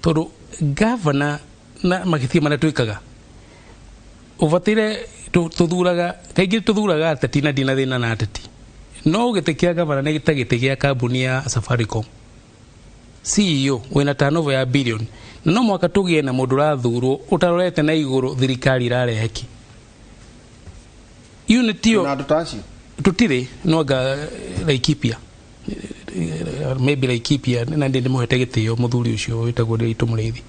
tondũ gavana na magĩthiĩ marĩa twĩkaga ũbataire tũthuraga kaingĩ, tũthuraga ateti, na ndina thĩna na ateti, no gĩtĩ kĩa gavana nĩ ta gĩtĩ gĩa kambuni ya Safaricom, CEO wĩna turnover ya billion, na no mũhaka tũgĩe na mũndũ ũrathurwo ũtarorete na igũrũ thirikari irarehe kĩ unit ĩyo. Na andũ ta acio? Tutire, no anga Laikipia, maybe Laikipia, na ndĩ ndĩmũhete gĩtĩo mũthuri ũcio wĩtagwo Ndiritu Mũrĩithi.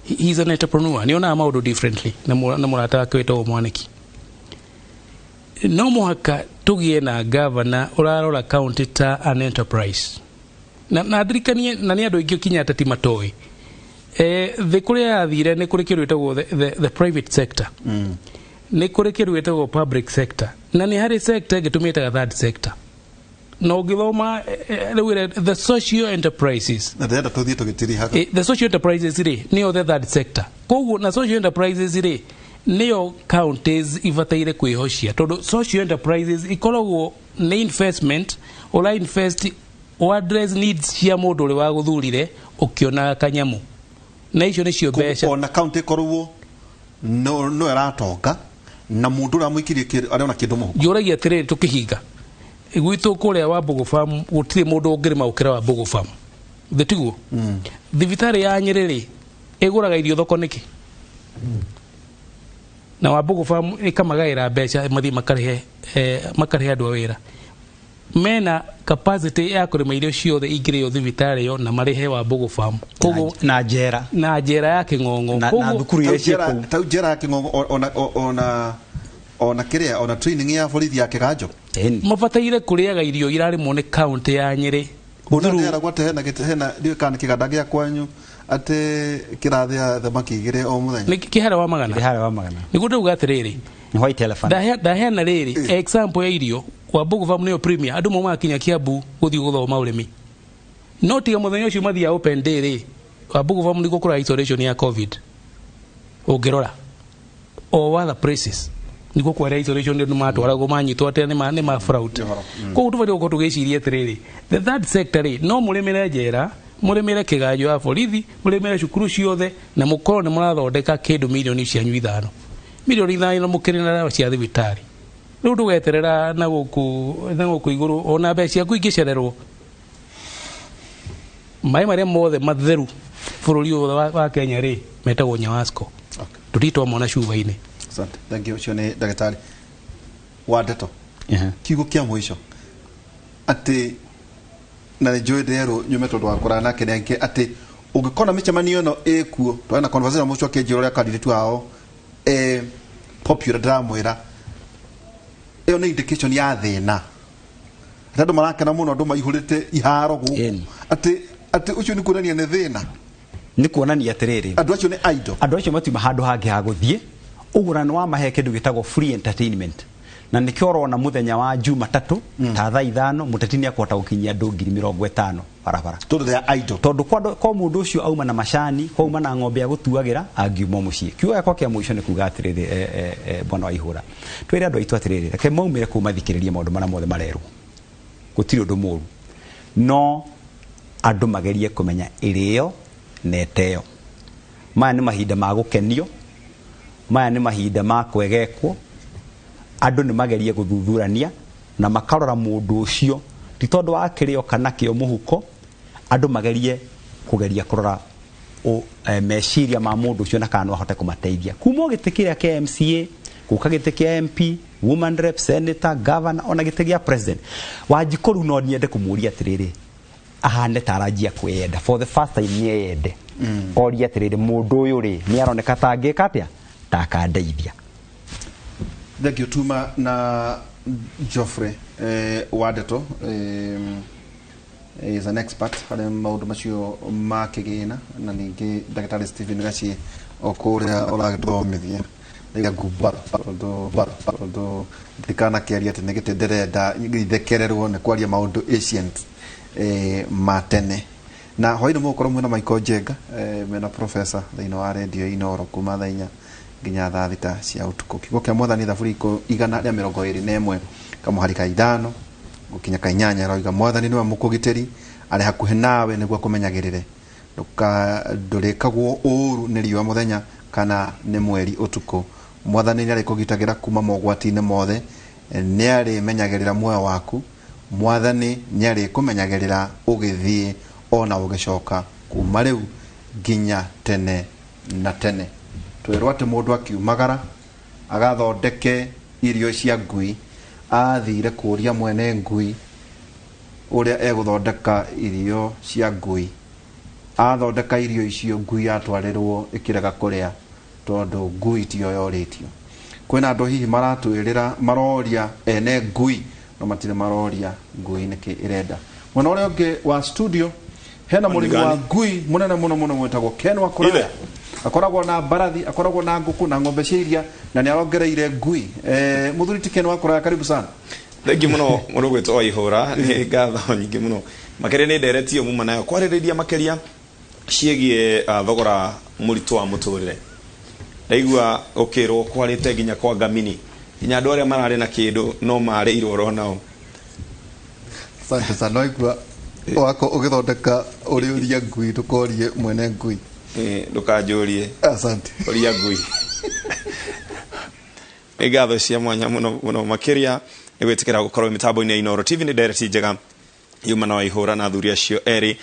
He is an entrepreneur, nĩ onaga maũndũ differently na mũrata wake wĩtagwo Mwaniki. No mũhaka tũgĩe na gavana ũrarora county ta an enterprise, na ndirikanie na nĩ andũ aingĩ kinya ateti matoĩ, thĩ kũrĩa yathire nĩ kũrĩ kĩndũ gĩtagwo the private sector, nĩ kũrĩ kĩndũ gĩtagwo public sector, na nĩ harĩ sector ĩngĩ tũmĩtaga third sector, na ũngĩthoma rĩu the social enterprises. Na ndĩrenda tũthiĩ tũgĩtirihaga. The social enterprises rĩ, nĩyo the third sector. Koguo na social enterprises rĩ, nĩyo counties ibataire kwĩhocia, tondũ social enterprises ikoragwo nĩ investment ũra invest o address needs cia mũndũ ũrĩa wagũthurire ũkĩonaga kanyamũ, na icio nĩcio mbeca. Ona kaũntĩ ĩkorwo no ĩratonga na mũndũ ũrĩa mũikirie arĩona kĩndũ mũhuko. Njũragia atĩrĩrĩ, tũkĩhinga gwitũ kũrĩa wa Mbugu Farm, gũtirĩ mũndũ ũngĩrĩma gũkĩra wa Mbugu Farm, thĩ tiguo? Thibitarĩ ya Nyĩrĩ rĩ, ĩgũraga irio thoko nĩkĩ, na wa Mbugu Farm ĩkamagaĩra mbeca mathiĩ makarĩhe andũ a wĩra mena capacity ya kũrĩma irio ciothe ingĩrĩo thibitarĩ ĩyo na marĩhe wa Mbugu Farm. Koguo na njera. Na njera ya Kĩng'ong'o. Na Koguo thukuru iria ciĩ kũu. Tau njera ya Kĩng'ong'o, ona kĩrĩa, ona training ya borithi ya Kĩganjo. Ĩni. Mabataire kũrĩaga irio irarĩmwo nĩ kaũntĩ ya Nyĩrĩ. Ona ndĩragwo atĩ hena gĩtĩ, hena ndiũĩ kana nĩ kĩganda gĩa kwanyu atĩ kĩrathĩa thamaki igĩrĩ o mũthenya. Nĩ kĩhara wa magana. Kĩhara wa magana. Nĩguo ndauga atĩrĩrĩ, Nĩ white elephant. Ndaheana rĩrĩ example ya irio. Wa Mbugu Farm nĩyo premier, andũ maumaga kinya Kiambu gũthiĩ gũthoma ũrĩmi, no tiga mũthenya ũcio mathiaga open day rĩ, wa Mbugu Farm nĩkuo kũra isolation ya COVID. Ũngĩrora o other places nĩkuo kwarĩ isolation, nĩ matwaragwo manyitwo atĩa nĩ ma fraud. Koguo tũbatiĩ gũkorwo tũgĩciria atĩrĩrĩ, the third sector rĩ, no mũrĩmĩre njera, mũrĩmĩre kĩganjo ya borithi, mũrĩmĩre cukuru ciothe, na mũkorwo nĩ mũrathondeka kĩndũ milioni cianyu 5, milioni 5, mũkĩrĩ na dawa cia thibitarĩ. Rĩu ndũgeterera na gũkũ igũrũ, ona mbeca ciaku ingĩcererwo. Maĩ marĩa mothe matheru bũrũri wothe wa Kenya rĩ, metagwo Nyawasco. Tũtirĩ twamona cuba-inĩ. Asante, thank you. Ũcio nĩ ndagĩtarĩ wa ndeto. Kiugo kĩa mũico, atĩ na nĩ njũĩ nderwo nyume tondũ wa kũraya nake nĩ angĩ, atĩ ũngĩkona mĩcemanio ĩno ĩkuo, twarĩ na conversation mũcio akĩnjĩra ũrĩa candidate wao popular, ndĩramwĩra ĩyo nĩ indication ya thĩna, atĩ andũ marakena mũno, andũ maihũrĩte iharo gũkũ. Atĩ ũcio nĩ kuonania nĩ thĩna. Nĩ kuonania atĩrĩrĩ, andũ acio nĩ idle. Andũ acio matiuma handũ hangĩ ha gũthiĩ ũguo, na nĩ wamahe kĩndũ gĩtagwo free entertainment. Na nĩkĩo ũrona mũthenya wa Jumatatũ ta thaa 5 mũteti nĩ akũhota gũkinyia andũ 50,000 barabara. Tondũ they are idle. Tondũ kwa mũndũ ũcio auma na macani, kwauma na ng'ombe ya gũtuagĩra, angiuma mũciĩ. Kiugo gĩakwa kĩa mũico nĩ kuga atĩrĩrĩ, bwana wa ihũra, twĩre andũ aitũ atĩrĩrĩ, reke maumĩre kũu mathikĩrĩrie maũndũ marĩa mothe marerwo. Gũtirĩ ũndũ mũru, no andũ magerie kũmenya ĩrĩo na ĩteo. Maya nĩ mahinda ma gũkenio, maya nĩ mahinda ma kwegekwo. Andũ nĩ magerie gũthuthurania na makarora mũndũ ũcio ti tondũ wa kĩrĩo kana kĩo mũhuko. Andũ magerie kũgeria kũrora meciria ma mũndũ ũcio na kana no ahote kũmateithia kuma o gĩtĩ kĩrĩa kĩa MCA gũka gĩtĩ kĩa MP, woman rep, senator, governor, ona gĩtĩ gĩa president. Wanjikũ no nyende kũmũria atĩrĩrĩ, ahane ta aranjia kwĩyenda for the first time, nĩeyende, orie atĩrĩrĩ, mũndũ ũyũ rĩ, nĩ aroneka ta angĩka atĩa, ta akandeithia. Thank you. Tuma na Geoffrey Wadeto is an expert harĩ maũndũ macio ma kĩgĩna, na ningĩ ndagĩtarĩ Stephen Gachie o kũrĩa ũragĩtũthomithia ngumba, tondũ ndikanakĩaria atĩ nĩ gĩtĩ ndĩrenda ithekererwo nĩ kwaria maũndũ ancient, ma tene. Na hwainĩ mũgũkorwo mwĩna Michael Njenga, mena professor thĩinĩ wa radio Inoro kuma thaa 4 nginya thaa 6 cia ũtukũ. Kiugo kĩa mwathani, thaburi 121 kamũhari ka 5 gũkinya ka 8, aroiga, "Mwathani nĩwe mũkũgitĩri, arĩ hakuhĩ nawe nĩguo akũmenyagĩrĩre. Ndũrĩkagwo ũũru nĩ riũa mũthenya kana nĩ mweri ũtukũ. Mwathani nĩ arĩkũgitagĩra kuma mogwati-inĩ mothe, nĩ arĩmenyagĩrĩra muoyo waku. Mwathani nĩ arĩkũmenyagĩrĩra ũgĩthiĩ ona ũgĩcoka, kuma rĩu nginya tene na tene." Twĩrwo atĩ mũndũ akiumagara agathondeke irio cia ngui, athire kũria mwene ngui ũrĩa egũthondeka irio cia ngui. Athondeka irio icio, ngui yatwarĩrwo ĩkĩrega kũrĩa, tondũ ngui tiyo yorĩtio. Kwĩna andũ hihi maratwĩrĩra maroria ene ngui, no matirĩ maroria ngui nĩkĩ ĩrenda. Mwena ũrĩa ũngĩ wa studio hena mũrĩmi wa ngui mũnene mũno mũno mwĩtagwo Ken wa Kũraya. Akoragwo na mbarathi, akoragwo na ngũkũ na ng'ombe cia iria, na nĩ arongereire ngui. Mũthuri ti Ken wa Kũraya, karibu sana. Thengi mũno mũndũ gwĩtwo Waihũra, nĩ ngatho nyingĩ mũno makĩria nĩ ndereti ĩyo muma nayo kwarĩrĩria makĩria ciĩgiĩ thogora mũritũ wa mũtũrĩre. Ndaigua ũkĩrwo kwarĩte nginya kwa ngamini, nginya andũ arĩa mararĩ na kĩndũ no marĩirwo oro nao. Asante sana. Waigua wako ũgĩthondeka ũrĩũria ngui, ndũkorie mwene ngui. Ndũkanjũrie. Asante. Ũria ngui. Nĩ ngatho cia mwanya mũno mũno makĩria nĩ gwĩtĩkĩra gũkorwo mĩtambo-inĩ ya Inooro TV. Nĩ ndereti njega yuma na Waihũra na athuri acio erĩ.